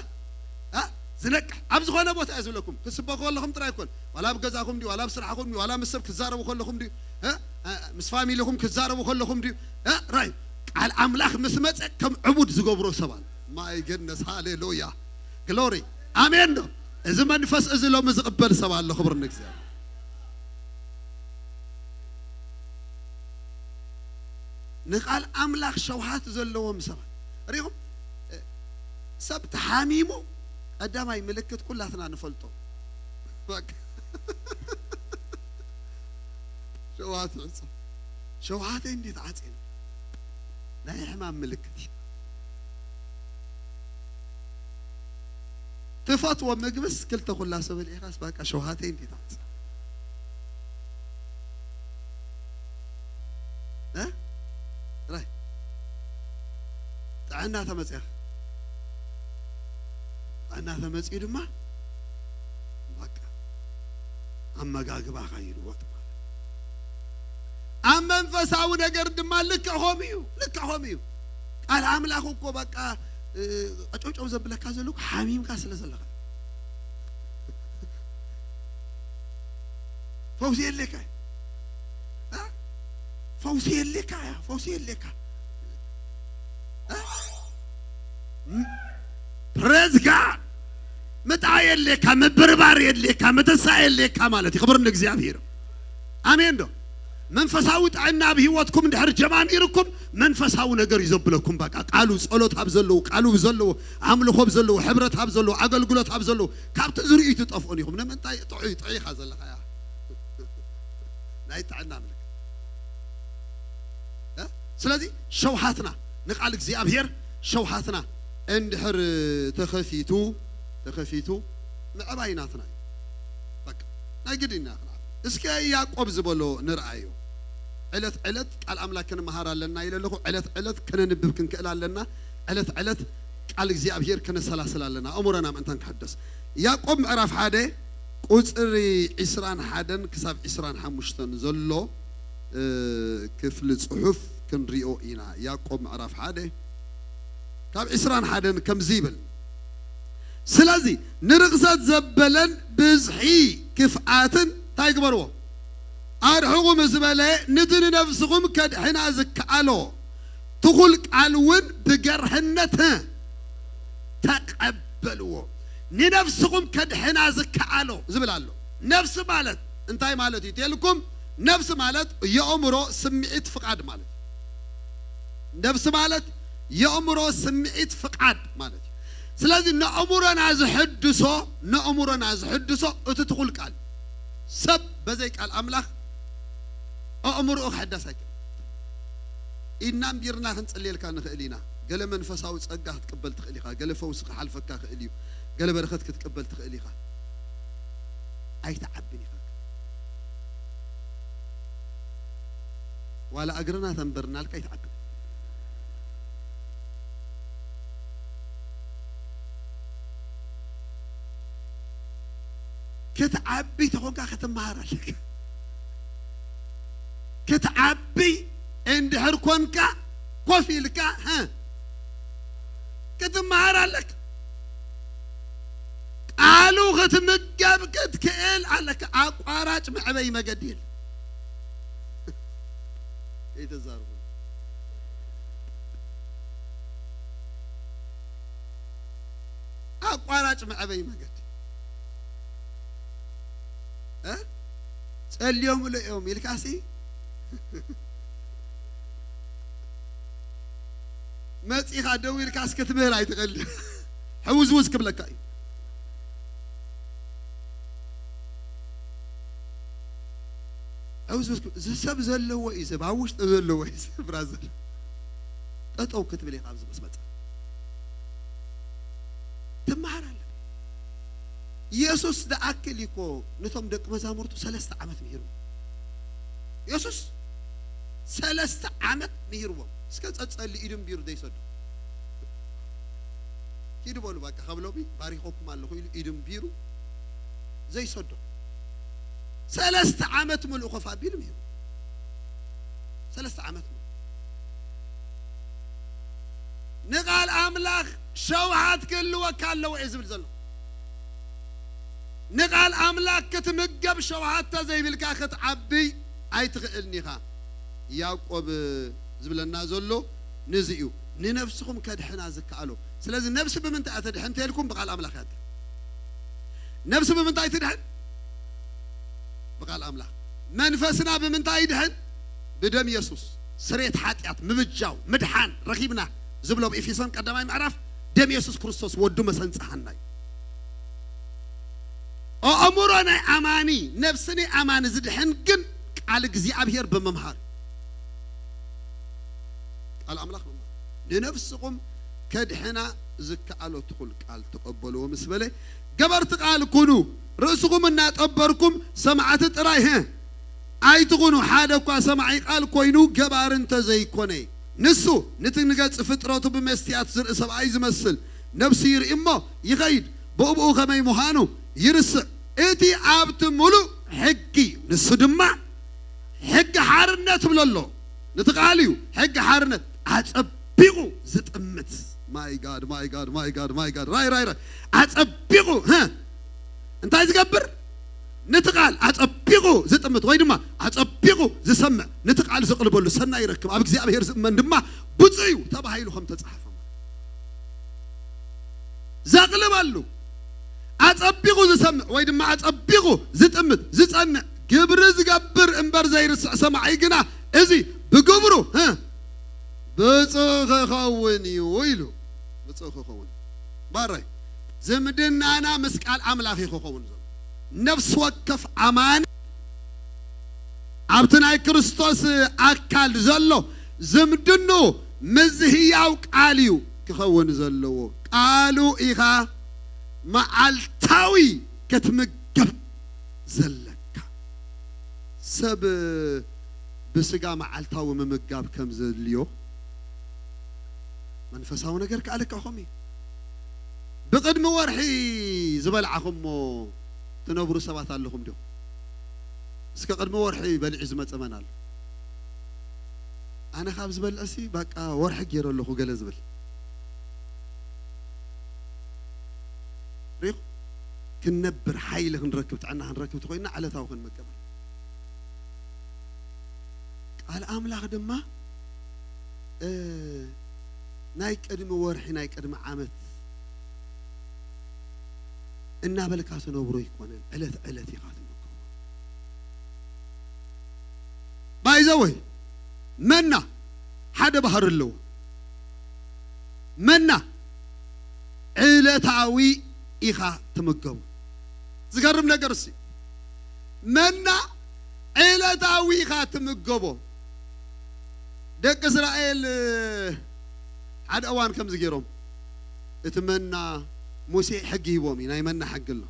እ? ዝነቅሕ ኣብ ዝኾነ ቦታ እየ ዝብለኩም። ክትስበኩ ከለኹም ጥራይ ኣይኮን፣ ዋላ ኣብ ገዛኹም ድዩ፣ ዋላ ኣብ ስራሕኹም ድዩ፣ ዋላ ምስ ሰብ ክትዛረቡ ከለኹም ድዩ፣ እ? እ፣ ምስ ፋሚሊኹም ክትዛረቡ ከለኹም ድዩ፣ እ? ራይ ቃል ኣምላኽ ምስ መጸ ከም ዕቡድ ዝገብሮ ሰብ ኣሎ። ማይ ገነስ ሃሌሉያ ግሎሪ ኣሜን ዶ። እዚ መንፈስ እዚ ሎሚ ዝቕበል ሰብ ኣሎ። ክብር ንእግዚኣብሔር። ንቃል ኣምላኽ ሸውሃት ዘለዎም ሰባት ሪኹም። ሰብ ተሓሚሙ ቀዳማይ ምልክት ኩላትና ንፈልጦ። በቃ። ሸውሃት ይዕጾ። ሸውሃተይ እንዴት ዓጽየ? ናይ ሕማም ምልክት እዩ። ትፈትዎ ምግብስ ክልተ ኩላሶ በሊዕኻስ በቃ ሸውሃተይ እንዴት ዓጽየ? እ? ጥራይ ጥዕና ተመጽያ። ጥዕና ተመጽዩ ድማ በቃ ኣመጋግባኻ ይልወጥ ማለት። ኣብ መንፈሳዊ ነገር ድማ ልክዕ ከምኡ እዩ፣ ልክዕ ከምኡ እዩ። ቃል ኣምላኽ እኮ በቃ እ፣ ቀጨውጨው ዘብለካ ዘሎ እኮ ሓሚምካ ስለ ዘለኻ። ፈውሲ የድልየካ እዩ። እ? ፈውሲ የድልየካ እያ፣ ፈውሲ የድልየካ። እ? ም-፣ ፕሬዝ ጋድ። ምጣ የድልየካ፣ ምብርባር የድልየካ፣ ምትሳ የድልየካ ማለት እዩ። ክብር ንእግዚኣብሔር። ኣሜን ዶ? መንፈሳዊ ጥዕና ኣብ ህይወትኩም እንድሕር ጀማሚርኩም መንፈሳዊ ነገር እዩ ዘብለኩም። በቃ ቃሉ ጸሎት ኣብ ዘለዎ፣ ቃሉ ኣብ ዘለዎ፣ ኣምልኾ ኣብ ዘለዎ፣ ሕብረት ኣብ ዘለዎ፣ ኣገልግሎት ኣብ ዘለዎ፣ ካብቲ ዝርእዩ ትጠፍኡን ኢኹም። ንምንታይ? ጥዑይ ጥዑይ ኢኻ ዘለኻ እያ። ናይ ጥዕና ምልክት እ? ስለዚ ሸውሃትና ንቃል እግዚኣብሔር ሸውሃትና እንድሕር ተኸፊቱ፣ ተኸፊቱ ምዕባይ ናትና እዩ። በቃ ናይ ግድን ኢና ክንዓቢ። እስከ ያዕቆብ ዝበሎ ንርኣዮ። ዕለት ዕለት ቃል ኣምላክ ክንመሃር ኣለና ኢለ ኣለኹ። ዕለት ዕለት ከነንብብ ክንክእል ኣለና። ዕለት ዕለት ቃል እግዚኣብሔር ከነሰላስል ኣለና። ኣእምሮና ምእንታን ክሕደስ። ያዕቆብ ምዕራፍ ሓደ ቁጽሪ ዕስራን ሓደን ክሳብ ዕስራን ሓሙሽተን ዘሎ እ፣ ክፍሊ ጽሑፍ ክንሪኦ ኢና። ያዕቆብ ምዕራፍ ሓደ ካብ ዕስራን ሓደን ከምዚ ይብል፣ ስለዚ ንርኽሰት ዘበለን ብዝሒ ክፍኣትን እንታይ ግበርዎ? ኣርሕቑ ምስ በለ፣ ነቲ ንነፍስኹም ከድሕና ዝከኣሎ ትኹል ቃል እውን ብገርህነት ተቐበልዎ። ንነፍስኹም ከድሕና ዝከኣሎ ዝብል ኣሎ። ነፍሲ ማለት እንታይ ማለት እዩ ተልኩም? ነፍሲ ማለት የእምሮ፣ ስምዒት፣ ፍቓድ ማለት እዩ። ነፍሲ ማለት የእምሮ፣ ስምዒት፣ ፍቓድ ማለት እዩ። ስለዚ ነእምሮና ዝሕድሶ፣ ነእምሮና ዝሕድሶ እቲ ትኹል ቃል። ሰብ በዘይ ቃል ኣምላኽ ኣእምሮኡ ክሕደስ ኣይክእል። ኢድና ኣንቢርና ክንጽልየልካ ንኽእል ኢና። ገለ መንፈሳዊ ጸጋ ክትቅበል ትኽእል ኢኻ። ገለ ፈውሲ ክሓልፈካ ክእል እዩ። ገለ በረኸት ክትቅበል ትኽእል ኢኻ። ኣይትዓብን ኢኻ። ዋላ እግርና ተንበርናልካ ኣይትዓብን። ክትዓቢ ተኾንካ ክትመሃር ኣለካ። ክትዓቢ እንድሕር ኮንካ ኮፍ ኢልካ፣ ሀ፣ ክትመሃር ኣለካ። ቃሉ ክትምገብ ክትክእል ኣለካ። ኣቋራጭ መዕበይ መገዲ የለን። ይተዛርቡ። ኣቋራጭ መዕበይ መገዲ እ? ጸልዮምሉ እዮም ኢልካሲ መጺኻ ደው ኢልካስ ክትምህር ኣይትኽእል። ሕውዝውዝ ክብለካ እዩ። ሕውዝውዝ ክብ-፣ እዚ ሰብ ዘለዎ እዩ፣ ሰብ ኣብ ውሽጢ ዘለዎ እዩ፣ ሰብ ብራዘር። ጠጠው ክትብል ኢኻ ኣብዚ ምስ መጻ። ትመሃር ኣለካ። ኢየሱስ ዝኣክል እዩ እኮ ነቶም ደቂ መዛሙርቱ ሰለስተ ዓመት ምሂርዎም። ኢየሱስ ሰለስተ ዓመት ምሂርዎም። እስከ ጸጸሊ ኢዱ እምቢሩ ዘይሰዶ። ኪዱ በሉ በቃ ካብ ሎሚ ባሪኸኩም ኣለኹ ኢሉ ኢዱ እምቢሩ ዘይሰዶ። ሰለስተ ዓመት ምሉእ ኮፍ ኣቢሉ ምሂሩ። ሰለስተ ዓመት። ንቓል ኣምላኽ ሸውሃት ክህልወካ ኣለዎ እየ ዝብል ዘሎ። ንቓል ኣምላኽ ክትምገብ ሸውሃት ተዘይብልካ ክትዓብይ ኣይትኽእልን ኢኻ። ያዕቆብ ዝብለና ዘሎ ንዚ እዩ። ንነፍስኹም ከድሕና ዝከኣሎ። ስለዚ ነፍሲ ብምንታይ እያ ትድሕን ተልኩም? ብቓል ኣምላኽ እያ ትድሕን። ነፍሲ ብምንታይ ትድሕን? ብቓል ኣምላኽ። መንፈስና ብምንታይ ይድሕን? ብደም የሱስ። ስሬት ሓጢኣት፣ ምብጃው፣ ምድሓን ረኺብና ዝብሎ ኣብ ኤፌሶን ቀዳማይ ምዕራፍ ደም የሱስ ክርስቶስ ወዱ መሰንጽሃና እዩ። ኣእምሮ ናይ ኣማኒ፣ ነፍሲ ናይ ኣማኒ ዝድሕን ግን ቃል እግዚኣብሔር ብምምሃር፣ ቃል ኣምላኽ ብምምሃር፣ ንነፍስኹም ከድሕና ዝከኣሎ ትኹል ቃል ተቐበልዎ ምስ በለ፣ ገበርቲ ቃል ኩኑ፣ ርእስኹም እናጠበርኩም ሰማዕቲ ጥራይ፣ ሀ፣ ኣይትኹኑ። ሓደ እኳ ሰማዒ ቃል ኮይኑ ገባሪ እንተ ዘይኮነ፣ ንሱ ንቲ ንገጽ ፍጥረቱ ብመስትያት ዝርኢ ሰብኣይ ዝመስል ነፍሱ ይርኢ እሞ ይኸይድ፣ ብእብኡ ከመይ ምዃኑ ይርስዕ። እቲ ኣብቲ ምሉእ ሕጊ፣ ንሱ ድማ ሕጊ ሓርነት ይብሎ ኣሎ። ነቲ ቃል እዩ፣ ሕጊ ሓርነት ኣጸቢቑ ዝጥምት። My God, my God, my God, my God። ራይ፣ ራይ፣ ራይ። ኣጸቢቑ፣ ሀ? እንታይ ዝገብር? ነቲ ቃል ኣጸቢቑ ዝጥምት ወይ ድማ ኣጸቢቑ ዝሰምዕ፣ ነቲ ቃል ዘቕልበሉ ሰናይ ይረክብ፣ ኣብ እግዚኣብሔር ዝእመን ድማ ብፁዕ እዩ ተባሂሉ ከም ተጻሕፈ። ዘቕልበሉ፣ ኣጸቢቑ ዝሰምዕ ወይ ድማ ኣጸቢቑ ዝጥምት፣ ዝጸንዕ፣ ግብሪ ዝገብር እምበር ዘይርስዕ ሰማዒ ግና፣ እዚ ብግብሩ፣ እ፣ ብፁዕ ክኸውን እዩ ኢሉ። ብፁዕ ክኸውን። ባራይ፣ ዝምድናና ምስ ቃል ኣምላኽ እዩ ክኸውን ዘሎ። ነፍሲ ወከፍ ኣማኒ ኣብቲ ናይ ክርስቶስ ኣካል ዘሎ ዝምድንኡ ምስ ህያው ቃል እዩ ክኸውን ዘለዎ። ቃሉ ኢኻ መዓልታዊ ክትምገብ ዘለካ። ሰብ ብስጋ መዓልታዊ ምምጋብ ከም ዘድልዮ፣ መንፈሳዊ ነገር ከኣ ልክዕኹም እዩ። ብቕድሚ ወርሒ ዝበልዓኹሞ ትነብሩ ሰባት ኣለኹም ዲኹም? እስከ ቅድሚ ወርሒ በሊዑ ዝመጸ መን ኣሎ? ኣነ ካብ ዝበልዕሲ በቃ ወርሒ ገይረ ኣለኹ ገለ ዝብል። ሪኹ? ክንነብር፣ ሓይሊ ክንረክብ፣ ጥዕና ክንረክብ ተኾይንና ዕለታዊ ክንምገብ። ቃል ኣምላኽ ድማ፣ እ፣ ናይ ቅድሚ ወርሒ፣ ናይ ቅድሚ ዓመት እናበልካ ትነብሮ ኣይኮነን፣ ዕለት ዕለት ኢኻ ትምገቦ። ባይዘወይ፣ መና ሓደ ባህሪ ኣለዎ። መና ዕለታዊ ኢኻ ትምገቡ። ዝገርም ነገር እሲ፣ መና ዕለታዊ ኢኻ ትምገቦ። ደቂ እስራኤል ሓደ እዋን ከምዚ ገይሮም፣ እቲ መና፣ ሙሴ ሕጊ ሂቦም እዩ፣ ናይ መና ሕጊ ኣሎ።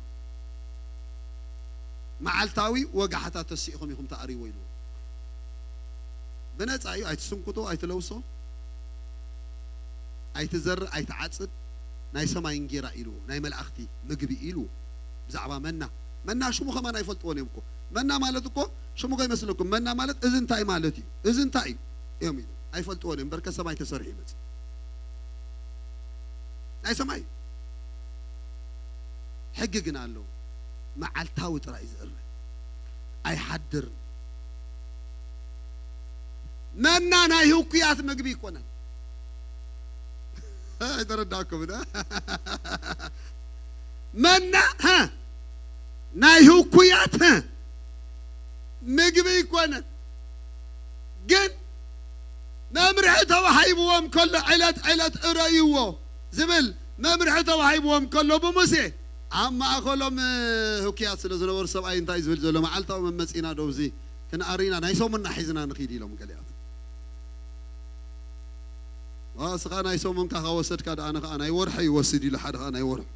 መዓልታዊ ወጋሕታ ተሲእኹም ኢኹም ተኣርይዎ ኢልዎ። ብነጻ እዩ፣ ኣይትስንኩቶ፣ ኣይትለውሶ፣ ኣይትዘርእ፣ ኣይትዓጽድ፣ ናይ ሰማይ እንጌራ ኢልዎ፣ ናይ መላእኽቲ ምግቢ ኢልዎ። ብዛዕባ መና፣ መና ሽሙ ከማን ኣይፈልጥዎን እዮም እኮ። መና ማለት እኮ ሽሙ ከይመስለኩም፣ መና ማለት እዚ እንታይ ማለት እዩ፣ እዚ እንታይ እዩ እዮም ኢሉ ኣይፈልጥዎን እዮም። በርከ ሰማይ ተሰሪሑ ይመጽእ፣ ናይ ሰማይ እዩ። ሕጊ ግን ኣለዎ፣ መዓልታዊ ጥራይ እዩ ዝእረ፣ ኣይሓድርን። መና ናይ ህኩያት ምግቢ ይኮነን። ኣይተረዳእኩምን? መና፣ ሀ፣ ናይ ህኩያት፣ ሀ፣ ምግቢ ይኮነን። ግን መምርሒ ተዋሂብዎም ከሎ፣ ዕለት ዕለት እረይዎ ዝብል መምርሒ ተዋሂብዎም ከሎ ብሙሴ፣ ኣብ ማእከሎም ህኩያት ስለ ዝነበሩ፣ ሰብኣይ እንታይ ዝብል ዘሎ፣ መዓልታዊ መመጺና ዶ፣ እዚ ክንኣርይና ናይ ሰሙንና ሒዝና ንኺድ ኢሎም ገሊኣት። ዋ፣ እስኻ ናይ ሰሙንካ ከወሰድካ ደኣ፣ ኣነ ከኣ ናይ ወርሒ ይወስድ ኢሉ፣ ሓደ ከኣ ናይ ወርሒ።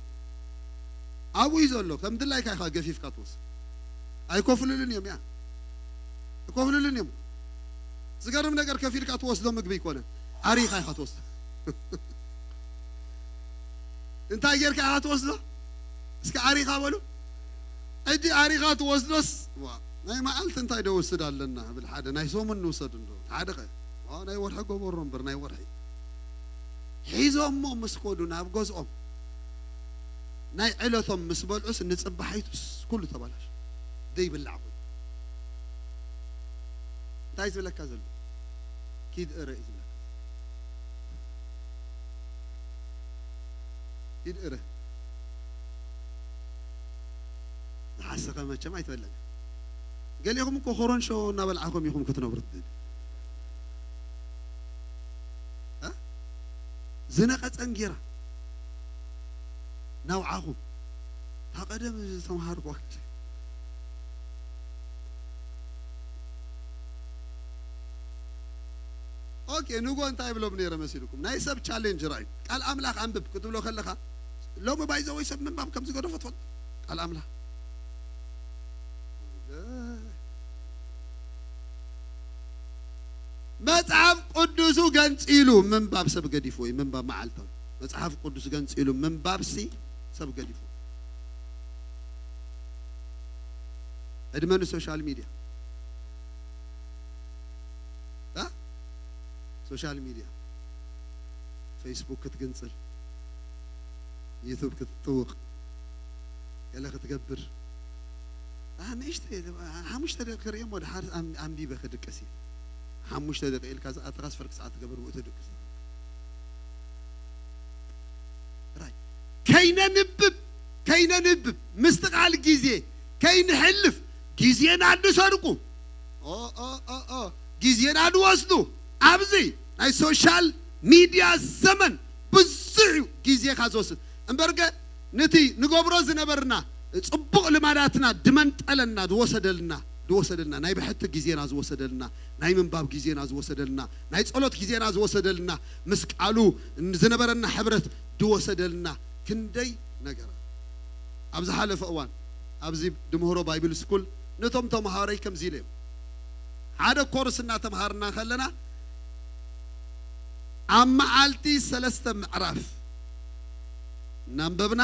ኣብኡ እዩ ዘሎ፣ ከም ድላይካ ኢኻ ገፊፍካ ትወስድ። ኣይከፍሉልን እዮም፣ ያ፣ ኣይከፍሉልን እዮም። ዝገርም ነገር፣ ከፊልካ ትወስዶ ምግቢ ኣይኮነን፣ ኣሪኻ ኢኻ ትወስዶ። እንታይ ጌርካ ኢኻ ትወስዶ? እስከ ኣሪኻ በሉ። ሕጂ ኣሪኻ ትወስዶስ፣ ዋ፣ ናይ መዓልቲ እንታይ ዶ ወስድ ኣለና ብል ሓደ፣ ናይ ሰሙን ንውሰድ እንዶ ሓደ ኸ፣ ዋ፣ ናይ ወርሒ ጎበሮ እምበር ናይ ወርሒ። ሒዞሞ ምስ ኮዱ ናብ ገዝኦም፣ ናይ ዕለቶም ምስ በልዑስ፣ ንጽባሒቱስ ኩሉ ተባላሽ፣ ዘይብላዕ ኮይኑ። እንታይ ዝብለካ ዘሎ? ኪድ እረ እዩ ዝብለካ። ኪድ እረ። ንሓሰኸ መቸም ኣይትበለኒ። ገሊኹም እኮ ኮሮንሾ እናበላዕኹም ኢኹም ክትነብሩ ትደልዩ። እ? ዝነቐጸ እንጌራ ናውዓኹም። እታ ቀደም ዝተምሃርኩዋ። ኦኬ፣ ንጎ እንታይ ብሎም ነይረ መሲልኩም? ናይ ሰብ ቻሌንጅ ራእዩ። ቃል ኣምላኽ ኣንብብ ክትብሎ ከለኻ፣ ሎሚ ባይዘወይ ሰብ ምንባብ ከም ዝገደፎ ትፈልጡ? ቃል ኣምላኽ። መጽሓፍ ቅዱሱ ገንጺሉ ምንባብ ሰብ ገዲፉ ወይ ምንባብ መዓልታዊ። መጽሓፍ ቅዱስ ገንጺሉ ምንባብሲ ሰብ ገዲፉ። ዕድመ ንሶሻል ሚድያ። እ? ሶሻል ሚድያ፣ ፌስቡክ ክትግንጽል፣ ዩቱብ ክትጥውቕ፣ ገለ ክትገብር። አ፣ ንእሽተይ፣ ሓሙሽተ ደቂቕ ክርእዮ እሞ ድሓር ኣም-፣ ኣንቢበ ክድቅስ እየ። ሓሙሽተ ደቂቕ ኢልካ ዝኣተኻ ስፈር ክሳዕ ትገብር ብኡ ትድቅስ። ራይ። ከይነንብብ፣ ከይነንብብ፣ ምስትቓል ግዜ ከይንሕልፍ፣ ግዜና ድሰርቁ። ኦ፣ ኦ፣ ኦ፣ ኦ፣ ግዜና ድወስዱ። ኣብዚ ናይ ሶሻል ሚድያ ዘመን ብዙሕ እዩ ግዜኻ ዝወስድ። እምበርገ ነቲ ንገብሮ ዝነበርና ጽቡቕ ልማዳትና ድመንጠለና፣ ድወሰደልና፣ ድወሰደልና፣ ናይ ብሕቲ ግዜና ዝወሰደልና፣ ናይ ምንባብ ግዜና ዝወሰደልና፣ ናይ ጸሎት ግዜና ዝወሰደልና፣ ምስ ቃሉ ዝነበረና ሕብረት ድወሰደልና፣ ክንደይ ነገራት። ኣብ ዝሓለፈ እዋን ኣብዚ ድምህሮ ባይብል ስኩል ነቶም ተምሃሮይ ከምዚ ኢለ እዮም። ሓደ ኮርስ እናተምሃርና ከለና ኣብ መዓልቲ ሰለስተ ምዕራፍ እናንበብና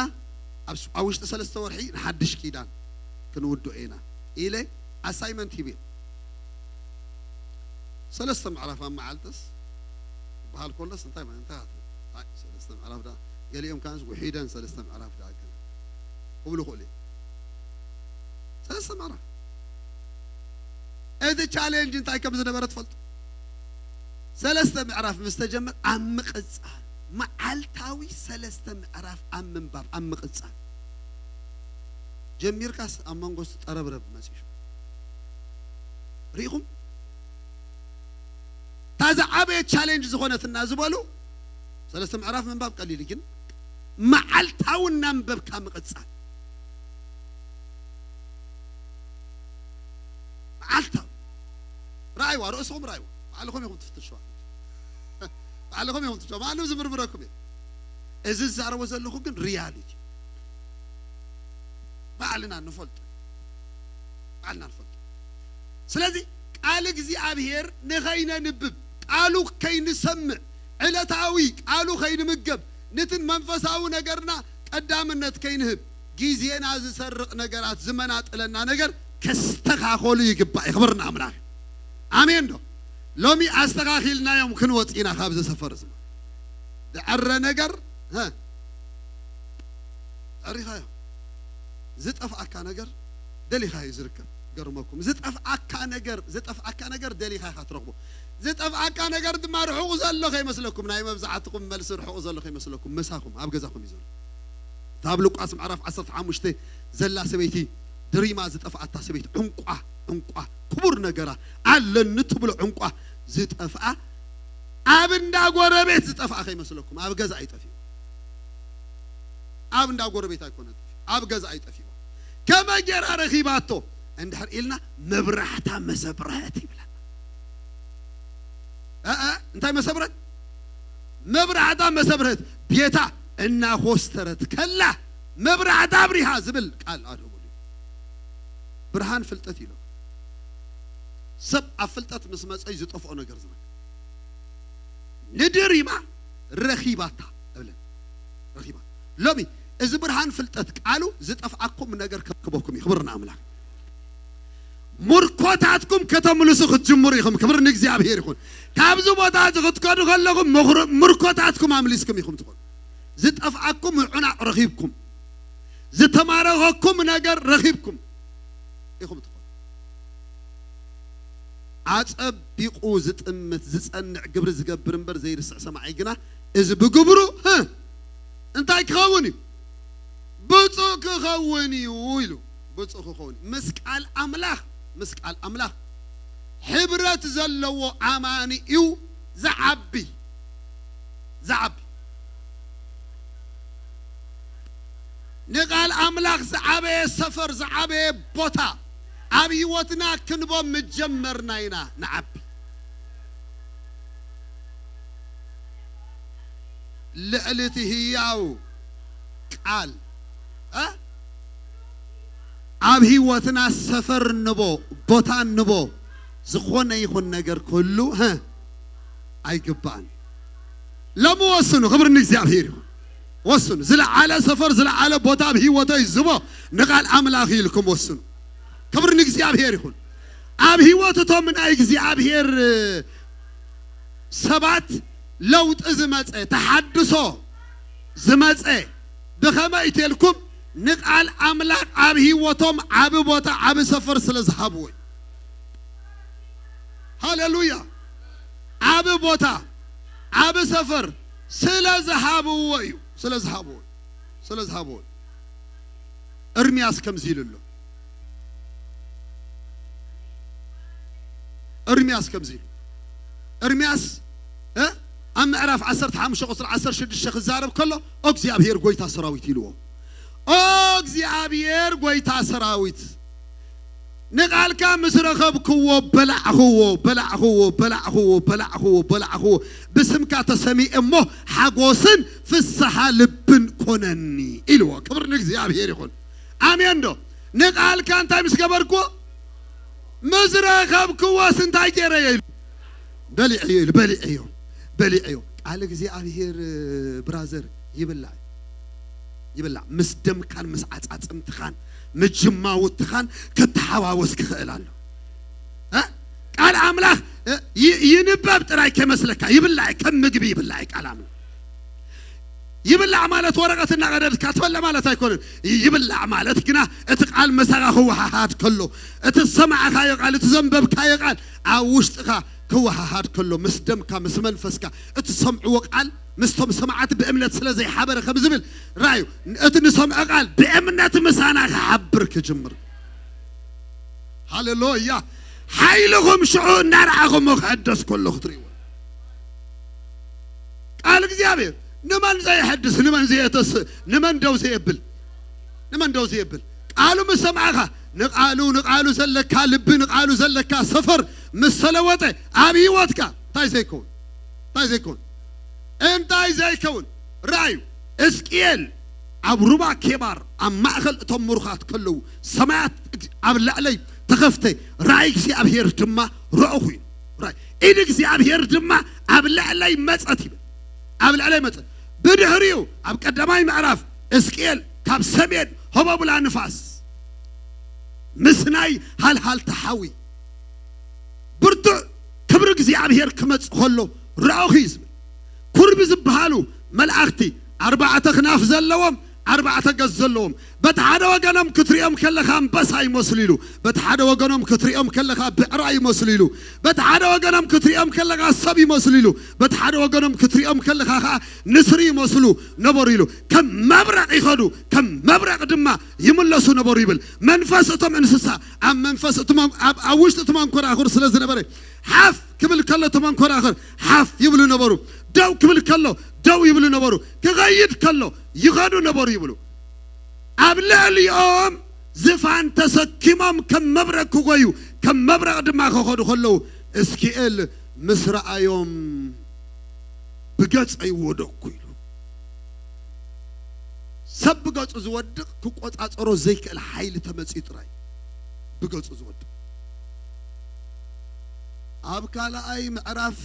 ኣብ ስ-፣ ኣብ ውሽጢ ሰለስተ ወርሒ ንሓድሽ ኪዳን ክንውድኦ ኢና ኢለ ኣሳይመንት ሂበ። ሰለስተ ምዕራፍ ኣብ መዓልትስ ክበሃል ከሎስ እንታይ ማለት፣ እንታይ ማለት እዩ? ኣይ፣ ሰለስተ ምዕራፍ ደኣ፣ ገሊኦም ከኣንስ ውሒደን ሰለስተ ምዕራፍ ደኣ ገለ ክብሉ ይኽእሉ እዮም። ሰለስተ ምዕራፍ። እቲ ቻሌንጅ እንታይ ከም ዝነበረ ትፈልጡ? ሰለስተ ምዕራፍ ምስ ተጀመረ፣ ኣብ ምቕጻል፣ መዓልታዊ ሰለስተ ምዕራፍ ኣብ ምንባብ፣ ኣብ ምቕጻል። ጀሚርካስ ኣብ መንጎ እቲ ጠረብረብ መጺኡ። ርኢኹም? እታ ዝዓበየ ቻሌንጅ ዝኾነትና ዝበሉ፣ ሰለስተ ምዕራፍ ምንባብ ቀሊል እዩ፣ ግን መዓልታዊ እናንበብካ ምቕጻል። መዓልታዊ። ረኣይዋ፣ ርእስኹም ረኣይዋ። ባዕልኹም ኢኹም ትፍትሽዋ። ባዕልኹም ኢኹም ትፍትሽዋ። ማንም ዝምርምረኩም እዩ። እዚ ዝዛረቦ ዘለኹ ግን ሪያሊቲ። ባዕልና ንፈልጦ። ባዕልና ንፈልጦ። ስለዚ ቃል እግዚኣብሔር ንኸይነንብብ፣ ቃሉ ከይንሰምዕ፣ ዕለታዊ ቃሉ ከይንምገብ፣ ነትን መንፈሳዊ ነገርና ቀዳምነት ከይንህብ፣ ግዜና ዝሰርቕ ነገራት፣ ዝመናጥለና ነገር ከስተኻኸሉ ይግባእ። የኽብርና ኣምላኽ። ኣሜን ዶ? ሎሚ ኣስተኻኺልናዮም ክንወጽእ ኢና ካብዚ ሰፈር እዚ። ዝዐረ ነገር፣ ሀ፣ ዐሪኻዮ። ዝጠፍኣካ ነገር ደሊኻዮ ዝርከብ። ገርመኩም። ዝጠፍኣካ ነገር፣ ዝጠፍኣካ ነገር ደሊኻ ኢኻ ትረኽቦ። ዝጠፍኣካ ነገር ድማ ርሑቕ ዘሎ ከይመስለኩም፣ ናይ መብዛሕትኹም መልሲ ርሑቕ ዘሎ ከይመስለኩም፣ ምሳኹም፣ ኣብ ገዛኹም እዩ ዘሎ። እታ ኣብ ሉቃስ ምዕራፍ ዓሰርተ ሓሙሽተ ዘላ ሰበይቲ፣ ድሪማ ዝጠፍኣታ ሰበይቲ፣ ዕንቋ፣ ዕንቋ፣ ክቡር ነገራ፣ ኣለኒ ትብሎ ዕንቋ ዝጠፍኣ፣ ኣብ እንዳ ጎረቤት ዝጠፍኣ ከይመስለኩም፣ ኣብ ገዛ ኣይጠፍኡ። ኣብ እንዳ ጎረቤት ኣይኮነ ጠፊኡ፣ ኣብ ገዛ ኣይጠፍኡ። ከመይ ጌራ ረኺባቶ እንድሕር ኢልና፣ መብራሕታ መሰብረህት ይብለና። እ፣ እ፣ እንታይ መሰብረት? መብራሕታ መሰብረህት። ቤታ እናኾስተረት ከላ መብራሕታ ኣብሪሃ ዝብል ቃል ኣድህቡሉ። ብርሃን ፍልጠት ኢሎ። ሰብ ኣብ ፍልጠት ምስ መጸ እዩ ዝጠፍኦ ነገር ዝረክብ። ንድሪማ ረኺባታ እብለን። ረኺባ። ሎሚ እዚ ብርሃን ፍልጠት ቃሉ ዝጠፍኣኩም ነገር ከርክበኩም እዩ። ክብሪ ንኣምላኽ። ምርኮታትኩም ከተምልሱ ክትጅምሩ ኢኹም። ክብሪ ንእግዚኣብሔር ይኹን። ካብዚ ቦታ እዚ ክትከዱ ከለኹም ምኽሩ-፣ ምርኮታትኩም ኣምሊስኩም ኢኹም ትኾኑ። ዝጠፍኣኩም ዑናቕ ረኺብኩም፣ ዝተማረኸኩም ነገር ረኺብኩም ኢኹም ትኾኑ። ኣጸቢቑ ዝጥምት ዝጸንዕ ግብሪ ዝገብር እምበር ዘይርስዕ ሰማዒ ግና እዚ ብግብሩ፣ ህ፣ እንታይ ክኸውን እዩ? ብፁዕ ክኸውን እዩ ኢሉ። ብፁዕ ክኸውን እዩ። ምስ ቃል ኣምላኽ፣ ምስ ቃል ኣምላኽ ሕብረት ዘለዎ ኣማኒ እዩ ዝዓቢ፣ ዝዓቢ። ንቃል ኣምላኽ ዝዓበየ ሰፈር፣ ዝዓበየ ቦታ ኣብ ህይወትና ክንቦ ምጀመርና ኢና ንዓቢ። ልዕሊ እቲ ህያው ቃል፣ እ? ኣብ ህይወትና ሰፈር እንቦ፣ ቦታ እንቦ፣ ዝኾነ ይኹን ነገር ክህሉ፣ እ፣ ኣይግባእን። ሎሚ ወስኑ፣ ክብሪ ንእግዚኣብሔር ይኹን። ወስኑ። ዝለዓለ ሰፈር፣ ዝለዓለ ቦታ ኣብ ህይወተይ ዝቦ ንቃል ኣምላኽ ኢልኩም ወስኑ። ክብሪ ንእግዚኣብሔር ይኹን። ኣብ ህይወት እቶም ናይ እግዚኣብሔር ሰባት ለውጢ ዝመጸ፣ ተሓድሶ ዝመጸ፣ ብኸመይ ኢልኩም? ንቃል ኣምላኽ ኣብ ህይወቶም ዓቢ ቦታ፣ ዓቢ ሰፈር ስለ ዝሃብዎ እዩ። ሃሌሉያ! ዓቢ ቦታ፣ ዓቢ ሰፈር ስለ ዝሃብዎ እዩ። ስለ ዝሃብዎ፣ ስለ ዝሃብዎ እዩ። እርምያስ ከምዚ ኢሉ ኣሎ። እርምያስ ከምዚ ኢሉ፣ እርምያስ፣ እ፣ ኣብ ምዕራፍ ዓሰርተ ሓሙሽተ ቁጽሪ ዓሰርተ ሽዱሽተ ክዛረብ ከሎ፣ "ኦ እግዚኣብሔር ጐይታ ሰራዊት" ኢልዎ። "ኦ እግዚኣብሔር ጐይታ ሰራዊት፣ ንቓልካ ምስ ረኸብክዎ በላዕኽዎ፣ በላዕኽዎ፣ በላዕኽዎ፣ በላዕኽዎ፣ በላዕኽዎ። ብስምካ ተሰሚኤ እሞ ሓጎስን ፍስሓ ልብን ኮነኒ" ኢልዎ። ክብሪ ንእግዚኣብሔር ይኹን። ኣሜን ዶ? "ንቓልካ እንታይ ምስ ገበርክዎ? ምስ ረኸብክዎስ እንታይ ገይረዮ?" ኢሉ፣ "በሊዐዮ" ኢሉ፣ "በሊዐዮ፣ በሊዐዮ።" ቃል እግዚኣብሔር ብራዘር ይብላዕ፣ ይብላዕ። ምስ ደምካን ምስ ዓጻጽምትኻን ምስ ጅማውትኻን ክተሓዋወስ ክኽእል ኣሎ። እ? ቃል ኣምላኽ፣ እ፣ ይ-፣ ይንበብ ጥራይ ከይመስለካ፣ ይብላዕ፣ ከም ምግቢ ይብላዕ ቃል ኣምላኽ። ይብላዕ ማለት ወረቐት እናቐደድካ ትበልዕ ማለት ኣይኮነን። ይብላዕ ማለት ግና እቲ ቃል ምሳኻ ክወሃሃድ ከሎ፣ እቲ ዝሰማዕካዮ ቃል፣ እቲ ዘንበብካዮ ቃል ኣብ ውሽጥኻ ክወሃሃድ ከሎ፣ ምስ ደምካ፣ ምስ መንፈስካ፣ እቲ ዝሰምዕዎ ቃል ምስቶም ሰማዕቲ ብእምነት ስለ ዘይሓበረ ከም ዝብል፣ ራእዩ፣ እቲ ንሰምዖ ቃል ብእምነት ምሳና ክሓብር ክጅምር። ሃሌሉያ! ሓይልኹም ሽዑ እናረኣኹሞ ክሕደስ ከሎ ክትርእይዎ። ቃል እግዚኣብሔር ንመን ዘየሐድስ፣ ንመን ዘየተስ-፣ ንመን ደው ዘየብል፣ ንመን ደው ዘየብል። ቃሉ ምስ ሰማዕኻ፣ ንቃሉ፣ ንቃሉ ዘለካ ልቢ፣ ንቃሉ ዘለካ ሰፈር ምስ ተለወጠ፣ ኣብ ህይወትካ እንታይ ዘይከውን? እንታይ ዘይከውን? እንታይ ዘይከውን? ራእዩ፣ ሕዝቅኤል ኣብ ሩባ ኬባር ኣብ ማእከል እቶም ምሩኻት ከለዉ፣ ሰማያት ኣብ ላዕለይ ተኸፍተ፣ ራእይ እግዚኣብሔር ድማ ረእኹ እዩ። ራእይ፣ ኢድ እግዚኣብሔር ድማ ኣብ ልዕለይ መጸት ይብል። ኣብ ልዕለይ መጸት። ብድሕሪኡ፣ ኣብ ቀዳማይ ምዕራፍ ሕዝቅኤል፣ ካብ ሰሜን ህቦብላ ንፋስ ምስ ናይ ሃልሃልታ ሓዊ ብርቱዕ ክብሪ እግዚኣብሔር ክመጽእ ከሎ ረኣኹ እዩ ዝብል። ኩርቢ ዝበሃሉ መላእኽቲ፣ ኣርባዕተ ክናፍ ዘለዎም፣ ኣርባዕተ ገጽ ዘለዎም፣ በቲ ሓደ ወገኖም ክትሪኦም ከለኻ ኣንበሳ ይመስሉ ኢሉ፣ በቲ ሓደ ወገኖም ክትሪኦም ከለኻ ብዕራይ ይመስሉ ኢሉ፣ በቲ ሓደ ወገኖም ክትሪኦም ከለኻ ሰብ ይመስሉ ኢሉ፣ በቲ ሓደ ወገኖም ክትሪኦም ከለኻ ኸኣ ንስሪ ይመስሉ ነበሩ ኢሉ። ከም መብረቕ ይኸዱ፣ ከም መብረቕ ድማ ይምለሱ ነበሩ ይብል። መንፈስ እቶም እንስሳ ኣብ መንፈስ እቲ መን-፣ ኣብ፣ ኣብ ውሽጢ እቲ መንኮራኹር ስለ ዝነበረ፣ ሓፍ ክብል ከሎ እቲ መንኮራኹር ሓፍ ይብሉ ነበሩ። ደው ክብል ከሎ ደው ይብሉ ነበሩ። ክኸይድ ከሎ ይኸዱ ነበሩ ይብሉ። ኣብ ልዕሊኦም ዝፋን ተሰኪሞም ከም መብረቕ ክጎዩ፣ ከም መብረቕ ድማ ክኸዱ ከለዉ፣ እስኪኤል ምስ ረኣዮም፣ "ብገጸይ ወደቅኩ" ኢሉ። ሰብ ብገጹ ዝወድቕ፣ ክቆጻጸሮ ዘይክእል ሓይሊ ተመጺኡ ጥራይ ብገጹ ዝወድቕ። ኣብ ካልኣይ ምዕራፍ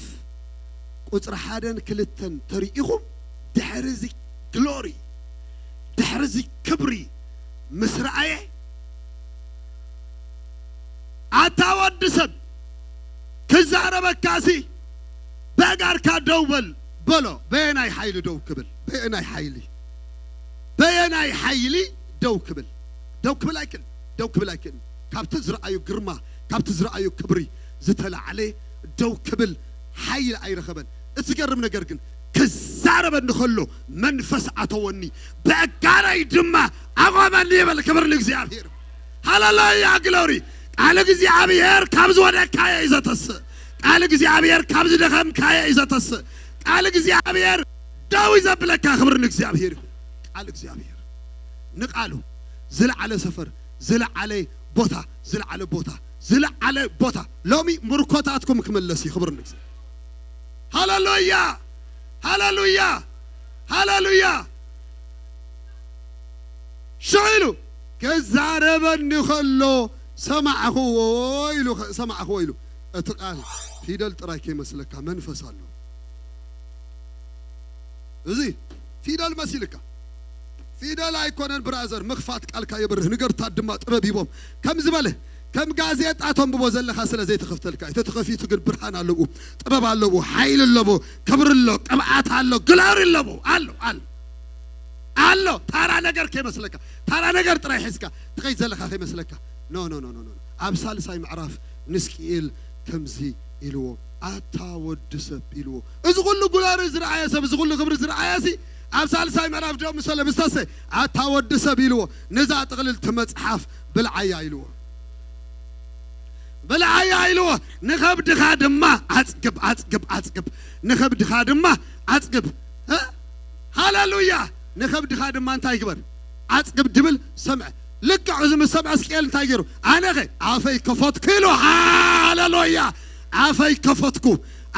ቁጽሪ ሓደን ክልተን ተሪኢኹም፣ ድሕሪ እዚ ግሎሪ፣ ድሕሪ እዚ ክብሪ ምስ ረኣየ፣ ሰብ ክዛረበካሲ፣ በጋርካ ደው በል በሎ። በየናይ ሓይሊ ደው ክብል? በየናይ ሓይሊ? በየናይ ሓይሊ ደው ክብል? ደው ክብል ኣይክእል፣ ደው ክብል ኣይክእል። ካብቲ ዝረኣዩ ግርማ፣ ካብቲ ዝረኣዩ ክብሪ ዝተላዕለ ደው ክብል ሓይሊ ኣይረኸበን። እቲ ዝገርም ነገር ግን ክዛረበኒ ከሎ መንፈስ ኣተወኒ፣ በጋረይ ድማ ኣቆመኒ ይበል። ክብር ንእግዚኣብሔር። ሃሌሉያ ግሎሪ። ቃል እግዚኣብሔር ካብ ዝወደቅካዮ እዩ ዘተስእ። ቃል እግዚኣብሔር ካብ ዝደኸምካዮ እዩ ዘተስእ። ቃል እግዚኣብሔር ደው እዩ ዘብለካ። ክብር ንእግዚኣብሔር ይኹን። ቃል እግዚኣብሔር ንቃሉ ዝለዓለ ሰፈር፣ ዝለዓለ ቦታ፣ ዝለዓለ ቦታ፣ ዝለዓለ ቦታ። ሎሚ ምርኮታትኩም ክምለስ እዩ። ክብር ንእግዚኣብሔር። ሃሌሉያ፣ ሃሌሉያ፣ ሃሌሉያ። ሽዑ ኢሉ ክዛረበኒ ከሎ ሰማዕኽዎ ኢሉ፣ ሰማዕኽዎ ኢሉ። እቲ ቃል ፊደል ጥራይ ከይመስለካ መንፈስ ኣሎ። እዚ ፊደል መሲልካ፣ ፊደል ኣይኮነን ብራዘር፣ ምኽፋት ቃልካ የብርህ፣ ንገርታት ድማ ጥበብ ሂቦም። ከም ዝበለ ከም ጋዜጣ ተንብቦ ዘለኻ ስለ ዘይተኸፍተልካ፣ እቲ ተኸፊቱ ግን ብርሃን ኣለዎ፣ ጥበብ ኣለዎ፣ ሓይሊ ኣለዎ፣ ክብሪ ኣሎ፣ ቅብኣት ኣሎ፣ ግሎሪ ኣለዎ። ኣሎ ኣሎ ኣሎ። ታራ ነገር ከይመስለካ፣ ታራ ነገር ጥራይ ሒዝካ ትኸይድ ዘለኻ ከይመስለካ። ኖ ኖ ኖ ኖ ኖ። ኣብ ሳልሳይ ምዕራፍ ንስቅኤል ከምዚ ኢልዎ፣ ኣታ ወዲ ሰብ ኢልዎ። እዚ ኩሉ ግሎሪ ዝረኣየ ሰብ፣ እዚ ኩሉ ክብሪ ዝረኣየ ሲ ኣብ ሳልሳይ ምዕራፍ ዶ ምሰለ ምስተሰ ኣታ ወዲ ሰብ ኢልዎ፣ ነዛ ጥቕልልቲ መጽሓፍ ብልዓያ ኢልዎ። ብልዓያ ኢልዎ፣ ንኸብድኻ ድማ ኣጽግብ፣ ኣጽግብ፣ ኣጽግብ፣ ንኸብድኻ ድማ ኣጽግብ። እ? ሃሌሉያ! ንኸብድኻ ድማ እንታይ ግበር? ኣጽግብ ድብል ሰምዐ። ልክዕ እዚ ምስ ሰምዐ ሕዝቅኤል እንታይ ገይሩ? ኣነኸ ኣፈይ ከፈትኩ ኢሉ። ሃሌሉያ! ኣፈይ ከፈትኩ፣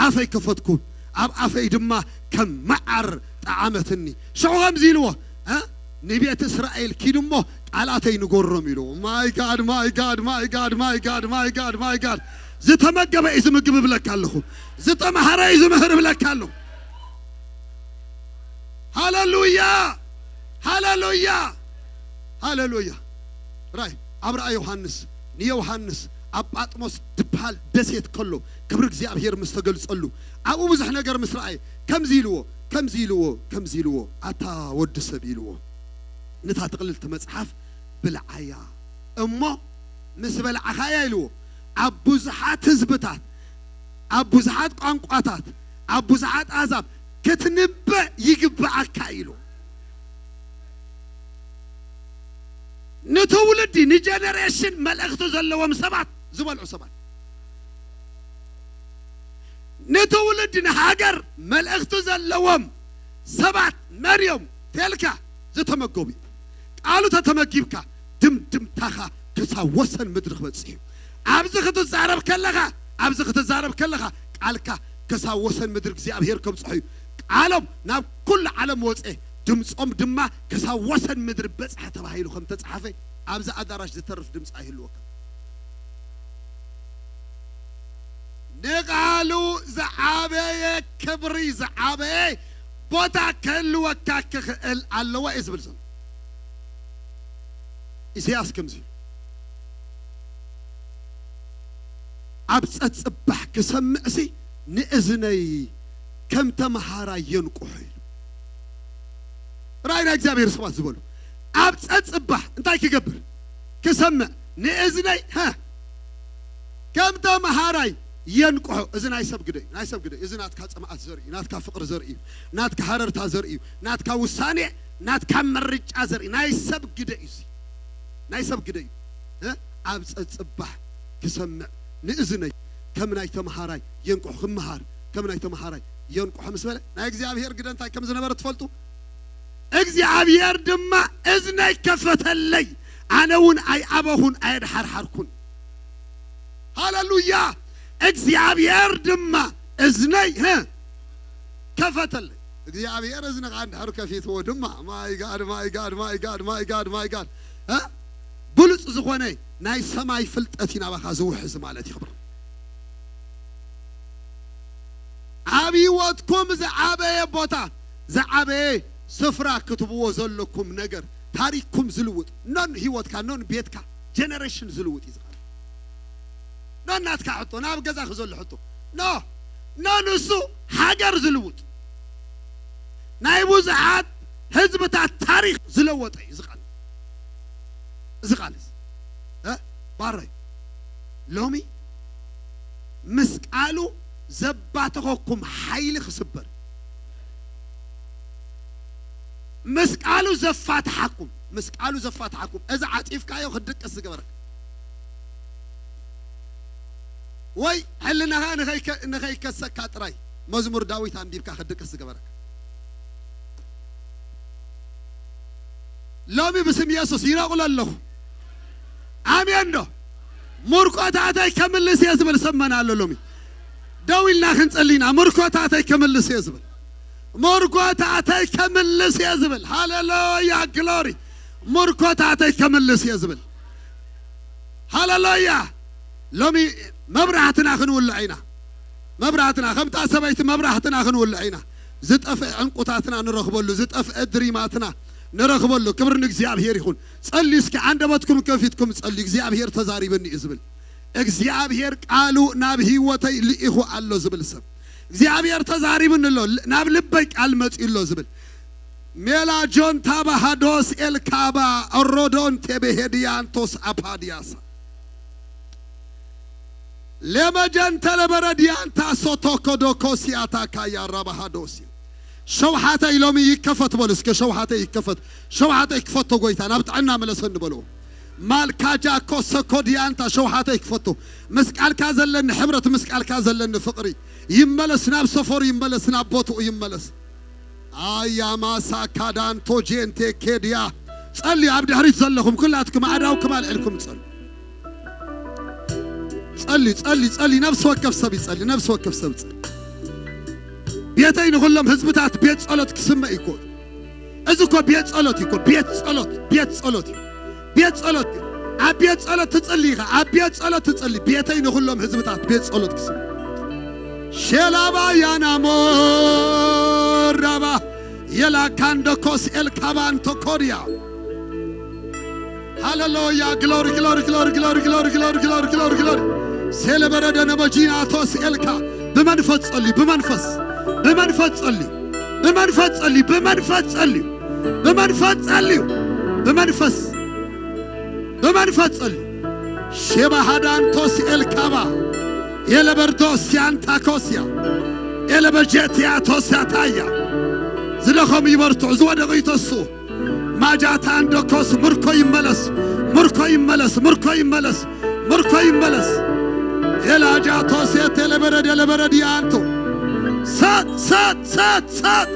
ኣፈይ ከፈትኩ፣ ኣብ ኣፈይ ድማ ከም መዓር ጠዓመትኒ። ሽዑ ከምዚ ኢልዎ፣ እ? ንቤት እስራኤል ኪድ እሞ ቃላተይ ንገሮም ኢልዎ። ማይ ጋድ፣ ማይ ጋድ፣ ማይ ጋድ፣ ማይ ጋድ፣ ማይ ጋድ፣ ማይ ጋድ። ዝተመገበ እዩ ዝምግብ እብለካ ኣለኹ። ዝተምሃረ እዩ ዝምህር እብለካ ኣለኹ። ሃሌሉያ! ሃሌሉያ! ሃሌሉያ! ራይ ኣብ ራእይ ዮሃንስ፣ ንዮሃንስ ኣብ ጳጥሞስ ድበሃል ደሴት ከሎ ክብሪ እግዚኣብሔር ምስ ተገልጸሉ፣ ኣብኡ ብዙሕ ነገር ምስ ረኣየ፣ ከምዚ ኢልዎ፣ ከምዚ ኢልዎ፣ ከምዚ ኢልዎ፣ ኣታ ወዲ ሰብ ኢልዎ፣ ነታ ጥቕልልቲ መጽሓፍ ብልዓያ እሞ ምስ በላዕኻያ ኢልዎ፣ ኣብ ብዙሓት ህዝብታት፣ ኣብ ብዙሓት ቋንቋታት፣ ኣብ ብዙሓት ኣህዛብ ክትንበእ ይግብኣካ ኢሉ። ንትውልዲ፣ ንጀነሬሽን መልእኽቲ ዘለዎም ሰባት ዝበልዑ ሰባት፣ ንትውልዲ፣ ንሃገር መልእኽቲ ዘለዎም ሰባት መን እዮም ተልካ ዝተመገቡ እዮም። ቃሉ ተተመጊብካ ድምድምታኻ ክሳብ ወሰን ምድሪ ክበጽሕ እዩ። ኣብዚ ክትዛረብ ከለኻ፣ ኣብዚ ክትዛረብ ከለኻ ቃልካ ክሳብ ወሰን ምድሪ እግዚኣብሔር ከብጽሖ እዩ። ቃሎም ናብ ኩሉ ዓለም ወጸ፣ ድምጾም ድማ ክሳብ ወሰን ምድሪ በጽሐ ተባሂሉ ከም ተጻሓፈ ኣብዚ ኣዳራሽ ዝተርፍ ድምጺ ኣይህልወካ። ንቃሉ ዝዓበየ ክብሪ፣ ዝዓበየ ቦታ ክህልወካ ክኽእል ኣለዎ እዩ ዝብል ዘሎ። ኢሳያስ ከምዚ ኢሉ፣ ኣብ ጸጽባሕ ክሰምዕሲ ንእዝነይ ከም ተመሃራይ የንቁሖ ኢሉ። ራእይ ናይ እግዚኣብሔር ሰባት ዝበሉ ኣብ ጸጽባሕ እንታይ ክገብር? ክሰምዕ። ንእዝነይ፣ ሀ፣ ከም ተመሃራይ የንቅሖ። እዚ ናይ ሰብ ግደ እዩ፣ ናይ ሰብ ግደ እዩ። እዚ ናትካ ጽምኣት ዘርኢ እዩ፣ ናትካ ፍቕሪ ዘርኢ እዩ፣ ናትካ ሃረርታ ዘርኢ እዩ፣ ናትካ ውሳኔ፣ ናትካ ምርጫ ዘርኢ፣ ናይ ሰብ ግደ እዩ። እዚ ናይ ሰብ ግደ እዩ። እ? ኣብ ጸጽባሕ ክሰምዕ ንእዝነይ ከም ናይ ተመሃራይ የንቅሖ፣ ክመሃር ከም ናይ ተመሃራይ የንቅሖ ምስ በለ፣ ናይ እግዚኣብሔር ግደ እንታይ ከም ዝነበረ ትፈልጡ? እግዚኣብሔር ድማ እዝነይ ከፈተለይ፣ ኣነ እውን ኣይኣበኹን ኣየድሓርሓርኩን። ሃሌሉያ! እግዚኣብሔር ድማ እዝነይ፣ ህ፣ ከፈተለይ። እግዚኣብሔር እዝንኻ እንድሕር ከፊትዎ ድማ፣ ማይ ጋድ፣ ማይ ጋድ፣ ማይ ጋድ፣ ማይ ጋድ፣ ማይ ጋድ፣ እ? ብሉጽ ዝኾነ ናይ ሰማይ ፍልጠት እዩ ናባኻ ዝውሕዝ ማለት እዩ። ክብሪ ኣብ ህይወትኩም ዝዓበየ ቦታ፣ ዝዓበየ ስፍራ ክትብዎ ዘለኩም ነገር፣ ታሪክኩም ዝልውጥ፣ ኖን ህይወትካ፣ ኖን ቤትካ፣ ጀነሬሽን ዝልውጥ እዩ ዝቐርብ። ኖ ናትካ ሕቶ፣ ናብ ገዛኺ ዘሎ ሕቶ። ኖ፣ ኖ ንሱ ሃገር ዝልውጥ፣ ናይ ብዙሓት ህዝብታት ታሪኽ ዝለወጠ እዩ እዚ ቃል። እዚ ቃል እዚ፣ እ? ባረይ። ሎሚ ምስ ቃሉ ዘባተኸኩም ሓይሊ ክስበር። ምስ ቃሉ ዘፋትሓኩም፣ ምስ ቃሉ ዘፋትሓኩም፣ እዚ ዓጺፍካዮ ክድቅስ ዝገበረካ። ወይ ሕልናኻ ንኸይከ-፣ ንኸይከሰካ ጥራይ መዝሙር ዳዊት ኣንቢብካ ክድቅስ ዝገበረካ። ሎሚ ብስም የሱስ ይነቕሎ ኣለኹ። ኣሜን ዶ? ምርኮታተይ ከምልስ እየ ዝብል ሰመና ኣሎ ሎሚ። ደው ኢልና ክንጸሊ ኢና። ምርኮታተይ ከምልስ እየ ዝብል። ምርኮታተይ ከምልስ እየ ዝብል። ሃሌሉያ፣ ግሎሪ። ምርኮታተይ ከምልስ እየ ዝብል። ሃሌሉያ። ሎሚ መብራህትና ክንውልዕ ኢና። መብራህትና፣ ከምታ ሰበይቲ መብራህትና ክንውልዕ ኢና። ዝጠፍአ ዕንቁታትና ንረኽበሉ፣ ዝጠፍአ ድሪማትና ንረኽበሉ። ክብሪ ንእግዚኣብሔር ይኹን። ጸልዩ እስኪ፣ ኣንደበትኩም ከፊትኩም ጸልዩ። እግዚኣብሔር ተዛሪብኒ እዩ ዝብል። እግዚኣብሔር ቃሉ ናብ ህይወተይ ልኢኹ ኣሎ ዝብል ሰብ። እግዚኣብሔር ተዛሪብኒ ኣሎ፣ ናብ ልበይ ቃል መጺኡ ኣሎ ዝብል። ሜላ ጆንታ ባሃዶስ ኤልካባ ኦሮዶን ቴቤሄድያንቶስ ኣፓድያሳ። ሌመጀንተ ለበረድያንታ ሶቶኮዶኮስያታ ካያ ራባሃዶስያ። ሸውሓተይ ሎሚ ይከፈት በሉ እስከ፣ ሸውሓተይ ይከፈት። ሸውሓተይ ክፈቶ ጎይታ፣ ናብ ጥዕና መለሰኒ በልዎ። ማልካጃ ኮሰኮድያንታ ሸውሓተይ ክፈቶ። ምስ ቃልካ ዘለኒ ሕብረት፣ ምስ ቃልካ ዘለኒ ፍቕሪ ይመለስ፣ ናብ ሰፈሩ ይመለስ፣ ናብ ቦትኡ ይመለስ። ኣያ ማሳ ካዳንቶ ጄንቴ ኬድያ። ጸልዩ፣ ኣብ ድሕሪት ዘለኹም ኩላትኩም ኣእዳውኩም ኣልዒልኩም ጸልዩ። ጸልዩ፣ ጸልዩ፣ ጸልዩ። ነፍሲ ወከፍ ሰብ ይጸልዩ፣ ነፍሲ ወከፍ ሰብ ይጸልዩ። ቤተይ ንኹሎም ህዝብታት ቤት ጸሎት ክስመ እዩ እኮ። እዚ እኮ ቤት ጸሎት እዩ እኮ፣ ቤት ጸሎት፣ ቤት ጸሎት እዩ። ቤት ጸሎት እዩ። ኣብ ቤት ጸሎት ትጽሊ ኢኻ፣ ኣብ ቤት ጸሎት ትጽሊ። ቤተይ ንኹሎም ህዝብታት ቤት ጸሎት ክስመ። ሼላባ ያናሞ ራባ የላካንዶኮስ ኤልካባንቶ ኮድያ። ሃሌሉያ፣ ግሎሪ፣ ግሎሪ፣ ግሎሪ። ሴለበረደ ነመጂናቶስ ኤልካ። ብመንፈስ ጸልዩ፣ ብመንፈስ፣ ብመንፈስ ጸልዩ፣ ብመንፈስ ጸልዩ፣ ብመንፈስ ጸልዩ፣ ብመንፈስ ጸልዩ፣ ብመንፈስ፣ ብመንፈስ ጸልዩ። ሼባ ሃዳንቶስ ኤልካባ፣ ኤለበርዶስ ያንታኮስያ፣ ኤለበጀትያቶስ ያታያ። ዝደኸሙ ይበርትዑ፣ ዝወደቑ ይተስኡ። ማጃታ እንደ ኮስ ምርኮ ይመለስ፣ ምርኮ ይመለስ፣ ምርኮ ይመለስ፣ ምርኮ ይመለስ። ኤላጃ ቶሴ ቴሌበረድ ኤሌበረድ ያንቶ። ሳት፣ ሳት፣ ሳት፣ ሳት።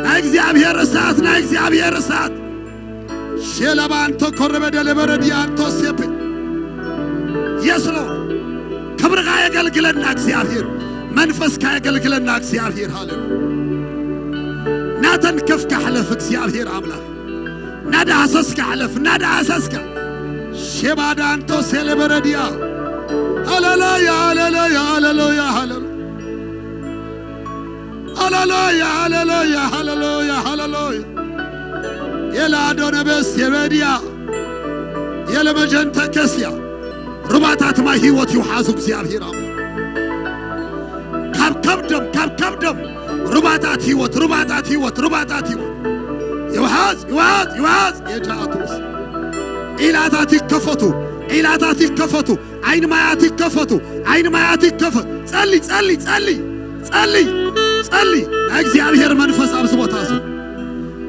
ናይ እግዚኣብሔር እሳት፣ ናይ እግዚኣብሔር እሳት። ሼለባንቶ ኮረበድ ኤሌበረድ ያንቶ ሴፕ። የስ ሎርድ። ክብርኻ የገልግለና እግዚኣብሔር፣ መንፈስካ የገልግለና እግዚኣብሔር። ሃሌሉያ። ናተንከፍካ ሕለፍ እግዚኣብሔር ኣምላኽ። ናዳህሰስካ ሕለፍ፣ ናዳህሰስካ። ሼባዳንቶ ሴሌበረድያ። ሃሌሉያ፣ ሃሌሉያ፣ ሃሌሉያ፣ ሃሌሉያ። ሃሌሉያ፣ ሃሌሉያ፣ ሃሌሉያ፣ ሃሌሉያ። የላዶነበስ የበድያ። የለመጀንተ ከስያ። ሩባታት ማይ ህይወት ይውሓዙ እግዚኣብሔር ኣምላኽ። ካብ ከብዶም፣ ካብ ከብዶም ሩባታት ህይወት፣ ሩባታት ህይወት፣ ሩባታት ህይወት። ይውሓዝ፣ ይውሓዝ፣ ይውሓዝ። የጃኣቱስ። ዒላታት ይከፈቱ፣ ዒላታት ይከፈቱ፣ ዓይኒ ማያት ይከፈቱ፣ ዓይኒ ማያት ይከፈቱ። ጸሊ፣ ጸሊ፣ ጸሊ፣ ጸሊ፣ ጸሊ። ናይ እግዚኣብሔር መንፈስ ኣብዚ ቦታ እዚ።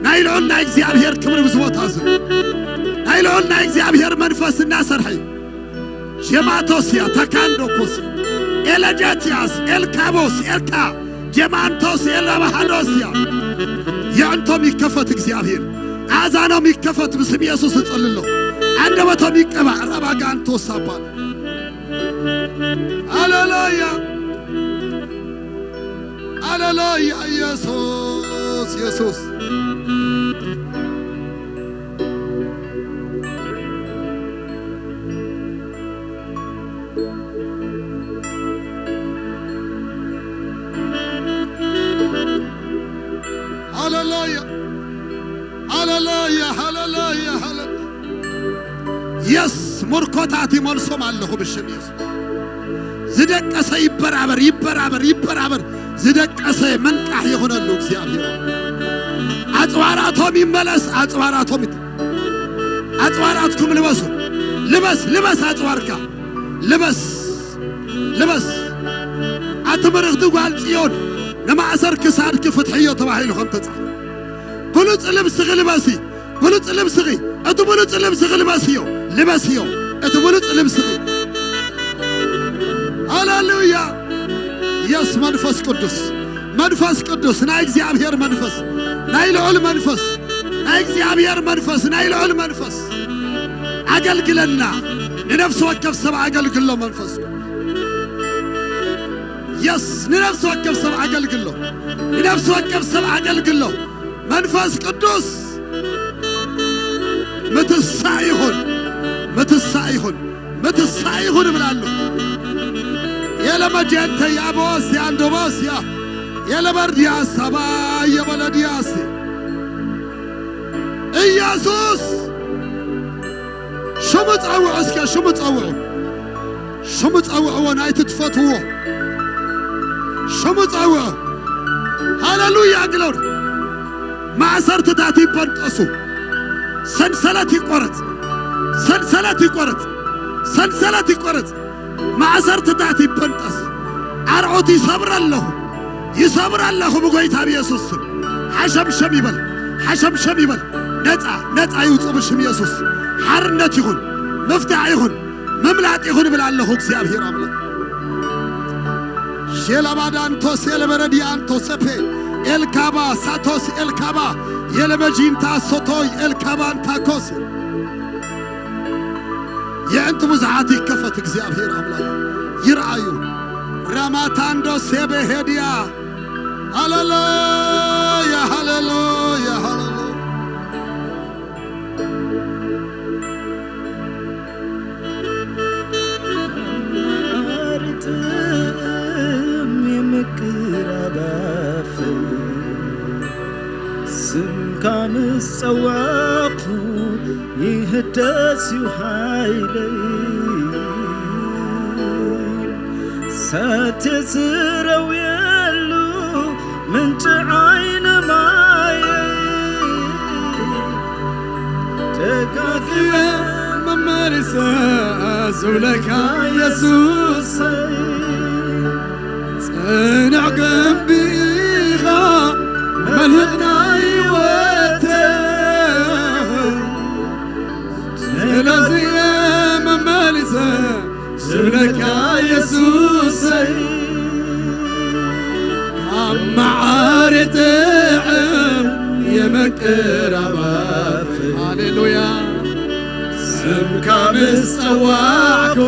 ናይ ልዑል ናይ እግዚኣብሔር ክብሪ ኣብዚ ቦታ እዚ። ናይ ልዑል ናይ እግዚኣብሔር መንፈስ እናሰርሐ እዩ። ጀማቶስያ፣ ተካንዶኮስ፣ ኤለጀትያስ፣ ኤልካቦስ፣ ኤልካ፣ ጀማንቶስ፣ ኤለባሃዶስያ። የዕንቶም ይከፈት እግዚኣብሔር። ኣእዛኖም ይከፈት ብስም የሱስ እጸሊ ኣለኹ። ኣንደበቶም ይቀባእ። ራባጋንቶስ ኣባል። ሃሌሉያ። ሃሌሉያ። ኢየሱስ፣ ኢየሱስ። ሃሌሉያ፣ ሃሌሉያ፣ ሃሌሉያ፣ ሃሌሉያ። የስ፣ ምርኮታት ይመልሶም ኣለኹ ብሽም የሱስ። ዝደቀሰ ይበራበር፣ ይበራበር፣ ይበራበር። ዝደቀሰ መንቃሕ ይኹነሉ እግዚኣብሔር። ኣጽዋራቶም ይመለስ፣ ኣጽዋራቶም ይት-፣ ኣጽዋራትኩም ልበሱ። ልበስ፣ ልበስ ኣጽዋርካ። ልበስ፣ ልበስ። ኣቲ ምርኽቲ ጓል ጽዮን ንማእሰር ክሳድኪ ፍትሕዮ ተባሂሉ ከም ተጻሕፈ። ብሉጽ ልብስኺ ልበሲ። ብሉጽ ልብስኺ፣ እቲ ብሉጽ ልብስኺ ልበስዮ፣ ልበስዮ፣ እቲ ብሉጽ ልብስኺ። ሃሌሉያ። የስ መንፈስ ቅዱስ፣ መንፈስ ቅዱስ፣ ናይ እግዚኣብሔር መንፈስ፣ ናይ ልዑል መንፈስ፣ ናይ እግዚኣብሔር መንፈስ፣ ናይ ልዑል መንፈስ ኣገልግለና። ንነፍሲ ወከፍ ሰብ ኣገልግሎ መንፈስ። የስ፣ ንነፍሲ ወከፍ ሰብ ኣገልግሎ፣ ንነፍሲ ወከፍ ሰብ ኣገልግሎ። መንፈስ ቅዱስ ምትሳእ ይኹን፣ ምትሳእ ይኹን፣ ምትሳእ ይኹን እብል ኣለኹ። የለመጀንተ ያቦስያ፣ እንዶቦስያ፣ የለበርድያ፣ ሰባ የበለድያሲ። ኢየሱስ ሽሙ ጸውዑ፣ እስከ ሽሙ ጸውዑ። ሽሙ ጸውዕዎ፣ ናይቲ ትፈትዎ ሽሙ ጸውዑ። ሃሌሉያ፣ ግሎሪ። ማእሰርትታት ይበንጠሱ። ሰንሰለት ይቆረጽ፣ ሰንሰለት ይቆረጽ፣ ሰንሰለት ይቆረጽ። ማእሰርትታት ይበንጠስ። ኣርዑት ይሰብር ኣለኹ፣ ይሰብር ኣለኹ ብጎይታ ብየሱስ ስም። ሓሸምሸም ይበል፣ ሓሸምሸም ይበል። ነጻ፣ ነጻ ይውጹ ብሽም የሱስ። ሓርነት ይኹን፣ ምፍታሕ ይኹን፣ ምምላጥ ይኹን እብል ኣለኹ እግዚኣብሔር ኣምላኽ። ሼላባዳንቶስ ኤለበረዲያንቶሰፔ ኤልካባ ሳቶስ ኤልካባ የለመጂንታ ሶቶይ ኤልካባንታኮስ። የእንቲ ብዙሓት ይከፈት እግዚኣብሔር ኣምላኽ። ይርኣዩ። ራማታንዶ ሴቤሄድያ። ሃሌሉያ፣ ሃሌሉያ፣ ሃሌሉያ። መዓር ጥዕም የምቅር ኣባፍ ስምካ ምስ ጸዋዕኩ ይህደስ እዩ ሓይለይ። ሰትየ ዝረውየሉ ምንጪ ዓይኒ ማየይ። ደጋጊመ መመሊሰ ዝብለካ የሱሰይ። ጽኑዕ ግንቢ ኢኻ መልህቕ ናይ ህይወተይ። ስለዚ እየ መመሊሰ ዝብለካ የሱሰይ። ኣብ መዓር ጥዕም የመቅር ኣባፍ። ሃሌሉያ። ስምካ ምስ ጸዋዕኩ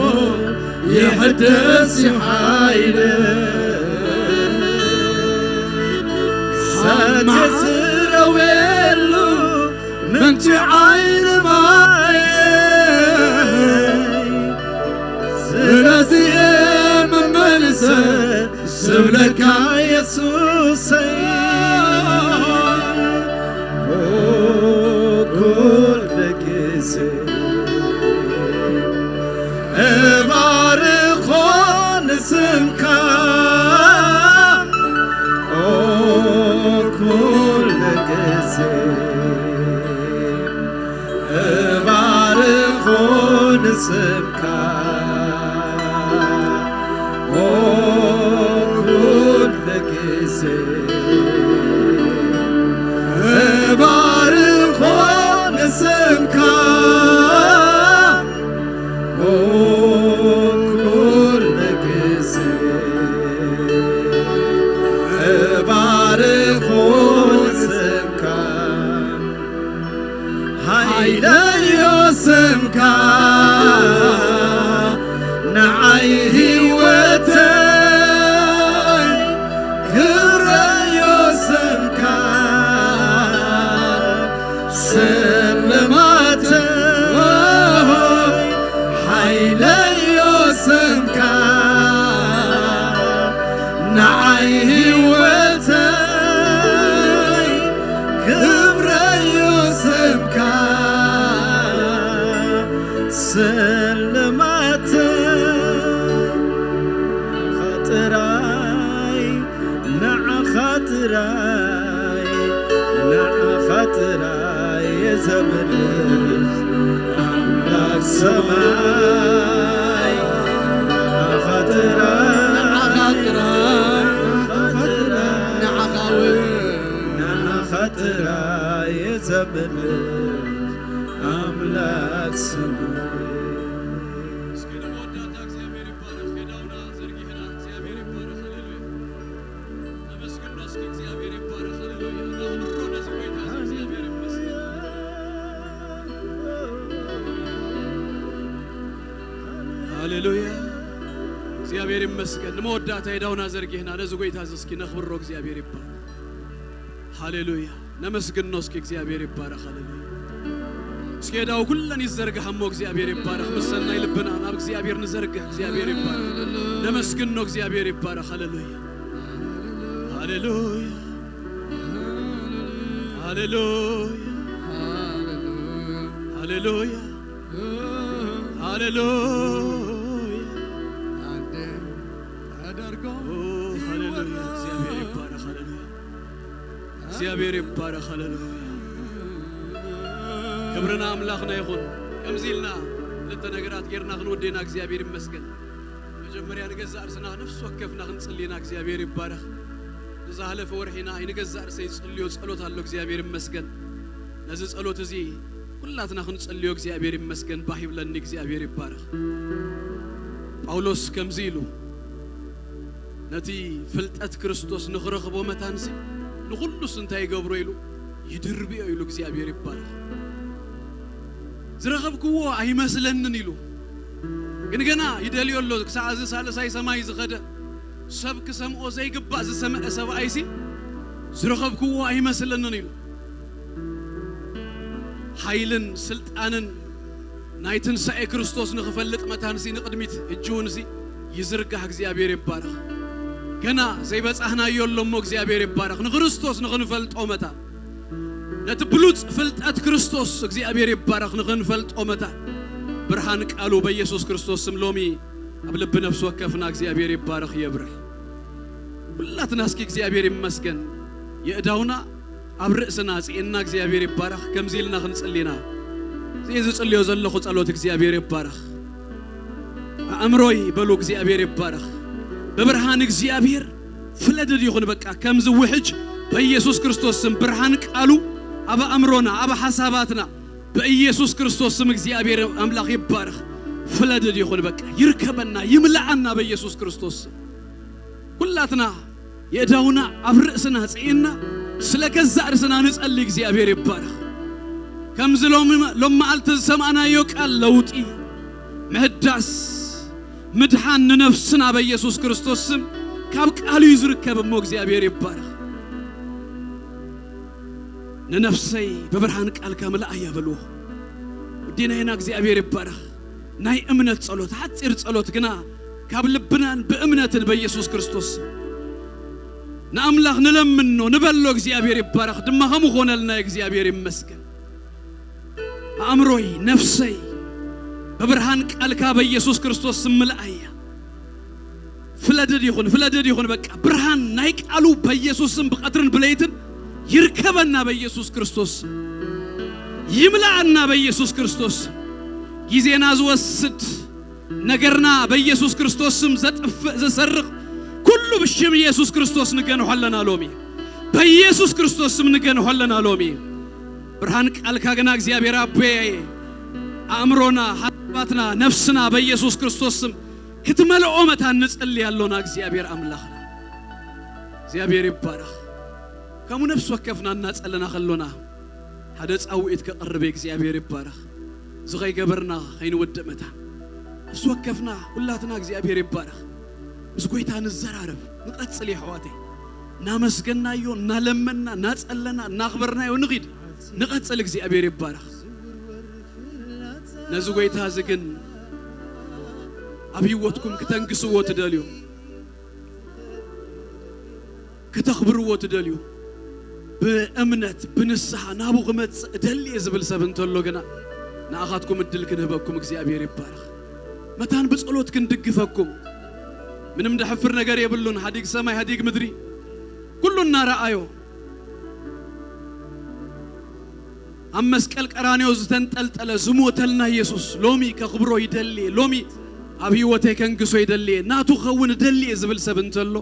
ይሕደስ እዩ ሓይለ። ሰትየ ዝረውየሉ ምንጪ ዓይኒ ማየይ። ስለዚ እየ መመሊሰ ዝብለካ የሱሰይ። ኩሉ ግዜ እባርኾ ንስምካ። ኦ ኩሉ ግዜ እባርኾ ንስምካ። ኦ ኩሉ ግዜ እባርኾ ንስምካ። ኦ ኩሉ ግዜ እባርኾ ንስምካ። ሓይለዮ ስምካ ንዓይ ህይወተይ። ክብረዮ ስምካ ስልማተይ። ሓይለዮ ስምካ ንዓይ ህይወተይ። ክብረዮ ስምካ ስልማተይ። ዘምልኽ ኣምላኽ ሰማይ፣ ንዓኻ ጥራይ፣ ንዓኻ ጥራይ፣ ንዓኻ ጥራይ፣ ንዓኻ ጥራይ ዘምልኽ ኣምላኽ ሰማይ። እስኪ ንመወዳእታ እግዚኣብሔር ይባረኽ። ጌዳውና ዘርጊሕና እግዚኣብሔር ይባረኽ። ሃሌሉያ። ነመስግኖ እስኪ እግዚኣብሔር ይባረኽ። ሃሌሉያ። ነኽብሮ ነዚ ጎይታ እዚ እግዚኣብሔር ይመስገን። ሃሌሉያ። እግዚኣብሔር ይመስገን። ንመወዳእታ ጌዳውና ዘርጊሕና ነዚ ጎይታ እዚ እስኪ ነኽብሮ እግዚኣብሔር ይባረኽ። ሃሌሉያ። ነመስግኖ እስኪ እግዚኣብሔር ይባረኽ። ሃሌሉያ። እስኪ ጌዳው ኩለን ይዘርግሓ እሞ እግዚኣብሔር ይባረኽ። ምስ ሰናይ ልብና ናብ እግዚኣብሔር ንዘርግሕ እግዚኣብሔር ይባረኽ። ነመስግኖ እግዚኣብሔር ይባረኽ። ሃሌሉያ። ሃሌሉያ። ሃሌሉያ። ሃሌሉያ። ሃሌሉያ። ኦ፣ ሃሌሉያ። እግዚኣብሔር ይባረኽ። ሃሌሉያ። እግዚኣብሔር ይባረኽ። ሃሌሉያ። ክብሪ ንኣምላኽና ይኹን። ከምዚ ኢልና ክልተ ነገራት ጌርና ክንውድእና እግዚኣብሔር ይመስገን። መጀመርያ ንገዛእ ርእስና ነፍሲ ወከፍና ክንጽልይና እግዚኣብሔር ይባረኽ። ንዝሃለፈ ወርሒና ኣይ ንገዛእ ርእሰይ ዝጽልዮ ጸሎት ኣሎ እግዚኣብሔር ይመስገን። ነዚ ጸሎት እዚ ኩላትና ክንጽልዮ እግዚኣብሔር ይመስገን። ባህ ይብለኒ እግዚኣብሔር ይባረኽ። ጳውሎስ ከምዚ ኢሉ ነቲ ፍልጠት ክርስቶስ ንኽረኽቦ መታንሲ ንኹሉስ እንታይ ይገብሮ ኢሉ ይድርብዮ ኢሉ እግዚኣብሔር ይባረኽ። ዝረኸብክዎ ኣይመስለንን ኢሉ ግን ገና ይደልዮ ኣሎ። ክሳዕ እዚ ሳልሳይ ሰማይ ዝኸደ ሰብ ክሰምዖ ዘይግባእ ዝሰምዐ ሰብኣይሲ ዝረኸብክዎ ኣይመስለንን ኢሉ። ሓይልን ስልጣንን ናይ ትንሳኤ ክርስቶስ ንኽፈልጥ መታንሲ ንቕድሚት እጅውንሲ ይዝርጋሕ እግዚኣብሔር ይባረኽ። ገና ዘይበጻሕናዮ ኣሎ እሞ እግዚኣብሔር ይባረኽ። ንክርስቶስ ንኽንፈልጦ መታን ነቲ ብሉጽ ፍልጠት ክርስቶስ እግዚኣብሔር ይባረኽ። ንኽንፈልጦ መታን ብርሃን ቃሉ በኢየሱስ ክርስቶስ ስም ሎሚ ኣብ ልቢ ነፍሲ ወከፍና እግዚኣብሔር ይባረኽ የብርህ። ኩላትና እስኪ እግዚኣብሔር ይመስገን የእዳውና ኣብ ርእስና ኣጽእና እግዚኣብሔር ይባረኽ። ከምዚ ኢልና ክንጽሊና እዚ ዝጽልዮ ዘለኹ ጸሎት እግዚኣብሔር ይባረኽ። ኣእምሮይ በሉ እግዚኣብሔር ይባረኽ። ብብርሃን እግዚኣብሔር ፍለድድ ይኹን በቃ ከምዚ ውሕጅ በኢየሱስ ክርስቶስ ስም ብርሃን ቃሉ ኣብ ኣእምሮና ኣብ ሓሳባትና በኢየሱስ ክርስቶስ ስም እግዚኣብሔር ኣምላኽ ይባረኽ። ፍለድድ ይኹን በቃ ይርከበና ይምልኣና በኢየሱስ ክርስቶስ ስም። ኩላትና የእዳውና ኣብ ርእስና ጽኢና ስለ ገዛእ ርእስና ንጸሊ እግዚኣብሔር ይባረኽ። ከምዚ ሎም መዓልቲ ዝሰማዕናዮ ቃል ለውጢ ምህዳስ ምድሓን ንነፍስና በኢየሱስ ክርስቶስ ስም ካብ ቃሉ እዩ ዝርከብ እሞ እግዚኣብሔር ይባረኽ። ንነፍሰይ ብብርሃን ቃልካ ምልኣያ በልዎ። ውዴናይና እግዚኣብሔር ይባረኽ። ናይ እምነት ጸሎት ሓጺር ጸሎት ግና ካብ ልብናን ብእምነትን በኢየሱስ ክርስቶስ ንኣምላኽ ንለምኖ ንበሎ እግዚኣብሔር ይባረኽ ድማ ከም ኾነልና እግዚኣብሔር ይመስገን። ኣእምሮይ ነፍሰይ ብብርሃን ቃልካ በኢየሱስ ክርስቶስ ስም ምልኣያ። ፍለድድ ይኹን ፍለድድ ይኹን በቃ ብርሃን ናይ ቃሉ በኢየሱስ ስም ብቐትርን ብለይትን ይርከበና በኢየሱስ ክርስቶስ ይምልኣና በኢየሱስ ክርስቶስ። ጊዜና ዝወስድ ነገርና በኢየሱስ ክርስቶስ ስም ዘጥፍእ ዘሰርቕ ኩሉ ብሽም ኢየሱስ ክርስቶስ ንገንሖ ኣለና ሎሚ። በኢየሱስ ክርስቶስ ስም ንገንሖ ኣለና ሎሚ። ብርሃን ቃልካ ግና እግዚኣብሔር ኣቦየ ኣእምሮና ሓሳባትና ነፍስና በኢየሱስ ክርስቶስ ስም ክትመልኦ መታን ንጽሊ ኣሎና እግዚኣብሔር ኣምላኽና። እግዚኣብሔር ይባረኽ። ከምኡ ነፍሲ ወከፍና እናጸለና ከሎና ሓደ ጻውዒት ከቕርብ እግዚኣብሔር ይባረኽ። እዚ ከይገበርና ከይንወድእ መታን ነፍሲ ወከፍና ኩላትና እግዚኣብሔር ይባረኽ። ምስ ጎይታ ንዘራረብ ንቐጽል የሕዋተይ። እናመስገናዮ እናለመና እናጸለና እናኽበርናዮ ንኺድ ንቐጽል እግዚኣብሔር ይባረኽ። ነዚ ጎይታ እዚ ግን ኣብ ህይወትኩም ክተንግስዎ ትደልዩ ክተኽብርዎ ትደልዩ ብእምነት ብንስሓ ናቡ ክመጽእ እደሊ እየ ዝብል ሰብ እንተሎ ግና ንኣኻትኩም እድል ክንህበኩም እግዚኣብሔር ይባረኽ። መታን ብጸሎት ክንድግፈኩም ምንም ደሕፍር ነገር የብሉን። ሃዲግ ሰማይ ሃዲግ ምድሪ ኩሉ እናረኣዮ ኣብ መስቀል ቀራንዮ ዝተንጠልጠለ ዝሞተልና የሱስ ሎሚ ከኽብሮ ይደሊ እየ፣ ሎሚ ኣብ ህይወተይ ከንግሶ ይደሊ እየ፣ ናቱ ክኸውን እደሊ እየ ዝብል ሰብ እንተሎ፣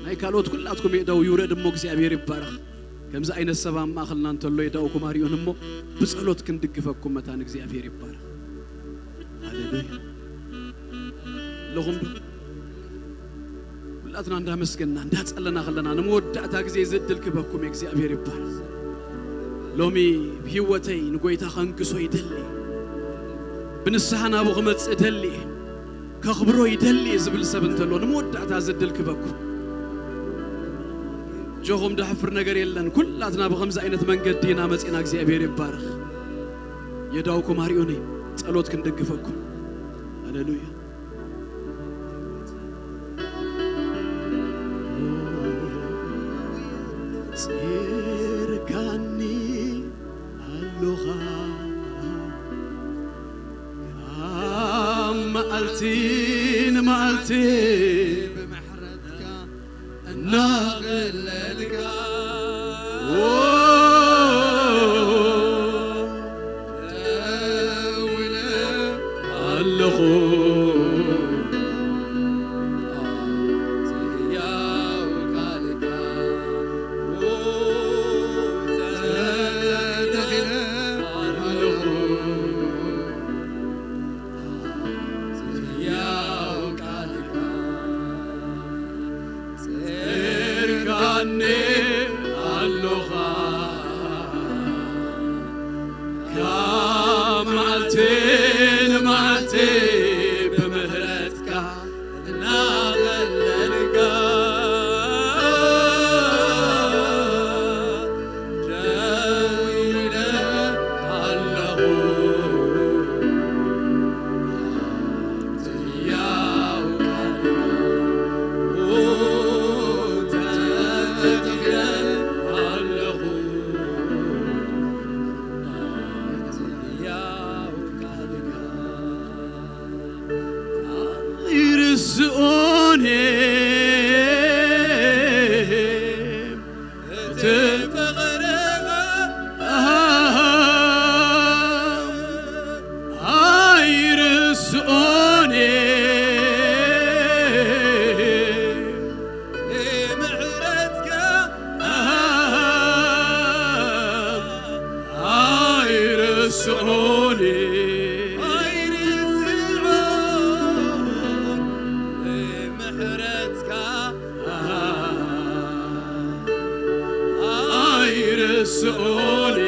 ናይ ካልኦት ኩላትኩም የእዳው ይውረድ እሞ እግዚኣብሔር ይባረኽ። ከምዚ ዓይነት ሰብ ኣብ ማእኸልና እንተሎ የእዳውኩም ኣርእዩን እሞ ብጸሎት ክንድግፈኩም መታን እግዚኣብሔር ይባረኽ። ሃሌሉያ። ኣለኹም ዶ? ኩላትና እንዳመስገንና እንዳጸለና ከለና ንመወዳእታ ግዜ እዚ ዕድል ክበኩም እግዚኣብሔር ይባረኽ። ሎሚ ብህይወተይ ንጎይታ ከንግሶ ይደሊ፣ ብንስሓ ናቡ ክመጽእ እደሊ፣ ከኽብሮ ይደሊ ዝብል ሰብ እንተሎ ንመወዳእታ እዚ ዕድል ክበኩም። ጆኹም ደሕፍር ነገር የለን። ኩላትና ብኸምዚ ዓይነት መንገዲ ኢና መጺና። እግዚኣብሔር ይባረኽ። የዳውኩም ኣርእዩኒ ጸሎት ክንድግፈኩም። ሃሌሉያ። ጺርካኒ ኣሎኻ ካብ መዓልቲ ንመዓልቲ ብምሕረትካ እናቐለልካ ደው ኢለ ኣለኹ። ኣብቲ ህያው ቃልካ ተተኺለ ኣለኹ። ኣብቲ ህያው ቃልካ ጸርካኒ ኣሎኻ። ካብ መዓልቲ ንመዓልቲ ብምህረትካ እናቐለልካ ደው ኢለ ኣለኹ። ኣይርስኦን እየ። እቲ ፍቕርኻ ኣይርስኦን እየ። ምሕረትካ ኣይርስኦን እየ። ኣይርስኦን ምሕረትካ ኣይርስኦን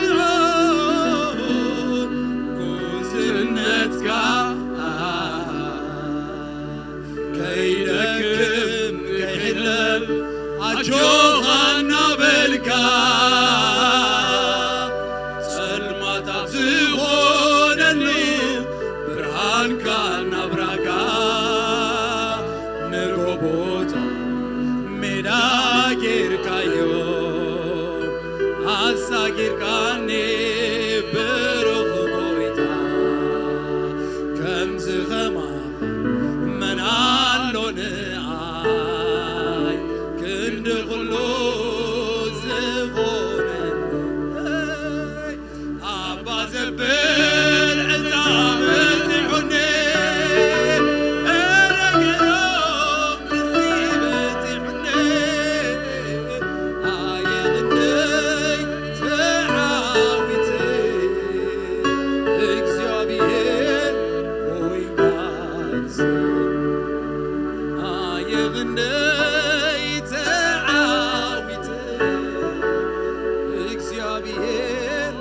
ኣይርስኦን ጉስነትካ ከይደክም ከይሕለል ኣጆኻ እናበልካ ጸልማት ኣብ ዝኾነሉ ብርሃንካ እናብራካ ንጎቦታት ሜዳ ጌርካዮ ኣሳጊርካኒ ብሩኽ ጎይታ። ከምዚ ኸማኻ መን ኣሎ ንኣይ ክንዲ ኹሉ ዝኾነኒ ኣባ ዘብል ዕጣ በጺሑኒ፣ እረ ገሮም ንሲ በጺሑኒ፣ ኣየቕንደይ ተዓዊተ፣ እግዚኣብሔር ኮይንካ ርእሰይ፣ ኣየቕንደይ ተዓዊተ፣ እግዚኣብሔር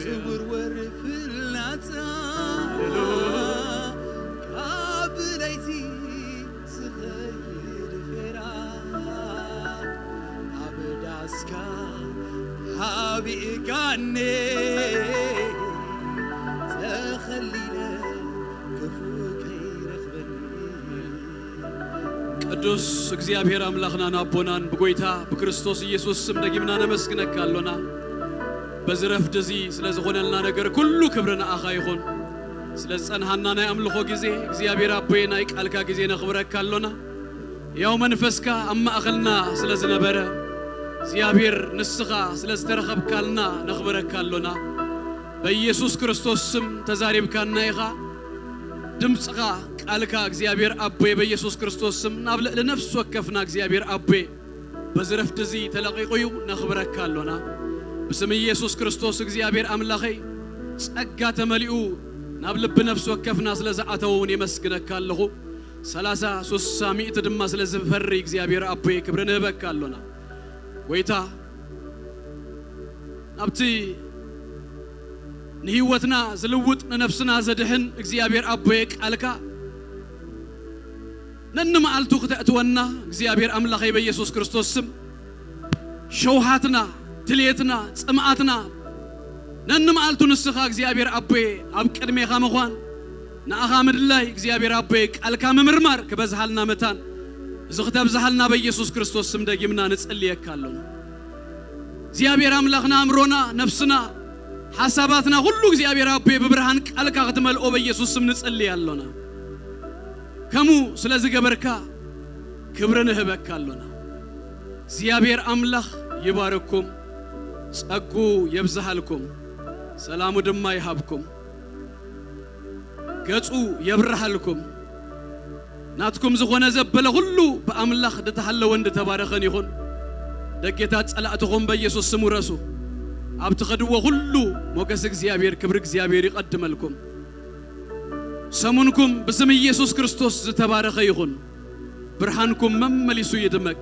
ስውርወር ፍላጻ ካብ ለይቲ ዝኸይድ ፌራ ኣብ ዳስካ ሓቢእካኒ ተኸሊለ ክፉ ከይረኽበኒ። ቅዱስ እግዚኣብሔር ኣምላኽናን ኣቦናን ብጎይታ ብክርስቶስ ኢየሱስ ስም ደጊምና ነመስግነካ ኣሎና። በዚ ረፍዲ እዚ ስለ ዝኾነልና ነገር ኩሉ ክብሪ ንኣኻ ይኹን። ስለ ዝጸንሃና ናይ ኣምልኾ ግዜ እግዚኣብሔር ኣቦይ ናይ ቃልካ ግዜ ነኽብረካ ኣሎና። ያው መንፈስካ ኣብ ማእኸልና ስለ ዝነበረ እግዚኣብሔር ንስኻ ስለ ዝተረኸብካልና ነኽብረካ ኣሎና። በኢየሱስ ክርስቶስ ስም ተዛሪብካና ኢኻ። ድምፅኻ ቃልካ እግዚኣብሔር ኣቦይ በኢየሱስ ክርስቶስ ስም ናብ ልዕሊ ነፍሲ ወከፍና እግዚኣብሔር ኣቦይ በዚ ረፍቲ እዚ ተለቒቑ እዩ። ነኽብረካ ኣሎና። ብስም ኢየሱስ ክርስቶስ እግዚኣብሔር ኣምላኸይ ጸጋ ተመሊኡ ናብ ልቢ ነፍሲ ወከፍና ስለ ዝኣተወ እውን የመስግነካ ኣለኹ። ሰላሳ ሱሳ ሚእቲ ድማ ስለ ዝፈሪ እግዚኣብሔር ኣቦይ ክብሪ ንህበካ ኣሎና። ጎይታ ናብቲ ንህይወትና ዝልውጥ ንነፍስና ዘድሕን እግዚኣብሔር ኣቦየ ቃልካ ነንመዓልቱ ክተእትወና እግዚኣብሔር ኣምላኸይ በኢየሱስ ክርስቶስ ስም ሸውሃትና ድልየትና ጽምኣትና ነንመዓልቱ ንስኻ እግዚኣብሔር ኣቦየ ኣብ ቅድሜኻ ምዃን ንኣኻ ምድላይ እግዚኣብሔር ኣቦየ ቃልካ ምምርማር ክበዝሃልና መታን እዚ ክተብዝሃልና በኢየሱስ ክርስቶስ ስም ደጊምና ንጽልየካ ኣሎና። እግዚኣብሔር ኣምላኽና ኣእምሮና ነፍስና ሓሳባትና ኩሉ እግዚኣብሔር ኣቦየ ብብርሃን ቃልካ ክትመልኦ በኢየሱስ ስም ንጽልይ ኣሎና። ከምኡ ስለ ዝገበርካ ክብሪ ንህበካ ኣሎና። እግዚኣብሔር ኣምላኽ ይባርኩም፣ ጸጉ የብዝሃልኩም፣ ሰላሙ ድማ ይሃብኩም፣ ገጹ የብርሃልኩም። ናትኩም ዝኾነ ዘበለ ኩሉ ብኣምላኽ ድተሃለወን ድተባረኸን ይኹን። ደጌታት ጸላእትኹም በኢየሱስ ስም ውረሱ። ኣብ ትኸድዎ ኩሉ ሞገስ እግዚኣብሔር ክብሪ እግዚኣብሔር ይቐድመልኩም። ሰሙንኩም ብስም ኢየሱስ ክርስቶስ ዝተባረኸ ይኹን። ብርሃንኩም መመሊሱ ይድመቅ።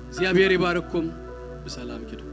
እግዚኣብሔር ይባርኩም። ብሰላም ኪዱ።